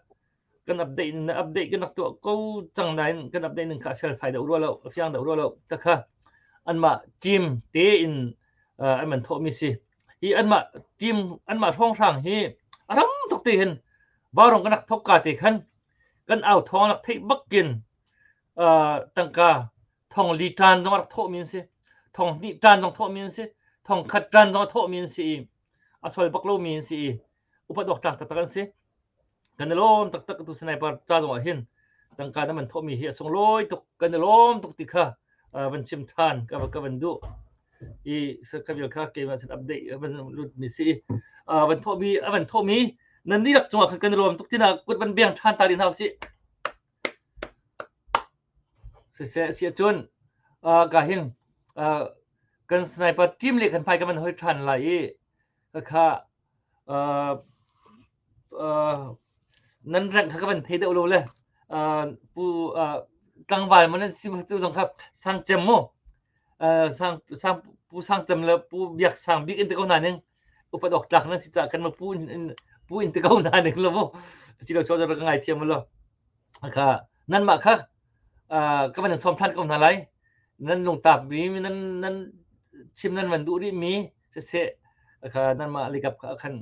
kan update na update kan rak tuah ko cang nain kan update ning kha a felfai deuh rua lo a fiang deuh rua lo ta kha anmah team tein an man thawhmi si. Hi anmah team anmah hrawnghrang hi a ram tuk te hin Vaurawng kan rak thok ka te khan kan au thawng rak theih bakin tangka thong li ṭan zong a rak thawhmi an si. Thong hnih ṭan zong thawhmi an si. Thong khat ṭan zong a thawhmi an si i a sual bak lomi an si i upat awk tlak taktak an si. Kan i lawm taktak tu sniper ca zong ah hin tangka na man thawhmi hi a sunglawi tuk kan i lawm tuk ti kha van chim ṭhan ka ka van duh. I kha vial kha keimah sin update van lut mi si van thawhmi a van thawhmi nan dihlak cungah khan kan i lawm tuk tina kut van beng ṭhan ta rih hna usih. Siseh si ahcun ka hin kan sniper team le kan hmai kan van hoi ṭhan lai i khakha nan rank kha ka van thei deuh lo le pu tlangval maw nan si cu zong kha sang cem mu sang sang pu sang cem le pu biak sang bik in te ko hna ning upat awk tlak nan si caah kan ma pu in pu in te ko hna ning lo mu si lo so ka ngai thiam lo Kha nanmah kha ka van in sawm ṭhan ko hna lai. Nan lungtak mi nan nan chim nan van duh rihmi siseh kha nanmah leikap kha khan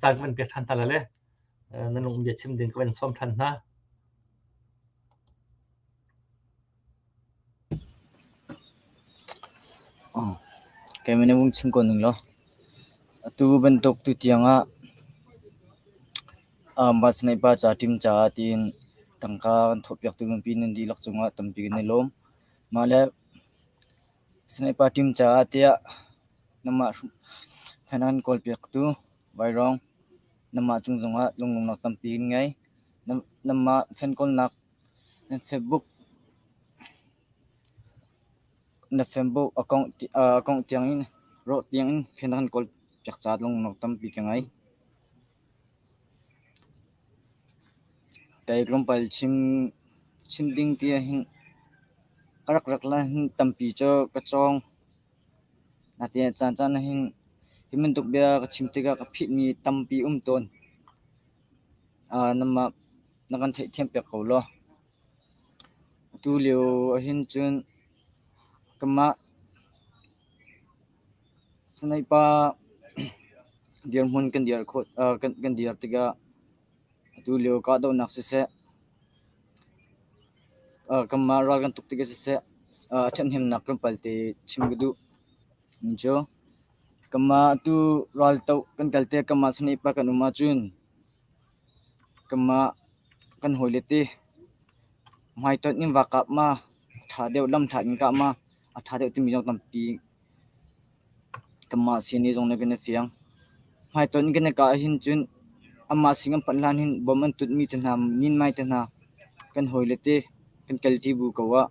caan ka van pek ṭhan hna lai le nan lung bia chim ding ka van sawm ṭhan hna. Keimah nih vung chim ko ning law, atu bantuk tutiang ah bus neih pa ca ṭim caah tiin tangka kan thawhpiaktu mipi nan dihlak cungah tampi kan i lawm. Mah le sniper ṭim caah tiah nangmah fan an kawlpiaktu Vairawng nangmah cung zongah lunglawmhnak tampi kan ngei. Nangmah fan kawlnak Na Facebook account tiangin rawh tiangin fian na kan kawlpiak caah lunglawmhnak tampi ka ngei. Kei tlawmpal chim ding ti ahhin ka rak rak le hin tampi cu ka cawng. Natiin a caancaan ahhin hi bantuk bia ka chim tikah ka phihmi tampi um tawn. Nangmah na kan theihthiam piak ko law. Atu lio ahhin cun kanmah sniper dirhmun kan dir khawh kan dir tikah atu lio kahdohnak siseh, kanmah ral kan tuk tikah siseh, a ṭhathnemnak tlawmpal te chim ka duh. Cu kanmah atu raltoh kan kal tikah kanmah sniper kan um ahcun Kanmah kan hawile te hmaitonh in va kap ma a ṭha deuh, lamhlat in kah ma a ṭha deuh timi zong tampi kanmah sin i zong nih kan i fiang. Hmaitonh in kan i kah ahhin cun anmah sin kan phanh hlan hin bom an tutmi te hna, ninmai te hna kan hawile te kan kalṭi bu ko ah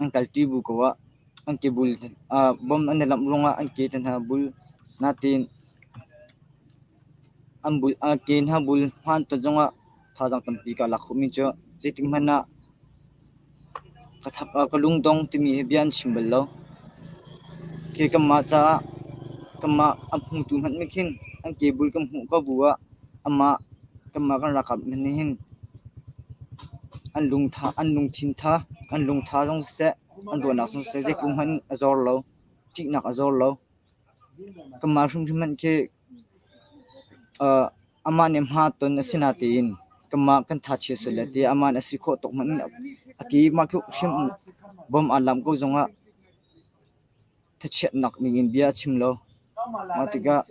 an kalṭi bu ko ah an kebul bom an i lamh ruangah an ke te hna bul natin Ke hna bul hmaan ton zongah thazaang tampi kaa lak khawhmi cu zeitik hmanh ah ka lungdong timi hi bia an chim bal lo. Ke kanmah caah kanmah a hmutu hmanh nih khin an ke bul kan hmuh ko bu ah amah kanmah kan ralkap hmanh nih hin an lungthin tha, an lungtha zong siseh, an ruahnak zong siseh zeitluk hmanh a zor lo, ṭihnak a zor lo. Kanmah hrimhrim hmanh khi amah nih hma ton a si natein kanmah kan thachia sual lai tiah amah nih a si khawh tawk hmanh in a ke mah tluk hrim bawm aa lamh ko zongah thachiatnak ningin bia a chim lo. Mah tikah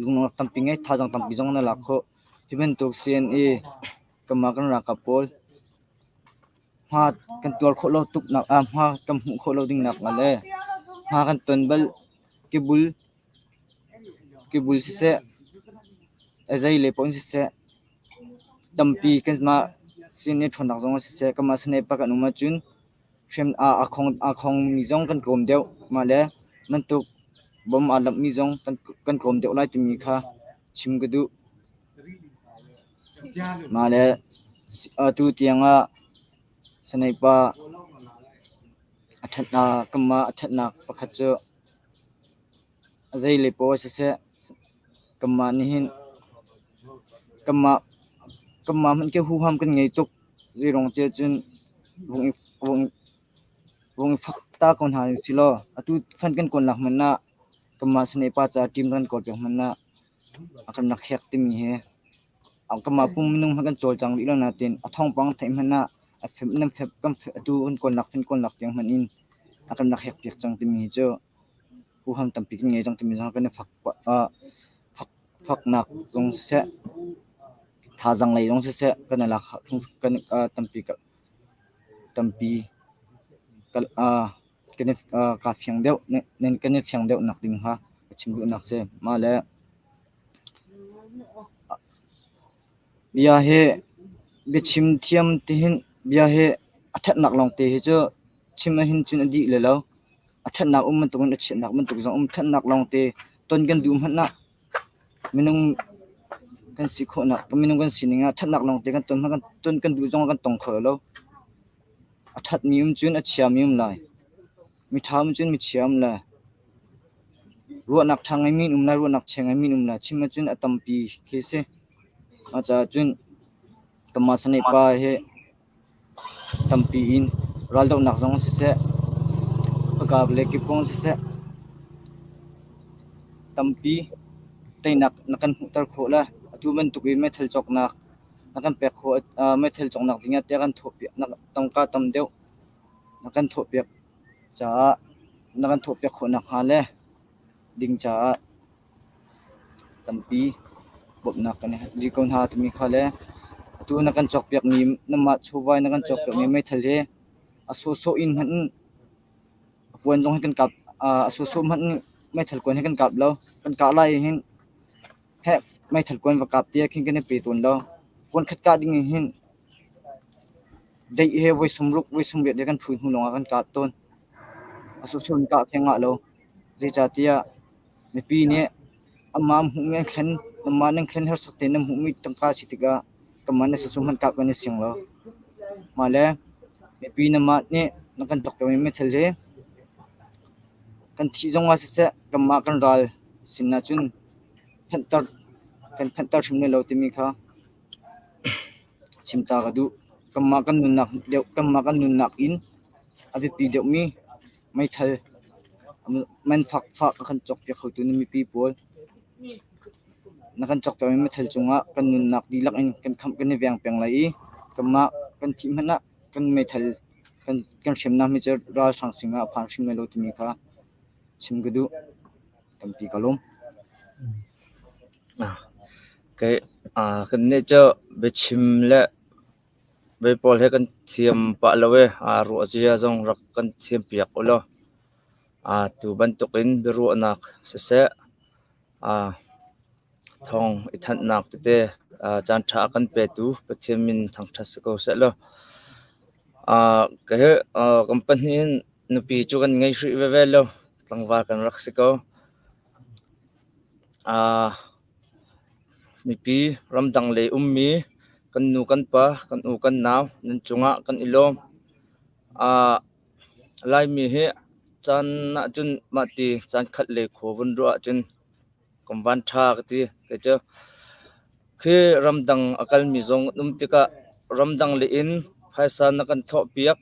lungnak tampi ngei, thazaang tampi zong na lak khawh. Hi bantuk CNA kanmah kan ralkap pawl Hma kan tuar khawh lo tuknak ah hma kan hmuh khawh lo dingnak hnga le hma kan ton bal kebul kebul siseh a zei lei paoh in siseh tampi kanmah sin i ṭhawnnak zong ah siseh kanmah sin i kan um ahcun hriam aa khongmi zong kan tlawm deuh. Mah le bantuk bom aa lamhmi zong kan tlawm deuh lai timi kha chim ka duh. Mah le atu tiangah sniper kanmah a ṭhatnak pakhat cu a zeilei paoh ah siseh kanmah nih hin kanmah hmanh khi huham kan ngei tuk. Zeiruang tiah cun vung i fak ta ko hna silaw atu fan kan kawl nak hmanh ah. Kanmah Sine pa caah team kan kawl piak hmanh ah a kan rak hek timi hi kanmah pum minung hmanh kan cawlcang rih lo nain a thawngpang theih hmanh ah a fem nan fep kan atu kan kawlnak fin kawlnak tiang hmanh in a kan rak hek piak cang timi hi cu huham tampi kan ngei cang timi zong kan i fak fak faknak zong siseh thazaang lei zong siseh kan i lak kan tampi tampi kan i kaa fiang deuh kan i fiang deuh nak ding kha ka chim duhnak si. Mah le bia hi biachim thiam tihin bia hi a ṭhatnak lawngte hi cu chim ahhin cun a dih le lo. A ṭhatnak um bantukin a chiatnak bantuk zong um. Ṭhatnak lawngte ton kan duh hmanh ah minung kan si khawhnak minung kan sining ah ṭhatnak lawngte kan ton hmanh ton kan duh zong ah kan tong kho lo. A ṭhatmi um cun a chiami um lai. Miṭha um cun michia um lai. Ruahnak ṭha ngeimi an um lai, ruahnak chia ngeimi an um lai. Chim ahcun a tampi khi a si. Mah caah cun kanmah Senate pa hi tampi in raldohnak zong siseh, khuakap le kipkung siseh, tampi teinak na kan hmuhter khawh lai. Atu bantuk in meithal cawknak na kan pek khawh meithal cawknak dingah tiah kan thawhpiak tangka tam deuh na kan thawhpiak caah na kan thawhpiak khawh nakhnga le ding caah tampi bawmhnak kan i rih ko hna timi kha le atu na kan cawkpiakmi nangmah chawva in na kan cawkpiakmi meithal hi a sawhsawh in hmanh a kuan zong hi kan kap a sawhsawh hmanh meithal kuan hi kan kap lo. Kan kah lai hin heh meithal kuan va kap tiah khin kan i pe tawn lo. Kuan khat kah ding in hin deih he voi sumruk voi sumriat he kan ṭhu hnu lawngah kan kah tawn. A sawhsawh in kah khi a ngah lo. Zeicahtiah mipi nih amah an hmuhmi an thlen, anmah nan thlen harsak tein nan hmuhmi tangka a si tikah kanmah nih sawhsawh hmanh kah kan i siang lo. Mah le mipi nanmah nih nan kan cawkpiakmi meithal hi kan thih zongah siseh kanmah kan ral sin ahcun phenhter kan phenhter hrim lai lo timi kha chim ta ka duh. Kanmah kan nunnak deuh kanmah kan nunnak in a biapi deuhmi meithal man fakfak a kan cawkpiak khotu na mipi pawl na kan cawkpiakmi meithal cungah kan nunnak dihlak in kan khamh kan i veng peng lai i kanmah kan thih hmanh ah kan meithal kan kan hriamnam hi cu ralhrang sinah a phan hrim lai lo timi kha chim ka duh. Tampi ka lawm. Kei kannih cu biachim le vei pawl hi kan thiam pah lo i ruahzia zong rak kan thiampiak u law tu bantukin biaruahnak siseh thawng i thanhnak tete caanṭha a kan petu Pathian min thangṭhat si ko seh law. Kei kan pahnih hin nupi cu kan ngei hrih veve lo, tlangval kan rak si ko. Mipi ramdang lei ummi kan nu kan pa, kan u kan nau nan cungah kan i lawm. Laimi hi caan ahcun mahti caan khat lei khua vun ruah ahcun kan van ṭha ka ti. Kei cu khi ramdang a kalmi zong an um tikah ramdang lei in phaisa na kan thawhpiak.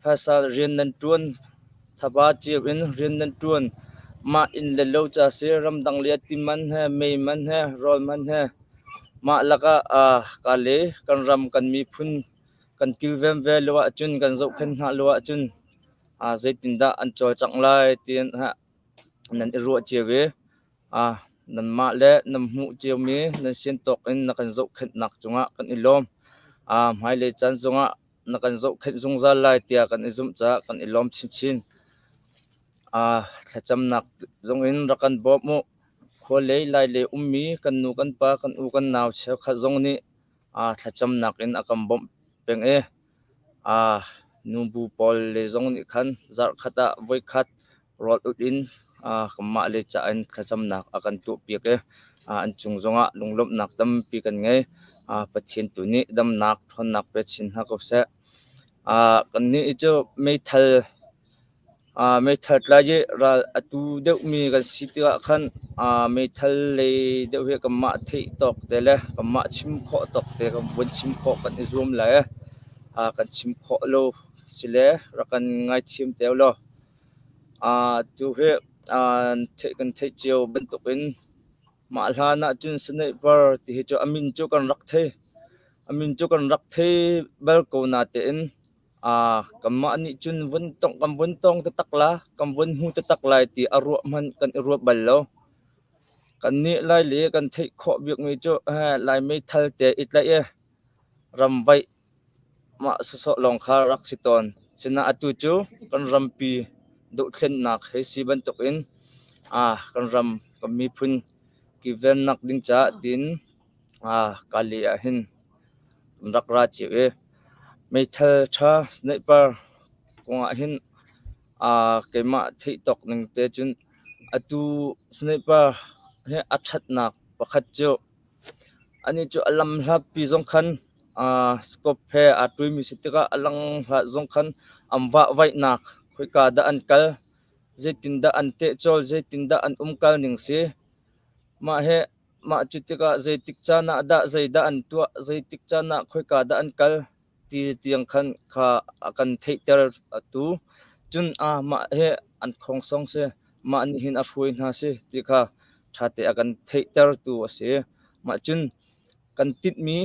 Phaisa rian nan ṭuan, thaba cio in rian nan ṭuan. Mah inn le lo ca si ramdang le ti man he, mei man he, rawl man he, mah lakah ka le kan ram kan miphun kan kilven ve lo ahcun kan zohkhenh hna lo ahcun zeitindah an cawlcangh lai tiin nan i ruah cio i nanmah le nan hmuh ciomi nan sian tawk in na kan zohkhenhnak cungah kan i lawm. Hmailei caan zongah na kan zohkhenh zungzal lai tiah kan i zumh caah kan i lawm chinchin. Thlacamnak zongin rak kan bawm u. Khualei lailei ummi kan nu kan pa kan u kan nau cheukhat zong nih thlacamnak in a kan bawmh peng i nubu pawl le zong nih khan zarhkhat ah voikhat rawl ut in kanmah le ca in thlacamnak a kan tuahpiak i an cung zongah lunglawmhnak tampi kan ngei. Pathian tu nih damnak ṭhawnnak pe chin hna ko seh. Kannih cu meithal meithal tlai i ral a tu deuhmi kan si tikah khan meithal lei deuh hi kanmah theih tawk te le kanmah chim khawh tawk te kan vun chim khawh kan i zuam lai. Kan chim khawh lo sile rak kan ngaithiam te ulaw. Tu hi. Kan theih cio bantukin mah hlan ahcun sniper ti hi cu a min cu kan rak thei. A min cu kan rak thei bal ko natein kanmah nih cun vun tongh kan vun tong taktak la, kan vun hmu taktak lai ti a ruah hmanh kan i ruat bal lo. Kannih Laili kan theih khawh bikmi cu Lai meithal te i tlaih i ramvaih mah sawsawh lawng kha rak si tawn. Sinain atu cu kan rampi dohthlennak hei si bantukin kan ram kan miphun kivennak ding caah tiin Kali ahhin kan rak ra cio i meithal ṭha sniper kong ahhin keimah theih tawk ning te cun atu sniper hi a ṭhatnak pakhat cu anih cu a lamhlatpi zong khan scope he aa ṭuimi si tikah a langhlat zong khan an vahvaihnak khoika dah an kal, zeitindah an tehcawl, zeitindah an umkal ning si. Mah hi mah cu tikah zeitik caan ah dah zeidah an tuah, zeitik caan ah khoika dah an kal ti tiang khan kha a kan theihter atu. Cun mah hi an khongsong si, mah nih hin a hruai hna si ti kha ṭhate a kan theihtertu a si. Mah cun kan tinhmi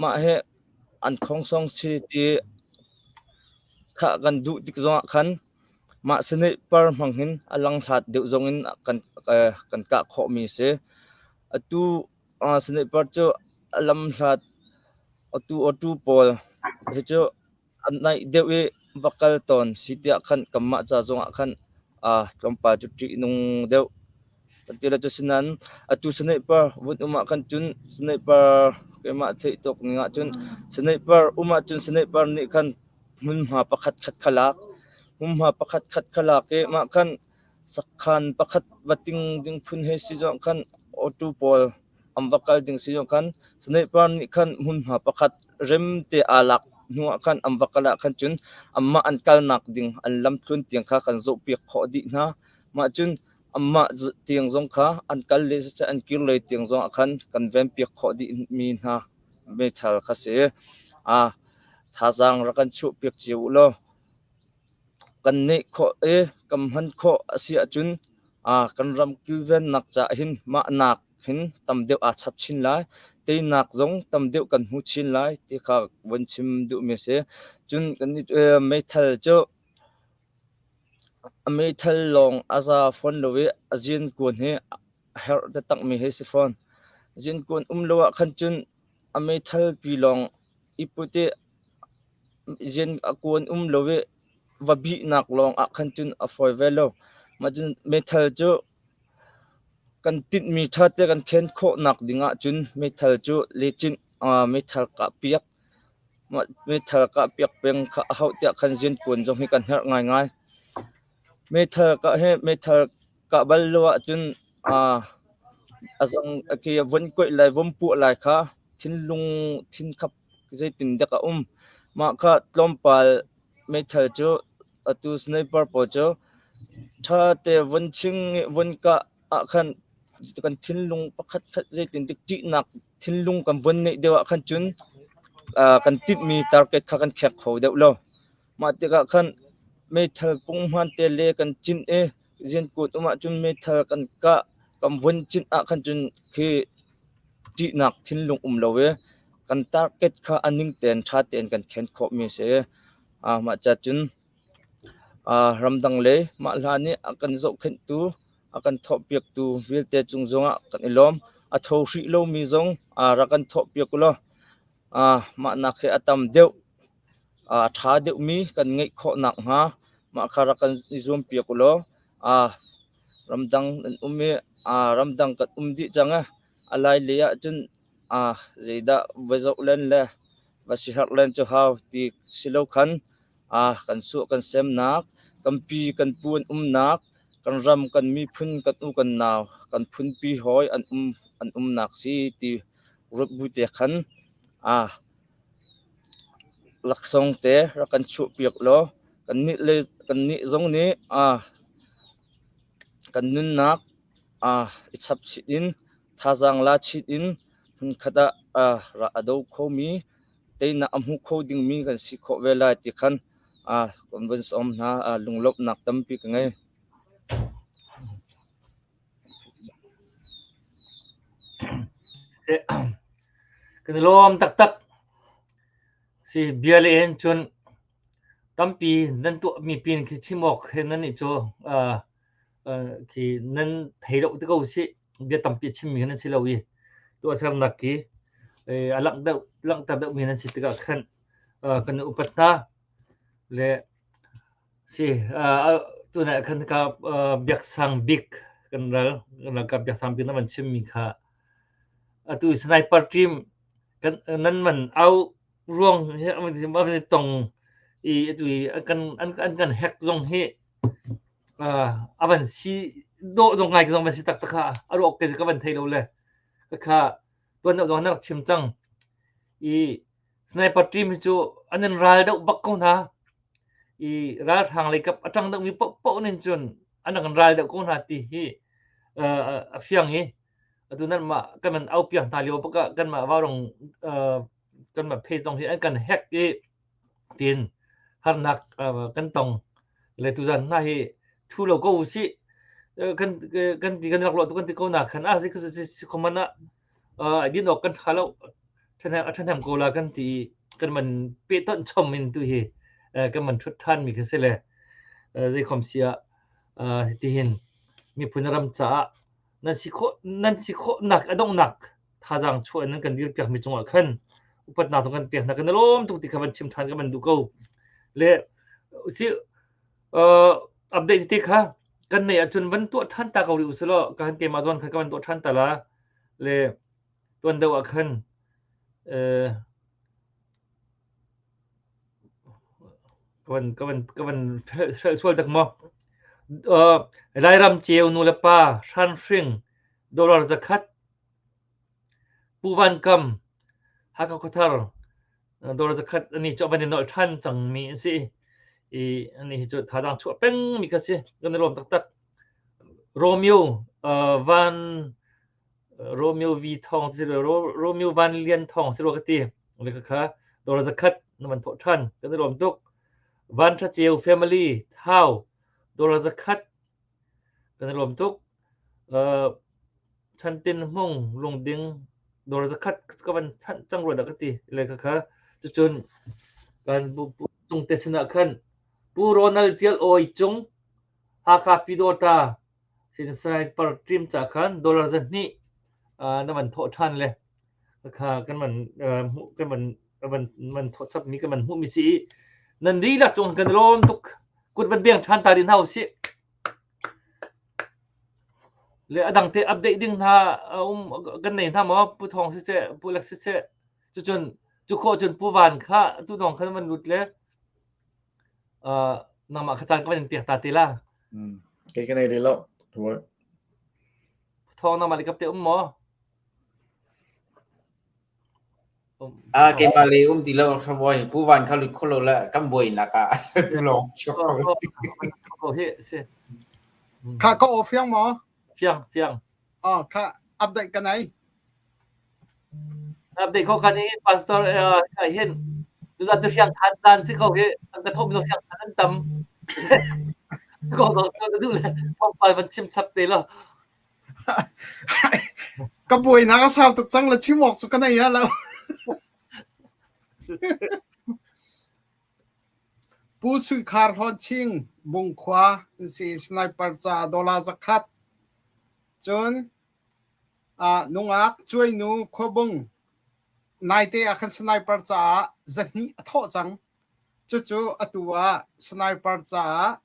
mah hi an khongsong si ti kha kan duh tik zongah khan mah sniper hmang hin a langhlat deuh zongin kan kah khawhmi a si. Atu sniper cu a lamhlat atu awtu pawl hi cu a naih deuh i va kal tawn si tiah khan kanmah ca zongah khan tlawmpal cu ṭihnung deuh kan ti lo. Asinain atu sniper vun um ah khan cun sniper keimah theih tawk ning ahcun sniper um ahcun sniper nih khan hmunhma pakhat khat kha lak. Hmunhma pakhat khat kha lak i mah khan sakhan pakhat va ting ding phun hei si zong khan auto pawl an va kal ding si zong khan sniper nih khan hmunhma pakhat remte aa lak hnu ah khan an va kal ah khan cun anmah an kalnak ding an lamtluan tiang kha kan zohpiak khawh dih hna. Mah cun anmah tiang zong kha an kal le siseh an kir lei tiang zong ah khan kan venpiak khawh dihmi hna meithal kha si. Thazaang rak kan chuahpiak cio u law kan neih khawh i kan hman khawh a si ahcun kan ram kilvennak caah hin mah nak hin tam deuh aa chap chin lai. Teinak zong tam deuh kan hmu chin lai ti kha von chim duhmi a si. Cun kan meithal cu a meithal lawng a za fawn lo i a zinkuan hi a herh taktakmi hi a si fawn. Zinkuan um lo ah khan cun a meithal pi lawng i put i zin a kuan um lo i va bihnak lawng ah khan cun a fawi ve lo. Mah cun meithal cu kan tinhmi ṭhate kan khen khawhnak ding ahcun meithal cu lecinh meithal kahpiak meithal kahpiak peng kha a hauh tiah khan zinkuan zong hi kan herh ngaingai. Meithal kah hi meithal kah bal lo ahcun a zang khi a von kuaih lai von puah lai kha thinlung thinkhap zeitin dek a um. Mah kha tlawmpal meithal cu atu sniper pawl cu ṭhate von ching i von kah ah khan kan thinlung pakhat khat zeitin dik ṭihnak thinlung kan von neih deuh ah khan cun kan tinhmi target kha kan khek kho deuh lo. Mah tikah khan meithal punghman te le kan cinh i Zinkut um ahcun meithal kan kah kan vun cinh ah khan cun khi ṭihnak thinlung um lo i kan target kha a ning tein ṭha tein kan khen khawhmi a si. Mah ca cun ramdang lei mah hlan i a kan zohkhenhtu, a kan thawhpiaktu vialte cung zongah kan i lawm. A tho hrih lomi zong rak kan thawhpiak ulaw mah nak hi a tam deuh. A ṭha deuhmi kan ngeih khawh nakhnga mah kha rak kan i zuampiak u law ramdang nan um i ramdang kan um dih cang i a lailei ah cun zeidah va zoh len le va siherh len cu hau ti si lo khan kan suah kan semnak, kan pi kan pu an umnak, kan ram kan miphun kan u kan nau kan phunpi hawi an um an umnak si ti ruat bu te khan Laksawng te rak kan chuahpiak law kannih zong nih kan nunnak i chapchih in thazaang la chin in hmunkhat ah a do khomi, teinak a hmu kho dingmi kan si khawh ve lai ti khan kan vun sawm hna. Lunglawmhnak tampi ka ngei. Siseh, kan i lawm taktak. Si bia le in cun tampi nan tuahmi pin khi chim awk he nan nih cu uh, uh, khi nan thei lo te ko sih. Bia tampi a chimmi nan si lo i tuahsernak khi eh, a langh deuh langhter deuhmi nan si tikah khan uh, kan i upat hna le Si, uh, tunah khan ka uh, biaksang bik kan ral kan ralkap biaksang bik na van chimmi kha atu sniper team kan nan man au ruang hi an tong i atu i kan an an kan hack zong hi uh, avan si do zong ngai zong van si tak tak kha a ruak ke ka van thei lo le kha tuan deuh zong na rak chim cang i sniper team hi cu an in ral deuh bak ko hna i ralhrang lei kap a ṭang deuhmi paohpaoh nih cun an rak in ral deuh ko hna ti hi a fiang i atu nanmah kan man aupiak hna lio bak ah kanmah vaurong kanmah phe zong hi an kan hack i tiin harnak kan tong le tuzan hna hi thu lo ko usih kan kan ti kan rak lo tu kan ti ko na khan a si si khoman ah din awk kan ṭha lo a ṭhahnem ko la kan ti i kan man pehtonh chom in tu hi kan man ṭhut ṭhan mi kha si le zeikhom si ah tihin miphun ram caah nan si khawh nan si khawhnak a donghnak thazaang chuah in nan kan dirpiak mi cungah khan upatnak zong kan pek hna kan i lawm tuk ti kha van chim ṭhan ka van duh ko le si update te kha kan nei ahcun van tuah ṭhan ta ko rih usih law ka han keimah zawn khan ka van tuah ṭhan ta la le tuan deuh ah khan ka van ka van ka van sual tak maw Lairam ceu nu le pa hranhring dollar zakhat Pu Van Kam Hakha Khuathar dollar zakhat ani cu van i nolh ṭhan cangmi an si i ani hi cu thazaang chuah pengmi kha si kan i lawm taktak Romeo Van Romeo V Thawng si Romeo Van Lian Thawng si rua ka ti le kha dollar zakhat na van thawh ṭhan kan i lawm tuk Van Ṭha Ceu family Thau dollar zakhat kan i lawm tuk Chantin Hmung Lungding dollar zakhat ka van chanh cang rua dah ka ti le kha cucun kan cung te sinah khan Pu Ronald Ṭial Awi Cung Hakha Pyidawta Sniper team ca khan dollar 200 na van thawh ṭhan le kha kan van hmuh kan van van van thawh chapmi kan van hmuhmi si i nan dihlak cung kan i lawm tuk kut van beng ṭhan ta dih hna usih. Le a dang te update ding hna um kan nei hna maw Pu Thawng siseh Pu Lek siseh cucun cu khawh cun Pu Van kha tu dong khan van lut le nangmah kha caan ka van in pek ta te la. Kei ka nei rih lo. Thawng nangmah le kap te um maw? Ah, keimah lei um ti lo hramuai Pu Van kha lut kho lo le kan buainak ah tu lawng chuak ko. Ko hi si. Kha ka aw fiang maw? Fiang, fiang. Oh, kha update ka nei. Update ko kan i pastor hin tuzan tu siang khan dan si ko hi an ka thom lo siang khan an tam. Ko zo tu du le thawngpal van chim chap te lo. Ka buainak a sau tuk cang le chim awk cu ka nei lo. Pu Sui Khar Hlawn Ching Bungkhua si sniper ca dollar zakhat cun uh, nungak cuainu khuabung naite ah khan sniper caah zahnih a thawh cang cucu atu ah sniper caah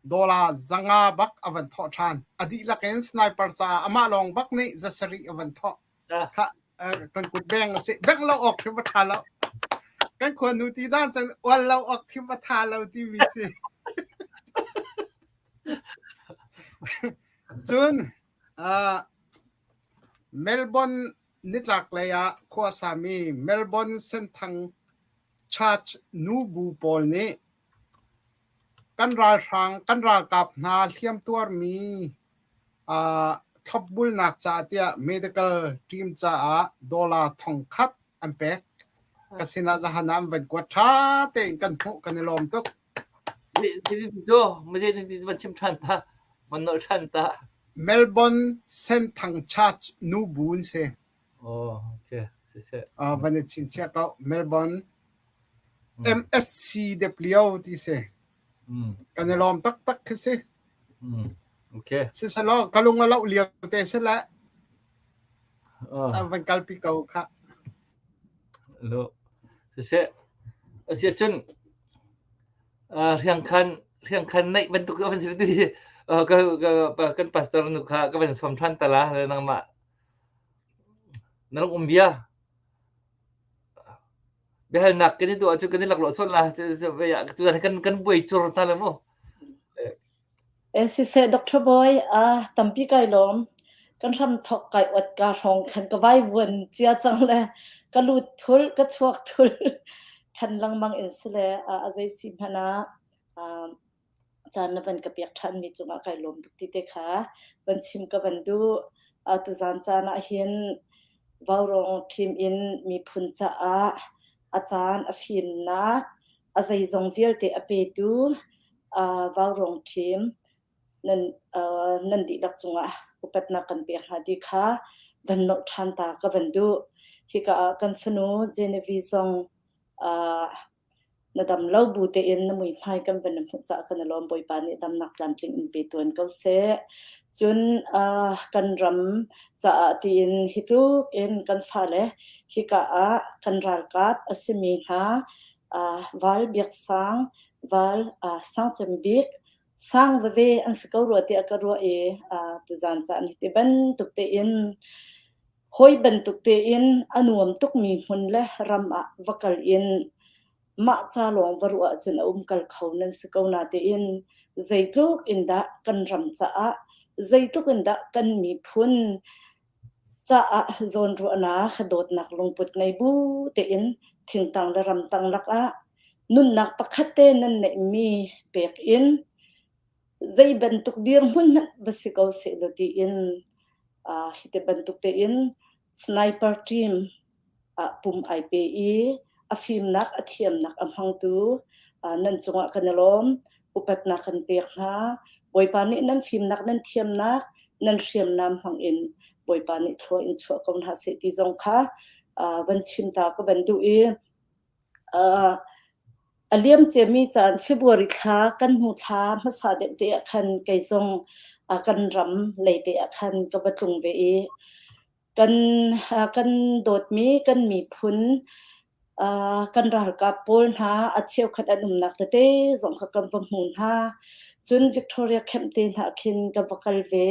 dollar 500 bak a van thawh ṭhan. A dihlak in sniper caah amah lawng bak nih 700 a van thawh. Kha kan kut beng a si. Bengh lo awk hrim a ṭha lo. Kan khua nu ti dan cun ual lo awk hrim a ṭha lo timi si. Cun uh, Melbourne nitlak lei ah khua sami Melbourne Senthang Church nubu pawl nih Kan ralhrang kan ralkap hna hliamtuarmi uh, thlopbulnak caah tiah medical team caah dollar 1000 an pek. Ka sinah zahan ah an van kuat ṭha tein kan hmuh kan i lawm tuk. Van chim ṭhan ta, van nolh ṭhan ta. Melbourne Senthang Church nubu an si. Oh, okay. Siseh. Uh, van i chinchiah ko. Melbourne MSc dep lio ti si. Kan i lawm taktak khi si. Okay. Siselaw ka lung a loh lio te si le. Uh. Van kalpi ko kha. Lo. Siseh. Asiah cun hriangkhan hriangkhan naih bantuk a van si tu hi kan pastor nu kha ka van sawm ṭhan ta la nangmah na lung um bia biahalnak kan i tuah cu kan i laklawh sual la tu kan kan buai cur hna le mu. Siseh Dr. Boy, ah tampi kai lawm. Kan hram thok kai ot ka hrawng khan ka vai vuan cia cang le ka lut thul ka chuak thul khan lengmang in sile a zei si hmanh ah caan na van ka pek ṭhanmi cungah kai lawm tuk ti te kha van chim ka van duh. Tuzaan caan ah hin Vaurawng team in miphun caah a caan a fimnak a zeizong vialte a petu Vaurawng team nan nan dihlak cungah upatnak kan pek hna ti kha van nolh ṭhan ta ka van duh. Hika ah kan fanu Genevieve zong Na dam lo bu tein na muihmai kan van na hmuh caah kan i lawm. Bawipa nih damnak tlamtling in pe tuan ko seh. Cun uh, kan ram caah tiin hi tluk in kan fale hika ah kan ralkap a simi hna uh, Val Biak Sang, Val uh, Sang Cem Bik, sang veve an si ko rua tiah ka ruah i uh, tuzaan caan hi ti bantuk tein Hawi bantuk tein a nuam tukmi hmun le ram ah va kal in mah ca lawng va ruah ahcun a umkal kho nan si ko natein zeitluk in dah kan ram caah, zeitluk in dah kan miphun caah zawnruahnak, dawtnak lungput ngei bu tein thingtang le ramtang lakah nunnak pakhat te nan neihmi pek in zei bantuk dirhmun hmanh va si ko sehlaw tiin uh, hiti bantuk tein sniper team ah pum ai pe i a fimnak a thiamnak a hmangtu uh, nan cungah kan i lawm upatnak kan pek hna Bawipa nih nan fimnak nan thiamnak nan hriamnam hmang in Bawipa nih thlua in chuah ko hna seh ti zong kha uh, van chim ta ka van duh i Uh, a liam ciami caan February thla kan hnu thla hmasa deuh te ah khan kei zong uh, kan ram lei te ah khan ka va tlung ve i kan uh, kan dawtmi kan miphun uh, kan ralkap pawl hna a cheukhat an umnak tete zong kha kan va hmu hna. Cun Victoria Camp te hna khin kan va kal ve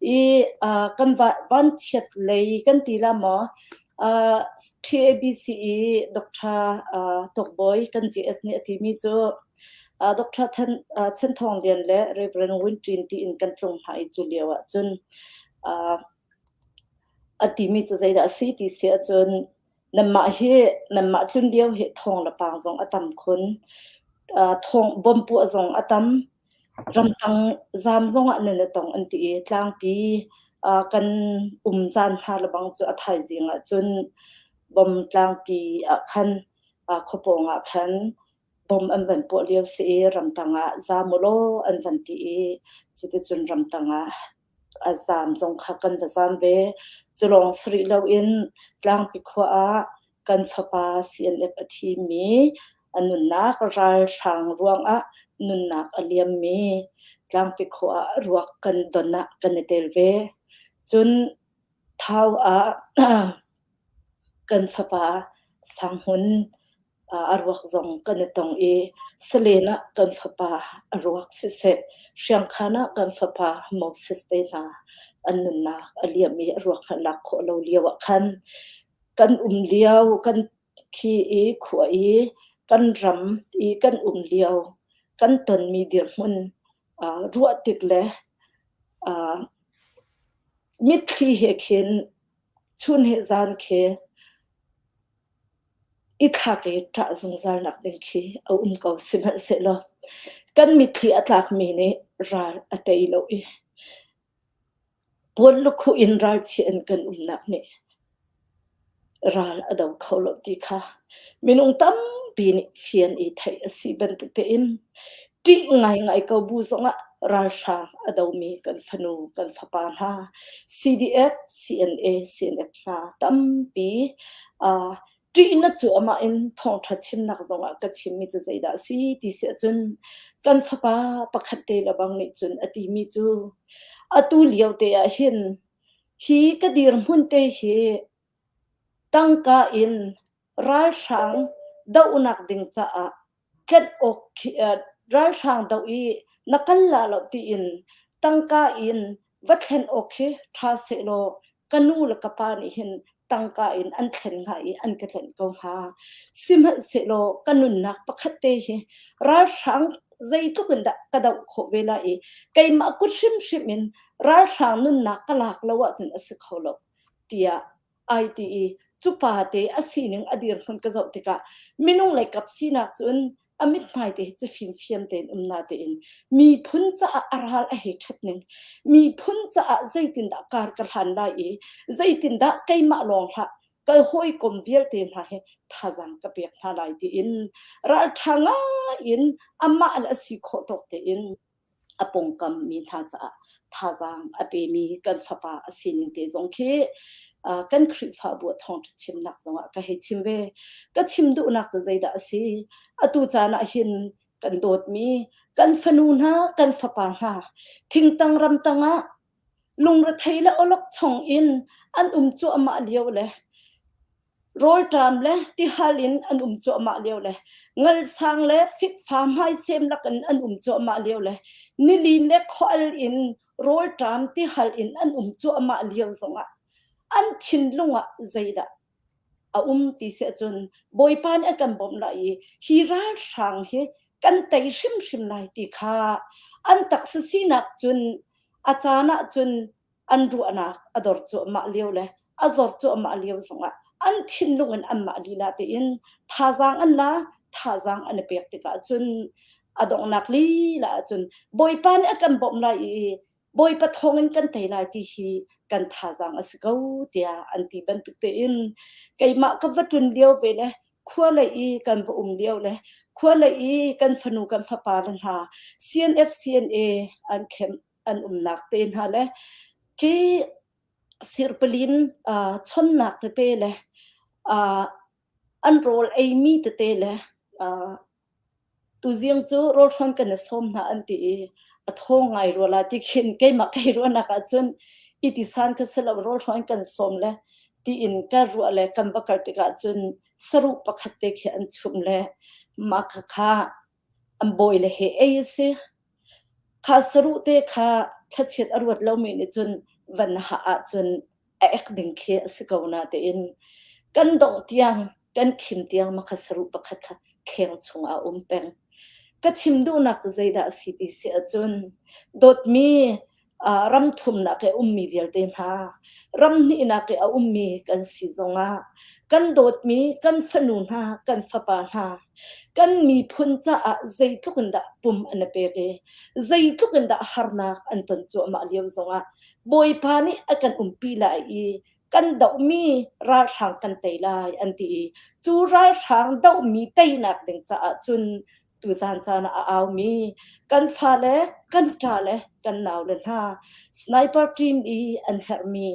i uh, kan va vanchiat lei kan ti la maw Uh, TABC i Dr. Uh, Tokboy kan GS nih a timi cu uh, Dr. Than, uh, Chan Thawng Lian le Reverend Win Ṭin tiin kan tlung hna i cu lio ah cun uh, a timi cu zeidah a si ti si ahcun nanmah hi nanmah tlun lio hi thawng le pang zong a tam khun uh, thawng bom puah zong a tam Ramtang zaam zongah nan i tong an ti i tlangpi kan um zan hna lebang cu a thaizing ah cun bom tlangpi ah khan khuapawng ah khan bom an van puah lio si i ramtang ah zaam ulaw an van ti i cuticun ramtang ah a zaam zong kha kan va zaam ve. Cu lawng si rih loin Tlangpi khua ah kan fapa CNF a thimi a nunnak ralhrang ruangah nunnak a liammi Tlangpi khua ah ruak kan don ah kan i tel ve. Cun Thau ah kan fapa Sanghmun a ruak zong kan i tong i Salen ah kan fapa a ruak siseh, Hriangkhan ah kan fapa Moses te hna an nunnak a liam i a ruak hmanh lak khawh lo lio ah khan kan um lio, kan khi i khua i kan ram i kan um lio, kan tonmi dirhmun ruah tik le mitthli he khin chun he zan khi I thlak i ṭah zungzalnak ding khi a um ko. Sihmanhsehlaw kan mitthli a tlakmi nih ral a tei lo i puan lukhuh in ralchia in kan umnak nih ral a do kho lo ti kha minung tampi nih fian i theih a si bantuk tein. Ṭih ngaingai ko bu zongah ralhrang a domi kan fanu kan fapa hna CDF, CNA, CNF hna tampi uh, ṭihnak cu amah in thawngṭha chimnak zongah ka chimmi cu zeidah a si ti si ahcun kan fapa pakhat te lebang nih cun a timi cu atu lio te ah hin hi ka dirhmun te hi tangka in ralhrang dohnak ding caah tlenh awk khi ralhrang doh i na kal la lo tiin tangka in va thlen awk khi ṭha sehlaw ka nu le ka pa nih hin tangka in an thlen hnga i an ka tlenh ko hnga. Sihmanhsehlaw ka nunnak pakhat te hi ralhrang zeitluk in dah ka doh khawh ve lai i keimah kut hrimhrim in ralhrang nunnak ka lak lo ahcun a si kho lo tiah ai ti i cu pa te a sining a dirhmun ka zoh tikah minung lei kap sinak cun a mithmai te hi cu fimfiam tein um na tein miphun caah a ral a hei ṭhat ning miphun caah zeitindah kar ka hlan lai i zeitindah keimah lawng hlah ka hawikom vialte hna hi thazaang ka pek hna lai tiin ralṭha ngai in amah le a si khawh tawk tein a pawngkam mi hna caah thazaang a pemi kan fapa a sining te zong khi kan Khrihfabu ah thawngṭha chimnak zongah ka hei chim ve. Ka chim duhnak cu zeidah a si? Atu caan ah hin kan dawtmi kan fanu hna, kan fapa hna thingtang ramtang ah lungrethei le awlokchong in an um cuahmah lio le Rawlṭam le tihal in an um cuahmah lio le ngalsang le fikfa hmaisem lakin an um cuahmah lio le nilin le khual in rawlṭam tihal in an um cuahmah lio zongah an thinlung ah zeidah a um ti si ahcun Bawipa nih a kan bawmh lai i hi ralhrang hi kan tei hrimhrim lai ti kha an taksa sinak cun a caan ah cun an ruahnak a dor cuahmah lio le a zor cuahmah lio zongah an thinlung in anmah lila tein thazaang an la thazaang an i pek tikah cun a donghnak lila ahcun Bawipa nih a kan bawmh lai i Bawipa thawngin kan tei lai ti hi kan thazaang a si ko tiah an ti bantuk tein keimah ka va tlun lio ve le khua lei i kan va um lio le khua lei i kan fanu kan fapa le hna CNF CNA an khem an umnak te hna le khi sirpalin uh, chonnak tete le uh, an rawl eimi tete le uh, tuzing cu rawlhrawn kan i sawm hna an ti i a thaw ngai rua la ti khin keimah kei ruahnak ah cun i tisan ka si lo rawlhrawn kan sawm le tiin ka ruah le kan va kal tikah cun saruh pakhat te khi an chum le mah kha kha an bawi le he ei a si. Kha saruh te kha thlachiat a ruat lomi nih cun van hah ahcun a ek ding khi a si ko natein kan dongh tiang kan khim tiang mah kha saruh pakhat kha kheng chungah a um peng. Ka chim duhnak cu zeidah a si ti si ahcun dawtmi ram thumnak i a ummi vialte hna, ram hnihnak i a ummi kan si zongah kan dawtmi kan fanu hna, kan fapa hna, kan miphun caah zeitluk in dah pum an i pek i zeitluk in dah harnak an ton cuahmah lio zongah Bawipa nih a kan umpi lai i kan dohmi ralhrang kan tei lai an ti i cu ralhrang dohmi teinak ding caah cun tuzan caan ah a aumi kan fale kan ṭale kan naule hna sniper team i an herhmi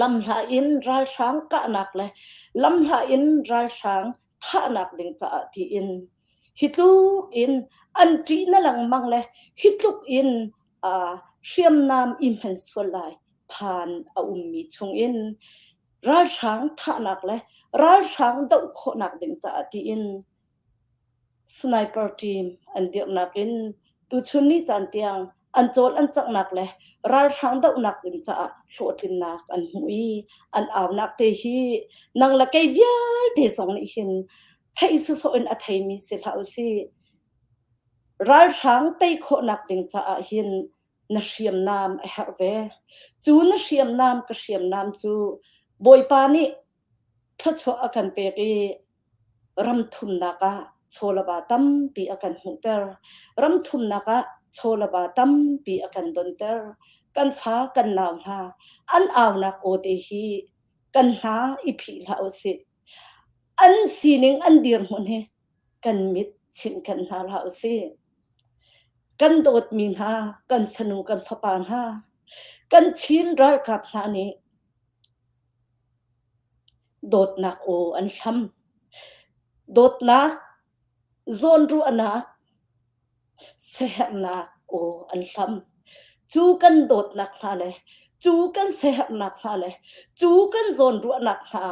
lamhla in ralhrang kahnak le lamhla in ralhrang thahnak ding caah tiin hi tluk in an ṭih na lengmang le hi tluk in uh, hriamnam i hman sual lai phan a ummi chungin ralhrang thahnak le ralhrang doh khawhnak ding caah tiin Sniper team an dirhnak in tuchun ni caan tiang an cawl an canghnak le ralhrang dohnak ding caah hlawhtlinnak an hmuh i an aunak te hi nang le kei vialte zong nih hin theih sawsawh in a theimi si hlah usih. Ralhrang tei khawhnak ding caah hin na hriamnam a herh ve. Cu na hriamnam ka hriamnam cu Bawipa nih thluachuah a kan pek i ram thumnak ah chaw le va tampi a kan hmuhter. Ram thumnak ah chaw le va tampi a kan donter. Kan fa kan nau hna an aunak aw te hi kan hna i phih hlah usih. An sining an dirhmun hi kan mit chinh kan hna hlah usih. Kan dawtmi hna, kan fanu kan fapa hna, kan Chin ralkap hna nih dawtnak aw an hlam. Dawtnak, zawnruahnak, siaherhnak aw an hlam. Cu kan dawtnak hna le cu kan siaherhnak hna le cu kan zawnruahnak hna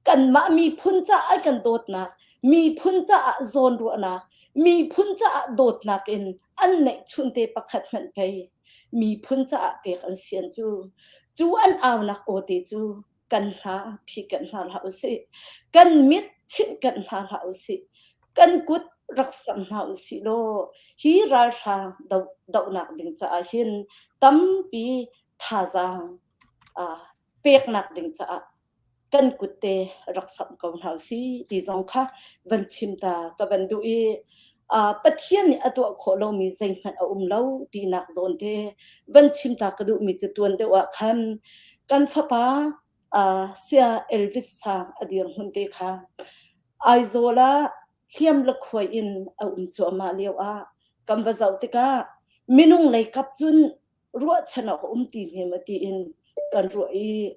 kanmah miphun caah kan dawtnak, miphun caah zawnruahnak, miphun caah dawtnak in an neihchunte pakhat hmanh pei miphun caah pek an sian cu. Cu an aunak aw te cu kan hna phih kan hna hlah usih. Kan mit chinh kan hna hlah usih. Kan kut rak sam hna usih law hi ralhrang dohnak ding caah hin tampi thazaang peknak ding caah kan kut te rak samh ko hna usih ti zong kha van chim ta ka van duh i Pathian nih a tuah khawh lomi zeihmanh a um lo tinak zawn te van chim ta ka duhmi cu tuan deuh ah khan kan fapa Saya Elvis Sang a dirhmun te kha Aizawl ah hliam le khuai in a um cuahmah lio ah kan va zoh tikah minung lei kap cun ruahchan awk a um ti hme maw tiin kan ruah i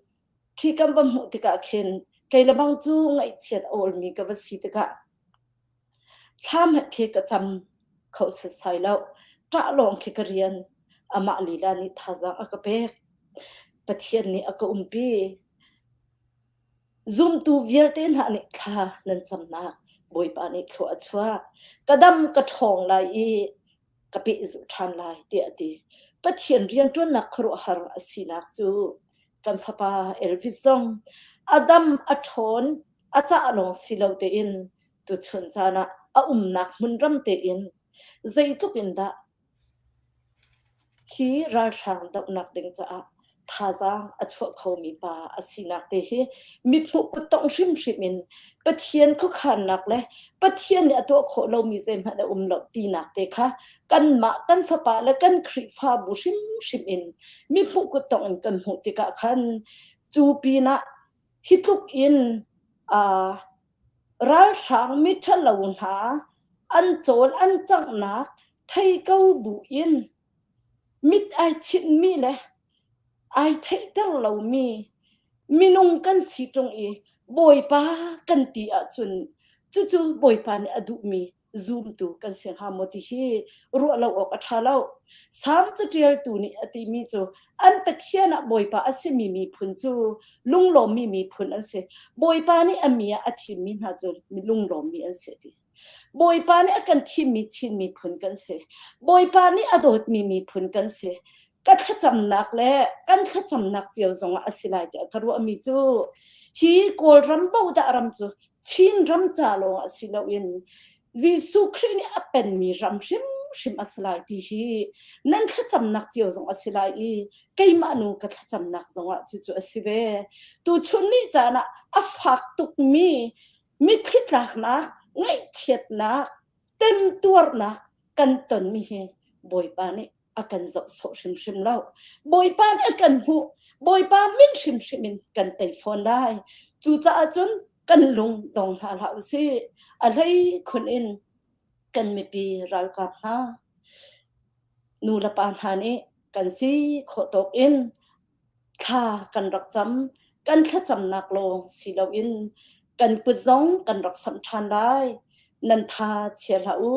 khi kan va hmuh tikah khin kei le bang cu ngaihchiat a awlmi ka va si tikah thla hmanh khi ka cam kho setsai lo. Ṭah lawng khi ka rian. Amah lila nih thazaang a ka pek. Pathian nih a ka umpi. Zumtu vialte hna nih thla nan camnak Bawipa nih thlua a chuah. Ka dam ka ṭhawng lai i ka pehzulh ṭhan lai tiah a ti. Pathian rianṭuannak khuaruahhar a sinak cu kan fapa Elvis zong a dam a ṭhawn a cah lawng si lo tein tuchun caan ah a umnak hmunram tein zeitluk in dah Hi ralhrang dohnak ding caah thazaang a chuah khomi pa a sinak te hi mithmuh kuttongh hrimhrim in Pathian khuakhannak le Pathian nih a tuah khawh lomi zeihmanh a um lo tinak te kha kanmah kan fapa le kan Khrihfabu hrimhrim in mithmuh kuttongh in kan hmuh tikah khan cu pinah hi tluk in uh, ralhrang miṭhalo hna an cawl an canghnak thei ko buin mit ai chinhmi le ai theihter lomi minung kan si ṭung i Bawipa kan ti ahcun cucu Bawipa nih a duhmi zumtu kan si hnga maw ti hi ruah lo awk a ṭha lo. Salm caṭialtu nih a timi cu an Pathian ah Bawipa a simi miphun cu lunglawmmi miphun an si. Bawipa nih a mi ah a thimmi hna cu lunglawmmi an si a ti. Bawipa nih a kan thimmi Chin miphun kan si. Bawipa nih a dawtmi miphun kan si. Ka thlacamnak le kan thlacamnak cio zongah a si lai tiah ka ruahmi cu hi Kawlram bodah ram cu Chin ram ca lawng ah si loin Jesuh Khrih nih a penmi ram hrimhrim a si lai ti hi nan thlacamnak cio zong a si lai i keimah nu ka thlacamnak zongah cucu a si ve. Tuchun ni caan ah a fak tukmi mitthli tlaknak, ngaihchiatnak, temtuarnak kan tonmi hi Bawipa nih a kan zoh sawh hrimhrim lo. Bawipa nih a kan hmuh. Bawipa min hrimhrim in kan tei fawn lai. Cucaah cun kan lung dong hna hlah usih. A hlei khun in kan mipi ralkap hna, nu le pa hna nih kan si khawh tawk in thla kan rak cam. Kan thlacamnak lawng si loin kan kut zong kan rak samh ṭhan lai. Nan tha chia hlah u.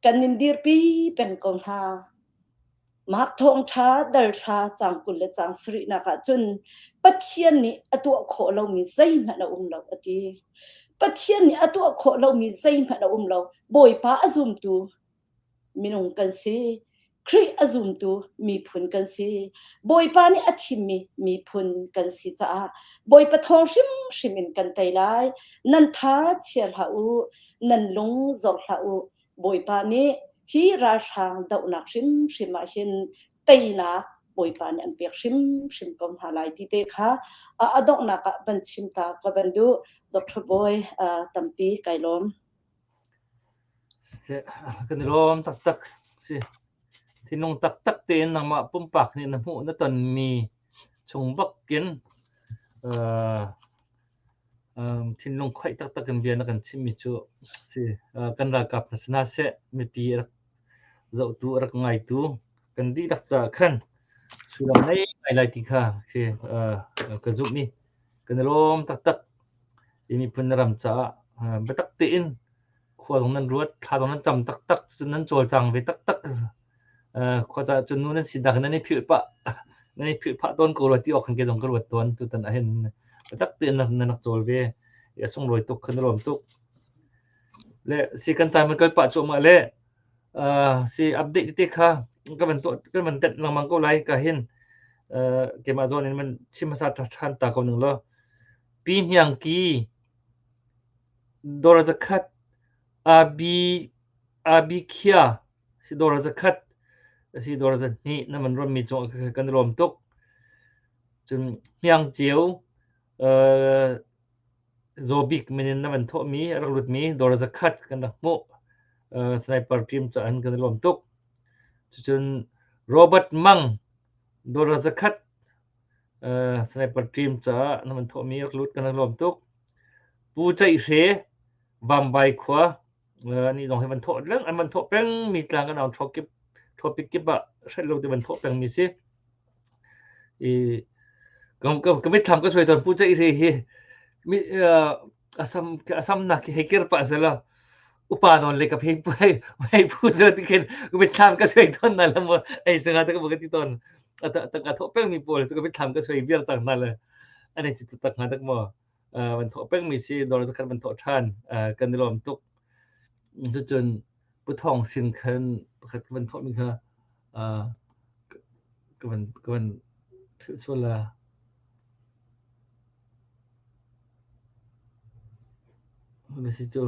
Kan in dirpi peng ko hna. Mark thawngṭha dal hra caang 20 le caang sarihnak ah cun Pathian nih a tuah khawh lomi zeihmanh a um lo a ti. Pathian nih a tuah khawh lomi zeihmanh a um lo. Bawipa a zumtu minung kan si. Khrih a zumtu miphun kan si. Bawipa nih a thimmi miphun kan si caah Bawipa thawng hrimhrim in kan tei lai. Nan tha chia hlah u, nan lung zor hlah u. Bawipa nih hi ralhrang dohnak hrimhrim ah hin teinak Bawipa nih an pek hrimhrim ko hna lai ti te kha a donghnak ah van chim ta ka van duh. Dr. Bawi tampi kai lawm. Kan i lawm taktak. Si. Thinlung taktak tein nangmah pumpak nih na hmuh na tonmi chung bakin uh, um, thinlung khoih taktak in bia na kan chimmi cu si. Uh, kan ralkap hna si hna seh, mipi rak zohtu a rak ngaitu kan dihlak caah khan sullam ngei ngai lai ti kha si ka zumh i kan i lawm taktak. Hi miphun na ram caah biatak tein khua zong nan ruat, thla zong nan cam taktak, cun nan cawlcang ve taktak. Khua caah cun nu nan sinak nan i philh pah nan i philh phah tawn ko rua ti awk khan kei zong ka ruat tawn. Tutan ah hin biatak tein nan rak cawl ve. A sunglawi tuk, kan i lawm tuk. Le si kan caan van kal pah cuahmah le si update tete kha ka van tuah kan van tenh lengmang ko lai ka hin keimah zawn in van chim hmasa ṭhan ta ko ning law. Pi Hniang Ki Dawr zakhat Abi Abi Khia si dawr zakhat si dawr zahnih na van ruatmi cung kan i lawm tuk. Cun Hniang Ceu Zaw bik min in na van thawhmi a rak lutmi dawr zakhat kan rak hmuh. Sniper team caah hin kan i lawm tuk. Cucun Robert Mang dawr zakhat sniper team caah na van thawhmi rak lut kan i lawm tuk. Pu Ceih Hre Vambai khua nih zong hi van thawh leng an van thawh peng mi tlang kan au kip topic kip ah hrelh lo te van thawh peng mi si. I ka mitthlam ka suai tawn Pu Ceih Hre hi mi asam asam nak hi hei kir pah sela upa nawn le ka phei hei hei phu sela ti khin ka mitthlam ka suai tawn na la mo ei sanga ta ka ka ti tawn tangka thawh peng mi pawl cu ka mitthlam ka suai viar cang hna le ani si tak hnga dak maw van thawh peng mi si dawr zakhat van thawh ṭhan kan i lawm tuk cucun Pu Thawng Sin khan pakhat ka van thawh mi kha ka van ka van philh sual la. Na si cu.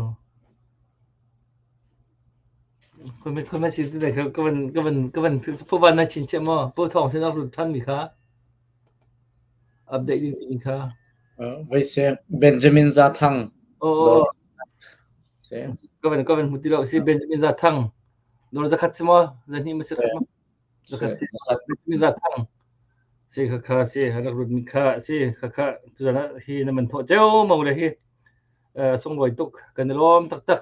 Khoi si tu ka ka van ka van ka van philh pu van na chin chiah maw? Pu Thawng Sin a lut ṭhan mi kha update ding timi kha. Voi se Benjamin Zathang. Oh. Ka van ka van hmu ti lo si Benjamin Zathang. Dor zakhat si maw? Zahnih ma si khat maw? Zakhat si. Benjamin Zathang. Si kha kha si rak rut mi kha si kha kha tuzan ah hi na man thawh ceu mo le hi sunglawi tuk kan i lawm taktak.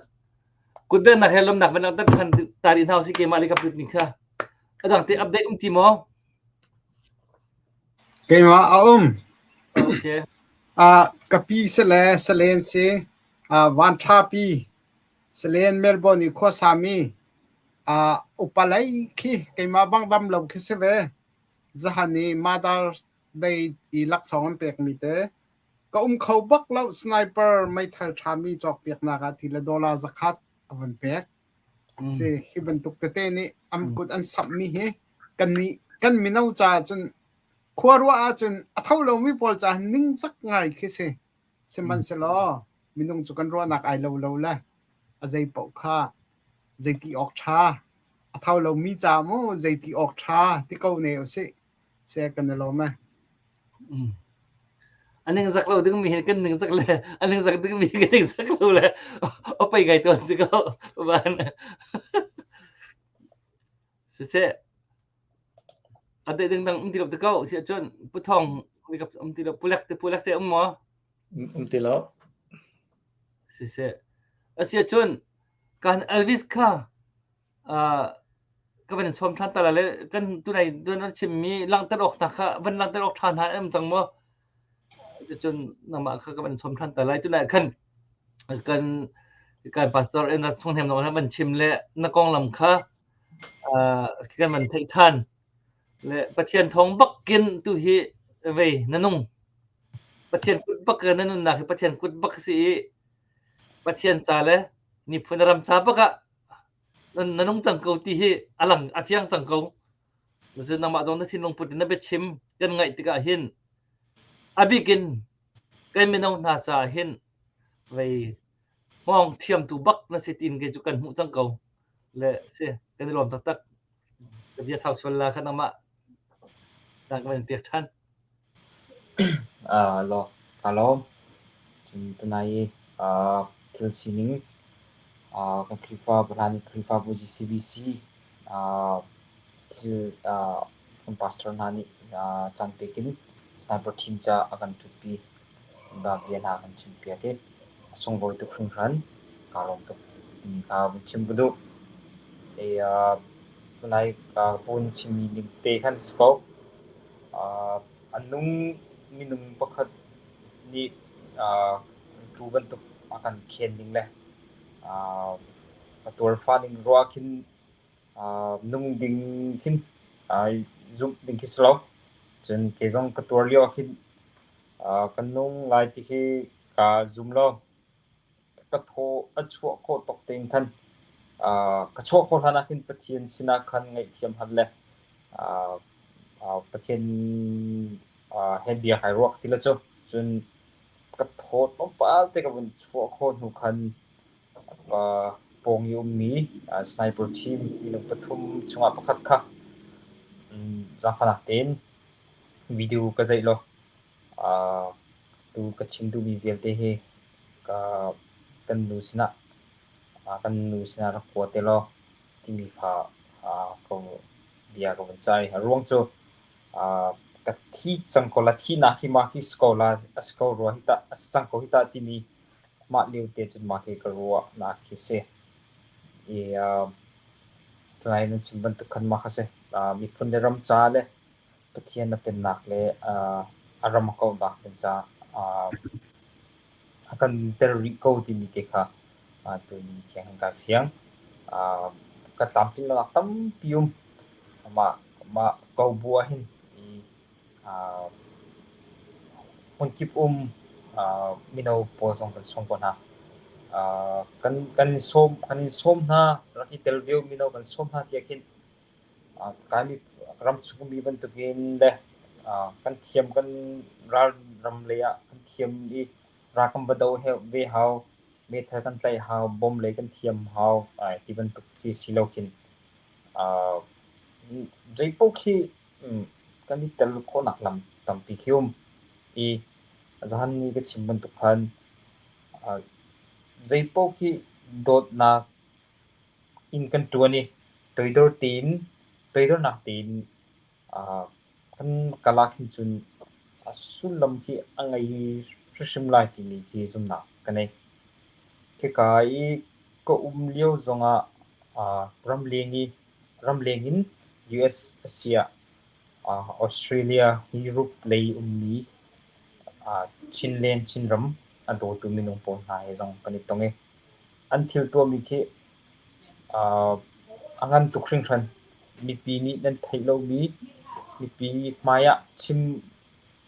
Kutbennak he lawmnak van langhter than ta rih hna usih keimah le ka put mi kha. A dang te update um ti maw? Keimah a um. Okay. Uh, ka pi sale salen si uh, van tha pi salen Melbourne i khuasa mi uh, upalai khi keimah bang dam lo khi si ve. Zahan i Mother's Day i laksawng an pek mi te ka um kho bak lo sniper meithal ṭha mi cawkpiaknak ah ti le dollar zakhat a van pek. Si hi bantuk tete nih an kut an samh mi hi kan nih kan mino caah cun khua ruah ahcun a tho lomi pawl caah ningzak ngai khi si. Sihmanhsehlaw minung cu kan ruahnak ai lo lo le a zei paoh kha zeiti awk ṭha a tho lomi ca mu zeiti awk ṭha ti ko ne usih. Se kan i lawm e. A ningzak lo dingmi hi kan ningzak le a ningzak dingmi kan ningzak lo le a pei ngai tawn si ko van. Siseh a deh ding dang um ti lo te ko si ahcun Pu Thawng um ti lo Pu Lek te Pu Lek te um maw? Um ti lo. Siseh a si ahcun kan Elvis kha Ka van in sawm ṭhan ta lai le kan tunai nan chimmi langhter awk hna kha van langhter awk ṭha hna an um cang maw? Cucun nangmah kha ka van sawm ṭhan ta lai. Tunai khan kan kan pastor in chung hnem na van chim le na konglam kha kan van theih ṭhan. Le Pathian thawng bakin tu hi vei na nung. Pathian kut bak na nunnak hi Pathian kut bak si i Pathian ca le miphun ram ca bak ah na nung cang ko ti hi a lang a fiang cang ko. Cun nangmah zong na thinlung put in na biachim kan ngaih tikah hin a bik in kan mino hna caah hin vei hngawng thiamtu bak na si tiin kei cu kan hmuh cang ko. Le si kan i lawm taktak. Ka bia sau sual la kha nangmah ka van pek ṭhan. Law, kaa lawm. Cun tunai i thil sining kan Khrihfabu hlan i Khrihfabu GCBC thil kan pastor hna nih caan pek in sniper team caah a kan ṭhutpi. Bia hna a kan chimpiak i a sunglawi tuk hringhran. Kaa lawm tuk timi kha vun chim ka duh. Tunai ka pu nih chimmi ning te khan si ko. A nung minung pakhat nih tu bantuk a kan khen ning le a tuarfa ning ruah khin nung ding khin zumh ding khi si lo. Cun kei zong ka tuar lio ah khin ka nung lai ti khi kaa zum lo. Ka thaw a chuah khawh tawk tein khan ka chuah khawh hlan ah khin Pathian sinah khan ngaihthiam hal le Pathian he bia kai ruah ti la cu. Cun ka thaw tlawmpal te ka vun chuah khawh hnu khan pawng i ummi sniper team minung pathum chungah pakhat kha zaangfahnak tein video ka zeih law Tu ka chim duhmi vialte hi kan nu sinah kan nu sinah rak kua te law timi kha ka bia ka vun cai. A ruang cu ka thi cang ko la, thihnak hi mah hi si ko la, a si ko rua hi tah, a si cang ko hi tah timi mah lio te cun mah hi ka ruahnak khi si. I tunai nan chim bantuk khan mah kha si. Miphun le ram ca le Pathian a pennak le a ram a kauhnak ding caah a kan ter rih ko timi te kha tuni thiang hin kai fiang. Ka tlamtlin lonak tampi um. Mah, mah ko bu ahhin hmunkip um mino pawl zong kan sawm ko hna. Kan, kan in sawm, kan in sawm hna, rak i tel ve u mino kan sawm hna tiah khin Kaimi ramchung mi bantukin le kan thiam kan ral ram lei ah kan thiam i ral kan va doh ve hau, meithal kan tlaih hau, bom lei kan thiam hau ti bantuk khi si lo khin zeipaoh khi kan i tel khawhnak lam tampi khi um i zahan ni ka chim bantuk khan zeipaoh khi dawtnak inn kan ṭuan i toidor tein toidornak tein kan kal ahkhin cun a sullam hi a ngei hrimhrim lai timi hi zumhnak ka nei. Khika i ka um lio zongah ramleng i ramleng in US asiah Australia, Europe lei ummi Chinland, Chinram a dawtu minung pawl hna he zong kan i tong i An thil tuahmi khi a ngan tuk hringhran. Mipi nih nan theih lomi, mipi hmai ah chim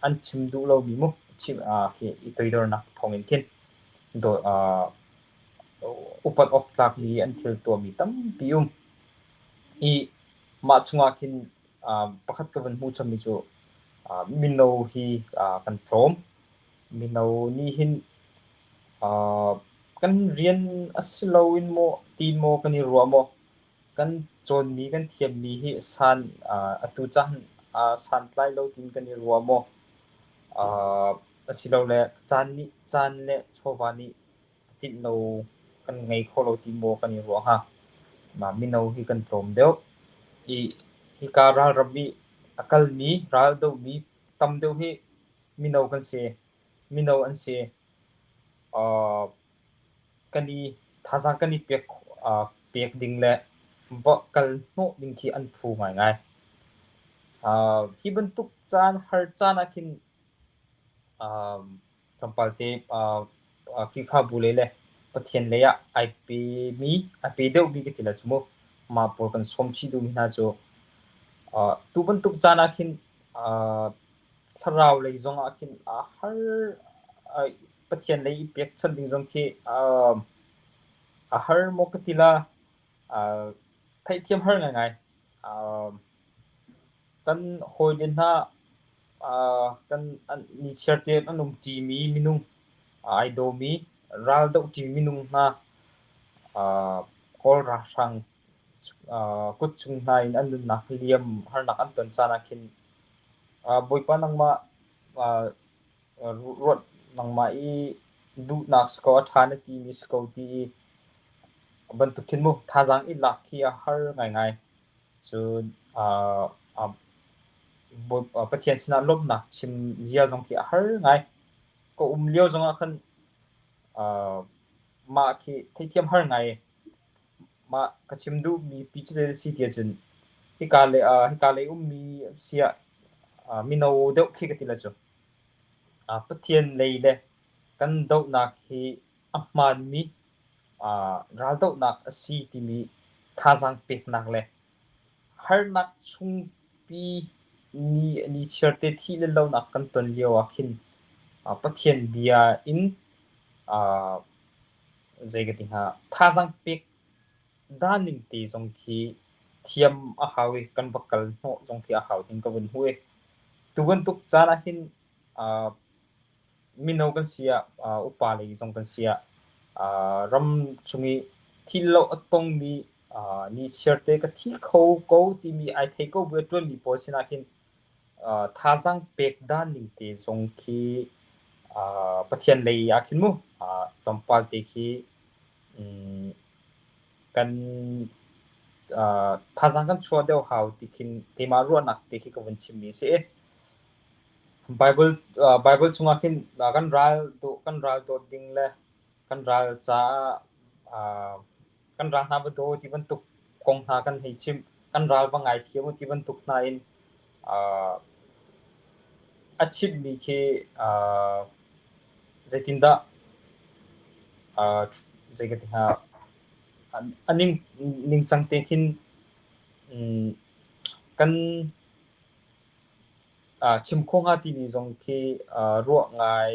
an chim duh lomi mu chim khi i toidornak thawngin khin upat awk tlakmi an thil tuahmi tampi um. I mah chungah khin pakhat ka vun hmuh chommi cu mino hi kan tlawm. Mino nih hin Kan rian a si loin maw ti maw kan i ruah maw? Kan cawnmi kan thiammi hi san atu caan santlai lo tiin kan i ruah maw? Asilole caan nih caan le chawva nih tinh lo kan ngei kho lo ti maw kan i ruah hnga? Mah mino hi kan tlawm deuh i hika ralram i a kalmi ral domi tam deuh hi mino kan si. Mino an si. Kan i thazaang kan i pek pek ding le va kal hnawh ding khi an phu ngaingai. Hi bantuk caan har caan ah khin tlawmpal te Khrihfabu lei le Pathian lei ah ai pemi ai pe deuhmi ka ti lai cu mu. Mah pawl kan sawm chih duhmi hna cu tu bantuk caan ah khin Thlarau lei zongah khin a har Pathian lei i pekchanh ding zong khi a har maw ka ti la theihthiam har ngaingai. Kan hawile hna kan nichiar tein an um ṭimi minung ai dawmi ral doh ṭimi minung hna Kawl ralhrang kut chung hna in an nunnak liam harnak an ton caan ah khin Bawipa nangmah ruat nangmah i duhnak si ko, a ṭha na timi si ko ti i bantuk khin mu thazaang i lak khi a har ngaingai. Cun Pathian sinah lawmhnak chim zia zong khi a har ngai. Ka um lio zongah khan mah khi theihthiam har ngai. Mah ka chim duhmi pi cu zei a si ti ahcun. Hika le hika lei ummi siah mino deuh khi ka ti lai cu. Pathian lei le kan dohnak hi a hmaanmi raldohnak a si timi thazaang peknak le harnak chungpi ni ni chiarte thih le lonak kan ton lio ah khin Pathian bia in zei ka ti hnga thazaang pek dah ning te zong khi thiam a hau i kan va kal hnawh zong khi a hau ding ka vun hmu i tu bantuk caan ah hin mino kan si ah upa lei zong kan si ah ram chung i thil lo a tongmi ni chiarte ka thi kho ko timi ai thei ko bu a ṭuanmi pawl sinah khin thazaang pek dan ning te zong khi Pathian lei ah khin mu tlawmpal te khi kan thazaang kan chuah deuh hau ti khin keimah ruahnak te khi ka vun chimmi a si. Bible Bible chungah khin kan ral kan ral dawt ding le kan ral caah kan ral hna va daw ti bantuk kong hna kan hei chimh. Kan ral va ngaithiam u ti bantuk hna in a chimhmi khi zeitindah zei ka ti hnga a ning ningcang te khin kan chim khawh hnga timi zong khi ruah ngai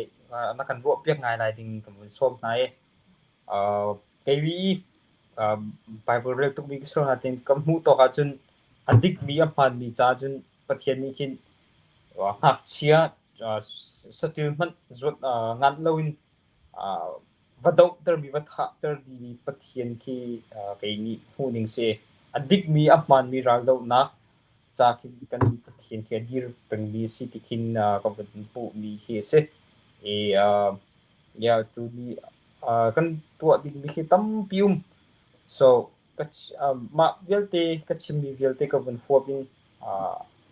na kan ruahpiak ngai lai ding kan vun sawm hna i kei Bible rel tukmi ka si lo nain ka hmuh tawk ahcun a dikmi a hmaanmi ca cun Pathian nih khin ngakchia saṭil hmanh zuat nganh loin va dohtermi va thahter dihmi Pathian khi kei nih hmuh ning si. A dikmi a hmaanmi raldohnak ca khi kan Pathian khi a dir pengmi a si ti khin ka vun hmuhmi khi a si. I yeah, tuni kan tuah dingmi khi tampi um. So mah vialte ka chimmi vialte ka vun huap in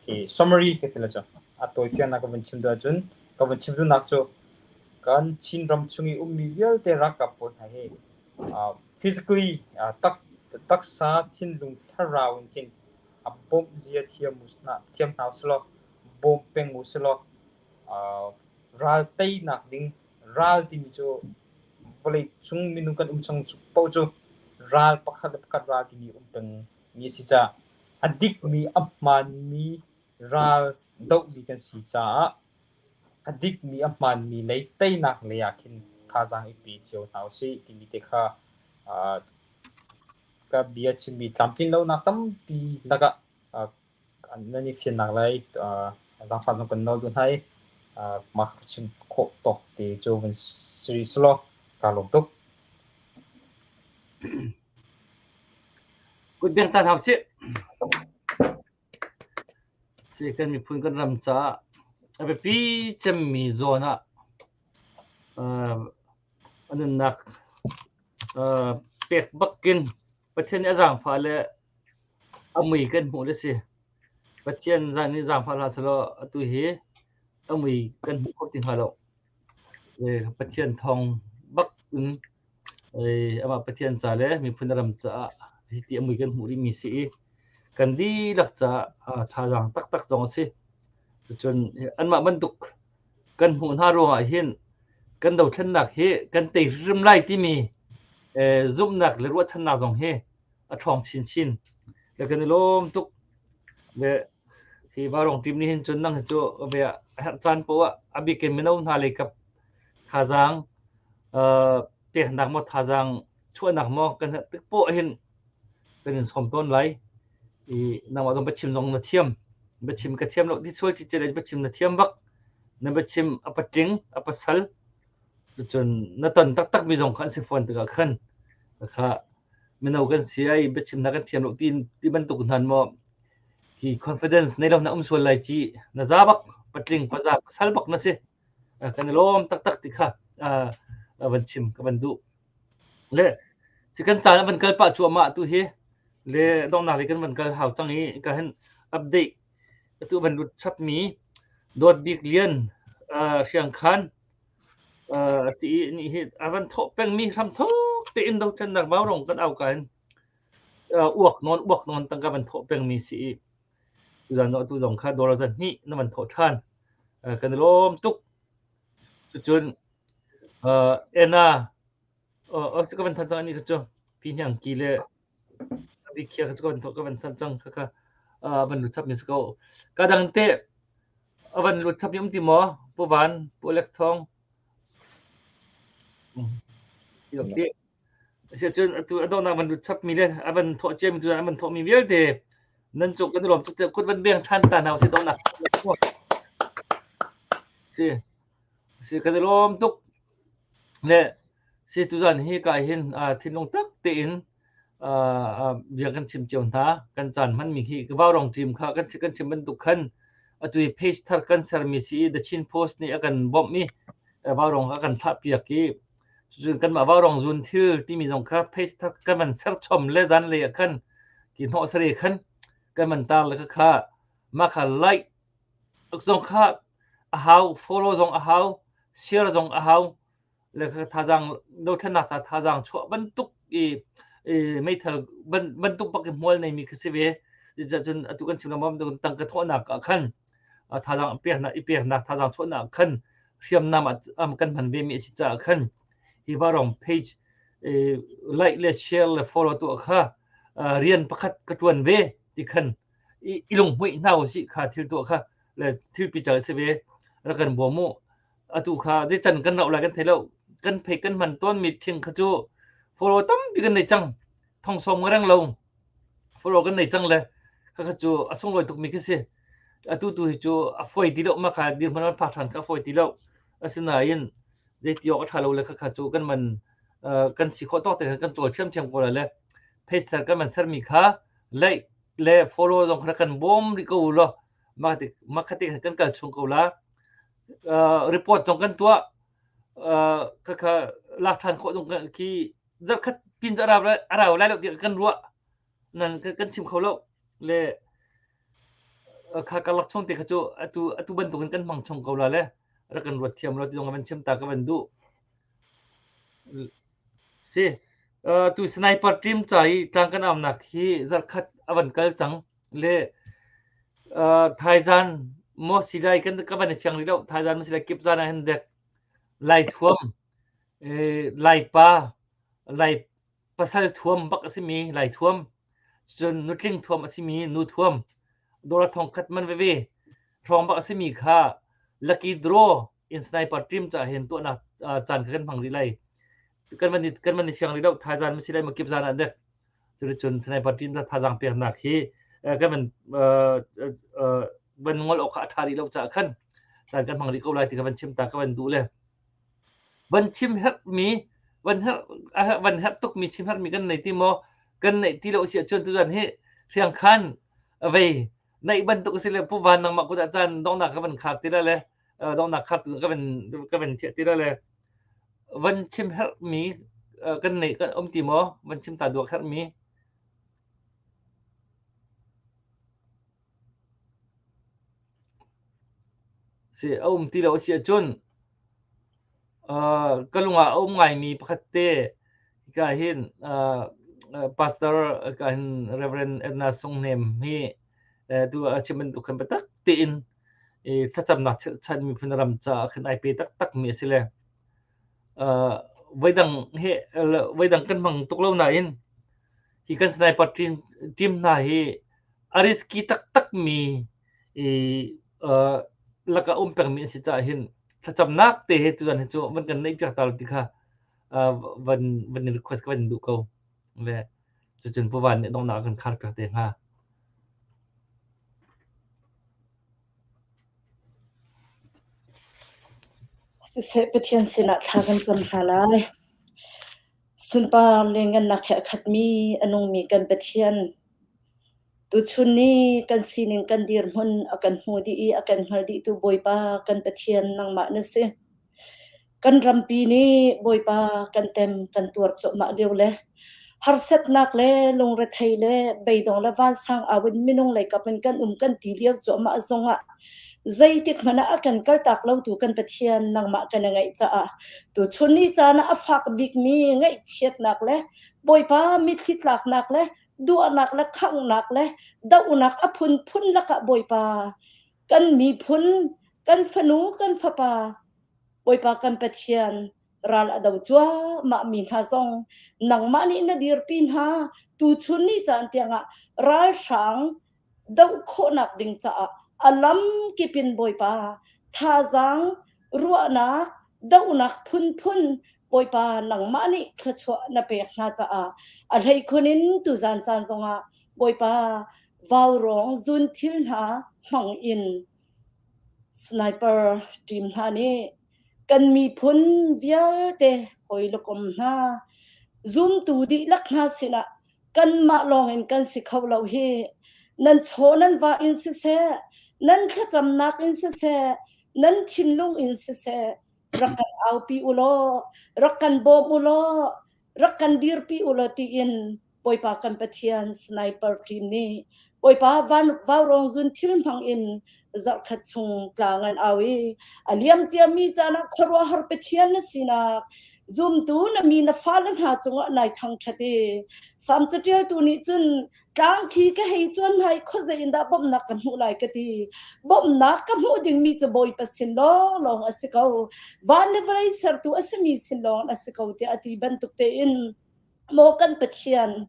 khi summary ka ti la cu. A tawifiannak ka vun chim duh ahcun ka vun chim duhnak cu kan Chin ram chung i ummi vialte ralkap pawl hna hi physically tak taksa thinlung thlarau in khin a bawmh zia thiam u thiam hna usih law bawm peng usih law ral teinak ding ral timi cu vawlei cung minung kan um chung paoh cu ral pakhat le pakhat ral timi um peng mi a si caah a dikmi a hmaanmi ral dohmi kan si caah a dikmi a hmaanmi lei teinak lei ah khin thazaang i pe cio hna usih timi te kha ka bia chimmi tlamtlin lonak tampi lakah nan i fiannak lai zaangfah zong kan nawl duh hna i mah ka chim khawh tawk te cu van si rih selaw kaa lawm tuk. Kut beng ta hna usih. Si kan miphun kan ram caah a biapi cemmi zawn ah a nunnak pek bakin Pathian nih a zaangfah le a mui kan hmuh le si. Pathian nih zaangfah hlah sehlaw atu hi a mui kan hmu kho ti hnga lo. Pathian thawng bak in amah Pathian ca le miphun a ram caah hiti a mui kan hmuh rihmi si i kan dihlak caah thazaang taktak zong a si. Cucun anmah bantuk kan hmuh hna ruangah hin kan dothlennak hi kan tei hrim lai timi zumhnak le ruahchannak zong hi a ṭhawng chinchin. Le kan i lawm tuk. Le hi Vaurawng team nih hin cun nang hi cu a herh caan poah ah a bik in mino hna lei kap thazaang peknak maw thazaang chuahnak maw kan herh tik poah hin kan in sawm tawn lai. I nangmah zong biachim zong na thiam. Biachim ka thiam lo ti sual cicet biachim na thiam bak. Na biachim a patling, a pasal. Cucun na ton taktakmi zong kha an si fawn tikah khan kha mino kan si ai biachim hna kan thiam lo ti ti bantuk hna maw hi confidence nei lo na um sual lai ci na za bak patling paza pasal bak na si kan i lawm taktak ti kha van chim ka van duh le si kan caan a van kal pah cuahmah tu hi le donghnak lei kan van kal hau cang i ka hin update atu van lut chap mi Dawt Bik Lian Hriangkhan a si i nih hi a van thawh pengmi hramthawk tein dothlennak Vaurawng kan au ka in. Uak nawn uak nawn tangka van thawh pengmi si i tuzan atu zong kha dollar 200 na van thawh ṭhan. Kan i lawm tuk. Cucun Anna ka van than cang ani kha cu pi hniang ki le Bikhia kha cu ka van thawh ka van than cang khakha van lut chap mi si ko. Ka dang te a van lut chap mi um ti maw? Pu Van, Pu Alex Thawng. Ti Asiahcun atu a donghnak van lut chapmi le a van thawh ciami tu an van thawhmi vialte nan cung kan i lawm tuk tiah kut van beng ṭhan ta hna usih donghnak si si kan i lawm tuk le si tuzan hi ka hin thinlung tak tein bia kan chim cio hna kan caan hmanmi hi Vaurong team kha kan kan chim bantuk khan atu hi page thar kan sermi si i The Chin Post nih a kan bawmh i Vaurong a kan thlah piak i Cucun kanmah Vaurong zun thil timi zong kha page thar kan van ser chom le zanlei ah khan ki hnawh sare khan kan van tar le kha mah kha like zong kha a hau follow zong a hau share zong a hau le kha thazaang dothlennak ca thazaang chuah bantuk i meithal bantuk bak i hmual neimi kha si ve cun atu kan chim lengmang bantuk tangka thawhnak ah khan thazaang peknak i peknak thazaang chuahnak khan hriamnam ah kan hman ve mi a si caah khan hi Vaurong page like le share le follow tuah kha rian pakhat ka ṭuan ve ti khan i lunghmuih hna usih kha thil tuah kha le thil pical si ve rak kan bawm u atu kha zeican kan rauh lai kan thei lo kan page kan hman tawn mi thing kha cu follow tampi kan nei cang thong sawm nga reng lo follow kan nei cang le khakha cu a sunglawi tukmi khi si. Atu tu hi cu a fawi ti lo ma kha dirhmun an phak ṭhan kha a fawi ti lo. Asinain zeiti awk a ṭha lo le khakha cu kan man kan si khawh tawk te khan kan cawl ṭhiamṭhiam ko lai le page thar kan man sermi kha like le follow zong kha kan bawm rih ko u law mah ti mah kha te khan kan kal chung ko la. Report zong kan tuah khakha lak ṭhan khawh zong khi zarhkhat pin cu a rau lai lo tiah kan ruah. Nan kan chim kho lo le kha karlak chung te kha cu atu atu bantukin kan hmang chung ko la le rak kan ruat thiam lo ti zong van chim ta ka van duh. Si tu sniper team ca i tlang kan aunak hi zarhkhat a van kal cang le thaizan maw si lai kan ka van i fiang rih lo thaizan maw si lai kip zan ah hin dek lai thuam lai pa lai pasal thuam bak a simi lai thuam cun nutling thuam a simi nu thuam dollar thong khat man veve hrawng bak a simi kha lucky draw in sniper team ca hin tuahnak caan kha kan hmang rih lai kan van kan van i fiang rih lo thaizan ma si lai ma kip zan ah dek cuticun sniper team thazaang peknak hi kan van van ngol awk kha a ṭha rih lo caah khan caan kan hmang rih ko lai ti ka van chim ta ka van duh le Van chim herhmi, van herh, van herh tukmi chim herhmi kan nei ti maw? Kan neih ti lo si ahcun tuzan hi hriangkhan vei neih bantuk a si le Pu Van nangmah kut ah caan donghnak ka van khar ti la le donghnak khar tu ka van ka van thiah ti la le van chim herhmi kan neih kan um ti maw? Van chim ta duak herhmi. Si a um ti lo a si ahcun ka lung ah a um ngaimi pakhat te hika hin Pastor hika hin Reverend Edna Sung Hnem hi tu a chim bantuk khan biatak tein thlacamnak cherhchan miphun ram caah khan ai pe taktakmi a si le voidang he voidang kan hmang tuk lo nain hi kan sniper team, team hna hi a risky taktakmi i lakah um pengmi an si caah hin thlacamnak te he tuzan hi cu van kan neih piak ta lo ti kha van van in request ka van duh ko le cucun Pu Van nih donghnak a kan khar piak te hnga. Siseh Pathian sinah thla kan cam hna lai. Sunpar le ngannak he a khatmi a nungmi kan Pathian Tuchun ni kan sining kan dirhmun a kan hmu dih i a kan hngal dihtu Bawipa kan Pathian nangmah na si. Kan rampi nih Bawipa kan tem kan tuar cuahmah lio le harsatnak le lungrethei le beidong le vansang au in minung leikap in kan um kan ti lio cuahmah zongah zeitik hmanh ah a kan kaltak lotu kan Pathian nangmah kan i ngaih caah tuchun ni caan ah a fak bikmi ngaihchiatnak le Bawipa mitthli tlaknak le duahnak le khanghnak le dohnak a phunphun lakah Bawipa kan miphun kan fanu kan fapa Bawipa kan Pathian ral a do cuahmah mi hna zong nangmah nih na dirpi hna tuchun ni caan tiangah ralhrang doh khawhnak ding caah a lam kip in Bawipa thazaang ruahnak dohnak phunphun Bawipa nangmah nih thluachuah na pek hna caah a hleikhun in tuzan caan zongah Bawipa vaurawng zun thil hna hmang in sniper team hna nih kan miphun vialte hawi le kom hna zumtu dihlak hna sinah kanmah lawngin kan si kho lo hi nan chaw nan va in siseh nan thlacamnak in siseh nan thinlung in siseh rak kan aupi u law rak kan bawm u law rak kan dirpi u law tiin Bawipa kan Pathian sniper team nih Bawipa van vaurawng zun thil hmang in zarhkhat chung tlang an au i a liam ciami caan ah khuaruahhar Pathian na sinak zumtu na mi na fale hna cungah nai thangṭhat i Salm caṭialtu nih cun tlang khi ka hei cuan hna i khuazei in dah bawmhnak ka hmuh lai ka ti bawmhnak ka hmuh dingmi cu Bawipa sin lawnglawng a si ko van le vawlei sertu a simi sin lawng a si ko tiah a ti bantuk tein maw kan Pathian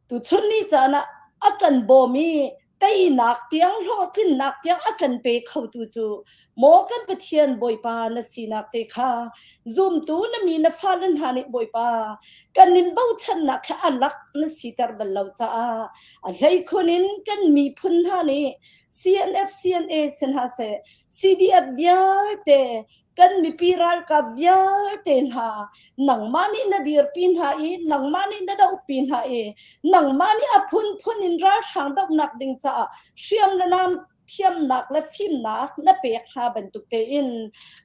tuchun ni caan ah a kan bawm i teinak tiang hlawhtlinnak tiang a kan pe khotu cu maw kan Pathian Bawipa na sinak te kha zumtu na mi na fale hna nih Bawipa kan in bochannak kha a lak na siter bal lo caah a hleikhun in kan miphun hna nih CNF CNA si hna seh CDF vialte kan mipi ralkap vialte hna nangmah nih na dirpi hna i nangmah nih na dohpi hna i nangmah nih a phunphun in ralhrang dohnak ding caah hriam le nam thiamnak le fimnak na pek hna bantuk tein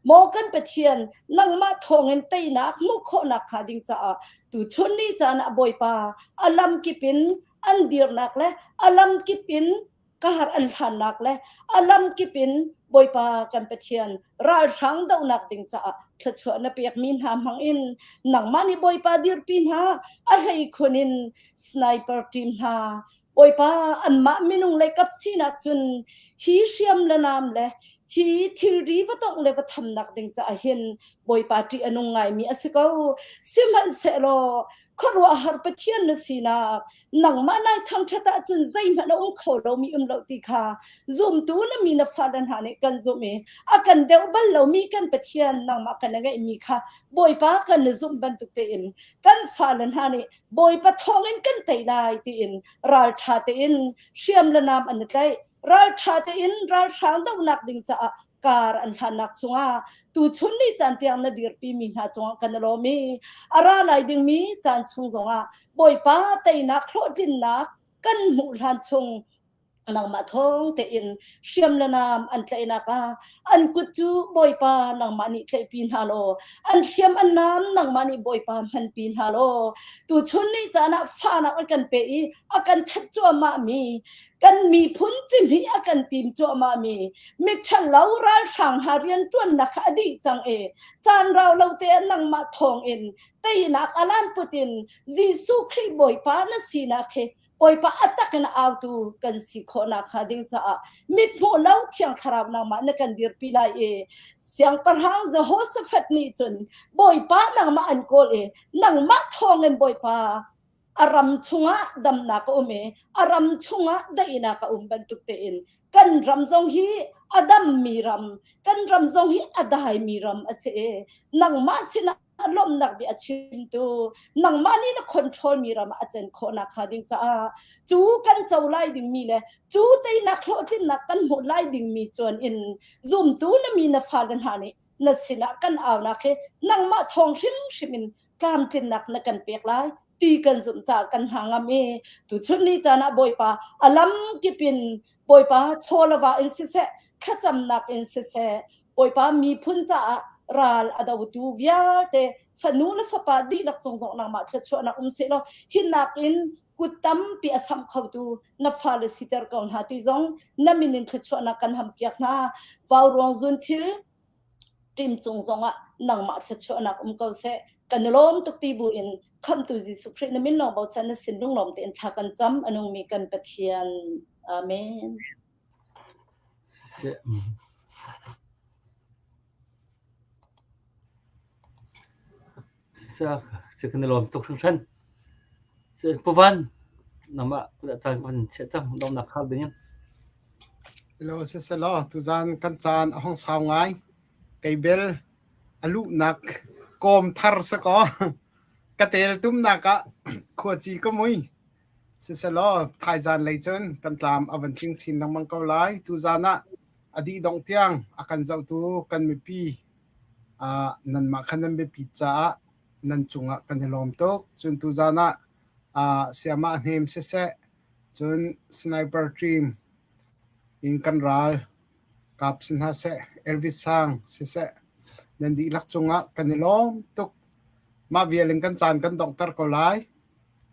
maw kan Pathian nangmah thawngin teinak hmuh khawhnak hnga ding caah tuchun ni caan ah Bawipa a lamkip in an dirnak le a lamkip in ka har an hlannak le a lamkip in Bawipa kan Pathian ralhrang dohnak ding caah thluachuah na pekmi hna hmang in nangmah nih Bawipa dirpi hna a hleikhun in sniper team hna Bawipa anmah minung lei kap sinak cun hi hriam le nam le hi thilri va tongh le va thamnak ding caah hin Bawipa ṭih a nung ngaimi a si ko sihmanhsehlaw khuaruahhar Pathian na sinak nangmah nai thangṭhat ahcun zeihmanh a um kho lomi um lo ti kha zumtu na mi na fale hna nih kan zumh i a kan deuh bal lomi kan Pathian nangmah kan ngeihmi kha Bawipa kan i zumh bantuk tein kan fale hna nih Bawipa thawngin kan tei lai tiin ralṭha tein hriam le nam an i tlaih ralṭha tein ralhrang dohnak ding caah kar an hlannak chungah tuchun ni caan tiang na dirpi mi hna cungah kan i lawm i a ra lai dingmi caan chung zongah Bawipa teinak hlawhtlinnak kan hmuh hlan chung nangmah thawng tein hriam le nam an tlaihnak ah an kut cu Bawipa nangmah nih tlaihpi hna law an hriam an nam nangmah nih Bawipa hmanpi hna law tuchun ni caan ah fahnak a kan pe i a kan that cuahmah mi kan miphun cihmih a kan tim cuahmah mi miṭhalo ralhrang hna rianṭuannak kha a dih cang i caan rau lo te ah nangmah thawng in teinak alan put in Jesuh Khrih Bawipa na sinak hi Bawipa a tak in autu kan si khawhnak hnga ding caah mithmuh lo thiang thlarau nangmah na kan dirpi lai i siangpahrang Jehoshaphat nih cun Bawipa nangmah an kawl i nangmah thawng in Bawipa a ram chungah damnak a um i a ram chungah daihnak a um bantuk tein kan ram zong hi a dammi ram kan ram zong hi a daimi ram a si i nangmah sinah lawmhnak bia a chimtu nangmah nih na control mi ram ah a cen khawhnak hnga ding caah cu kan co lai dingmi le cu teinak hlawhtlinnak kan hmuh lai dingmi chuan in zumtu na mi na fale hna nih na sinah kan aunak hi nangmah thawng hrimhrim in tlamtlinnak na kan pek lai ti kan zumh caah kan hna ngam i tuchun ni caan ah Bawipa a lam kip in Bawipa chawlava in siseh thlacamnak in siseh Bawipa miphun caah ral a dotu vialte fanu le fapa dihlak cung zong nangmah thluachuahnak um seh law hinak in kut tampi a samh khotu na fale siter ko hna ti zong na min in thluachuahnak kan ham piak hna vauruang zun thil ṭim cung zongah nangmah thluachuahnak um ko seh kan i lawm tuk ti bu in. Khamhtu Jesuh Khrih na min lawng bochan na sin lunglawm tein thla kan cam a nungmi kan Pathian. Amen. Sa kan i lawm tuk hringhran. Pu Van, nangmah caan kan chiah cang donghnak khar ding in. Hello, siselaw tuzan kan caan a hong sau ngai. Kei bel a luhnak kawm thar si kaw ka tel tumnak ah khuaci ka mui. Siselaw thaizan lei cun kan tlam a van tling chin lengmang ko lai. Tuzan ah a dih dongh tiang a kan zohtu kan mipi uh, nanmah kha nan biapit caah nan cungah kan i lawm tuk. Cun tuzan ah uh, Siamah Hnem siseh, cun Sniper Team in kan ral kap si hna seh, Elvis Sang siseh, nan dihlak cungah kan i lawm tuk. Mah vial in kan caan kan donghter ko lai.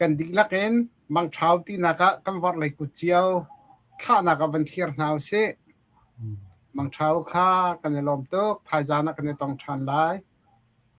Kan dihlak in mangṭhau tinak ah kan vorhlei kut cio thlahnak ah van thlir hna usih. Mangṭhau kha kan i lawm tuk. Thaizan ah kan i tong ṭhan lai.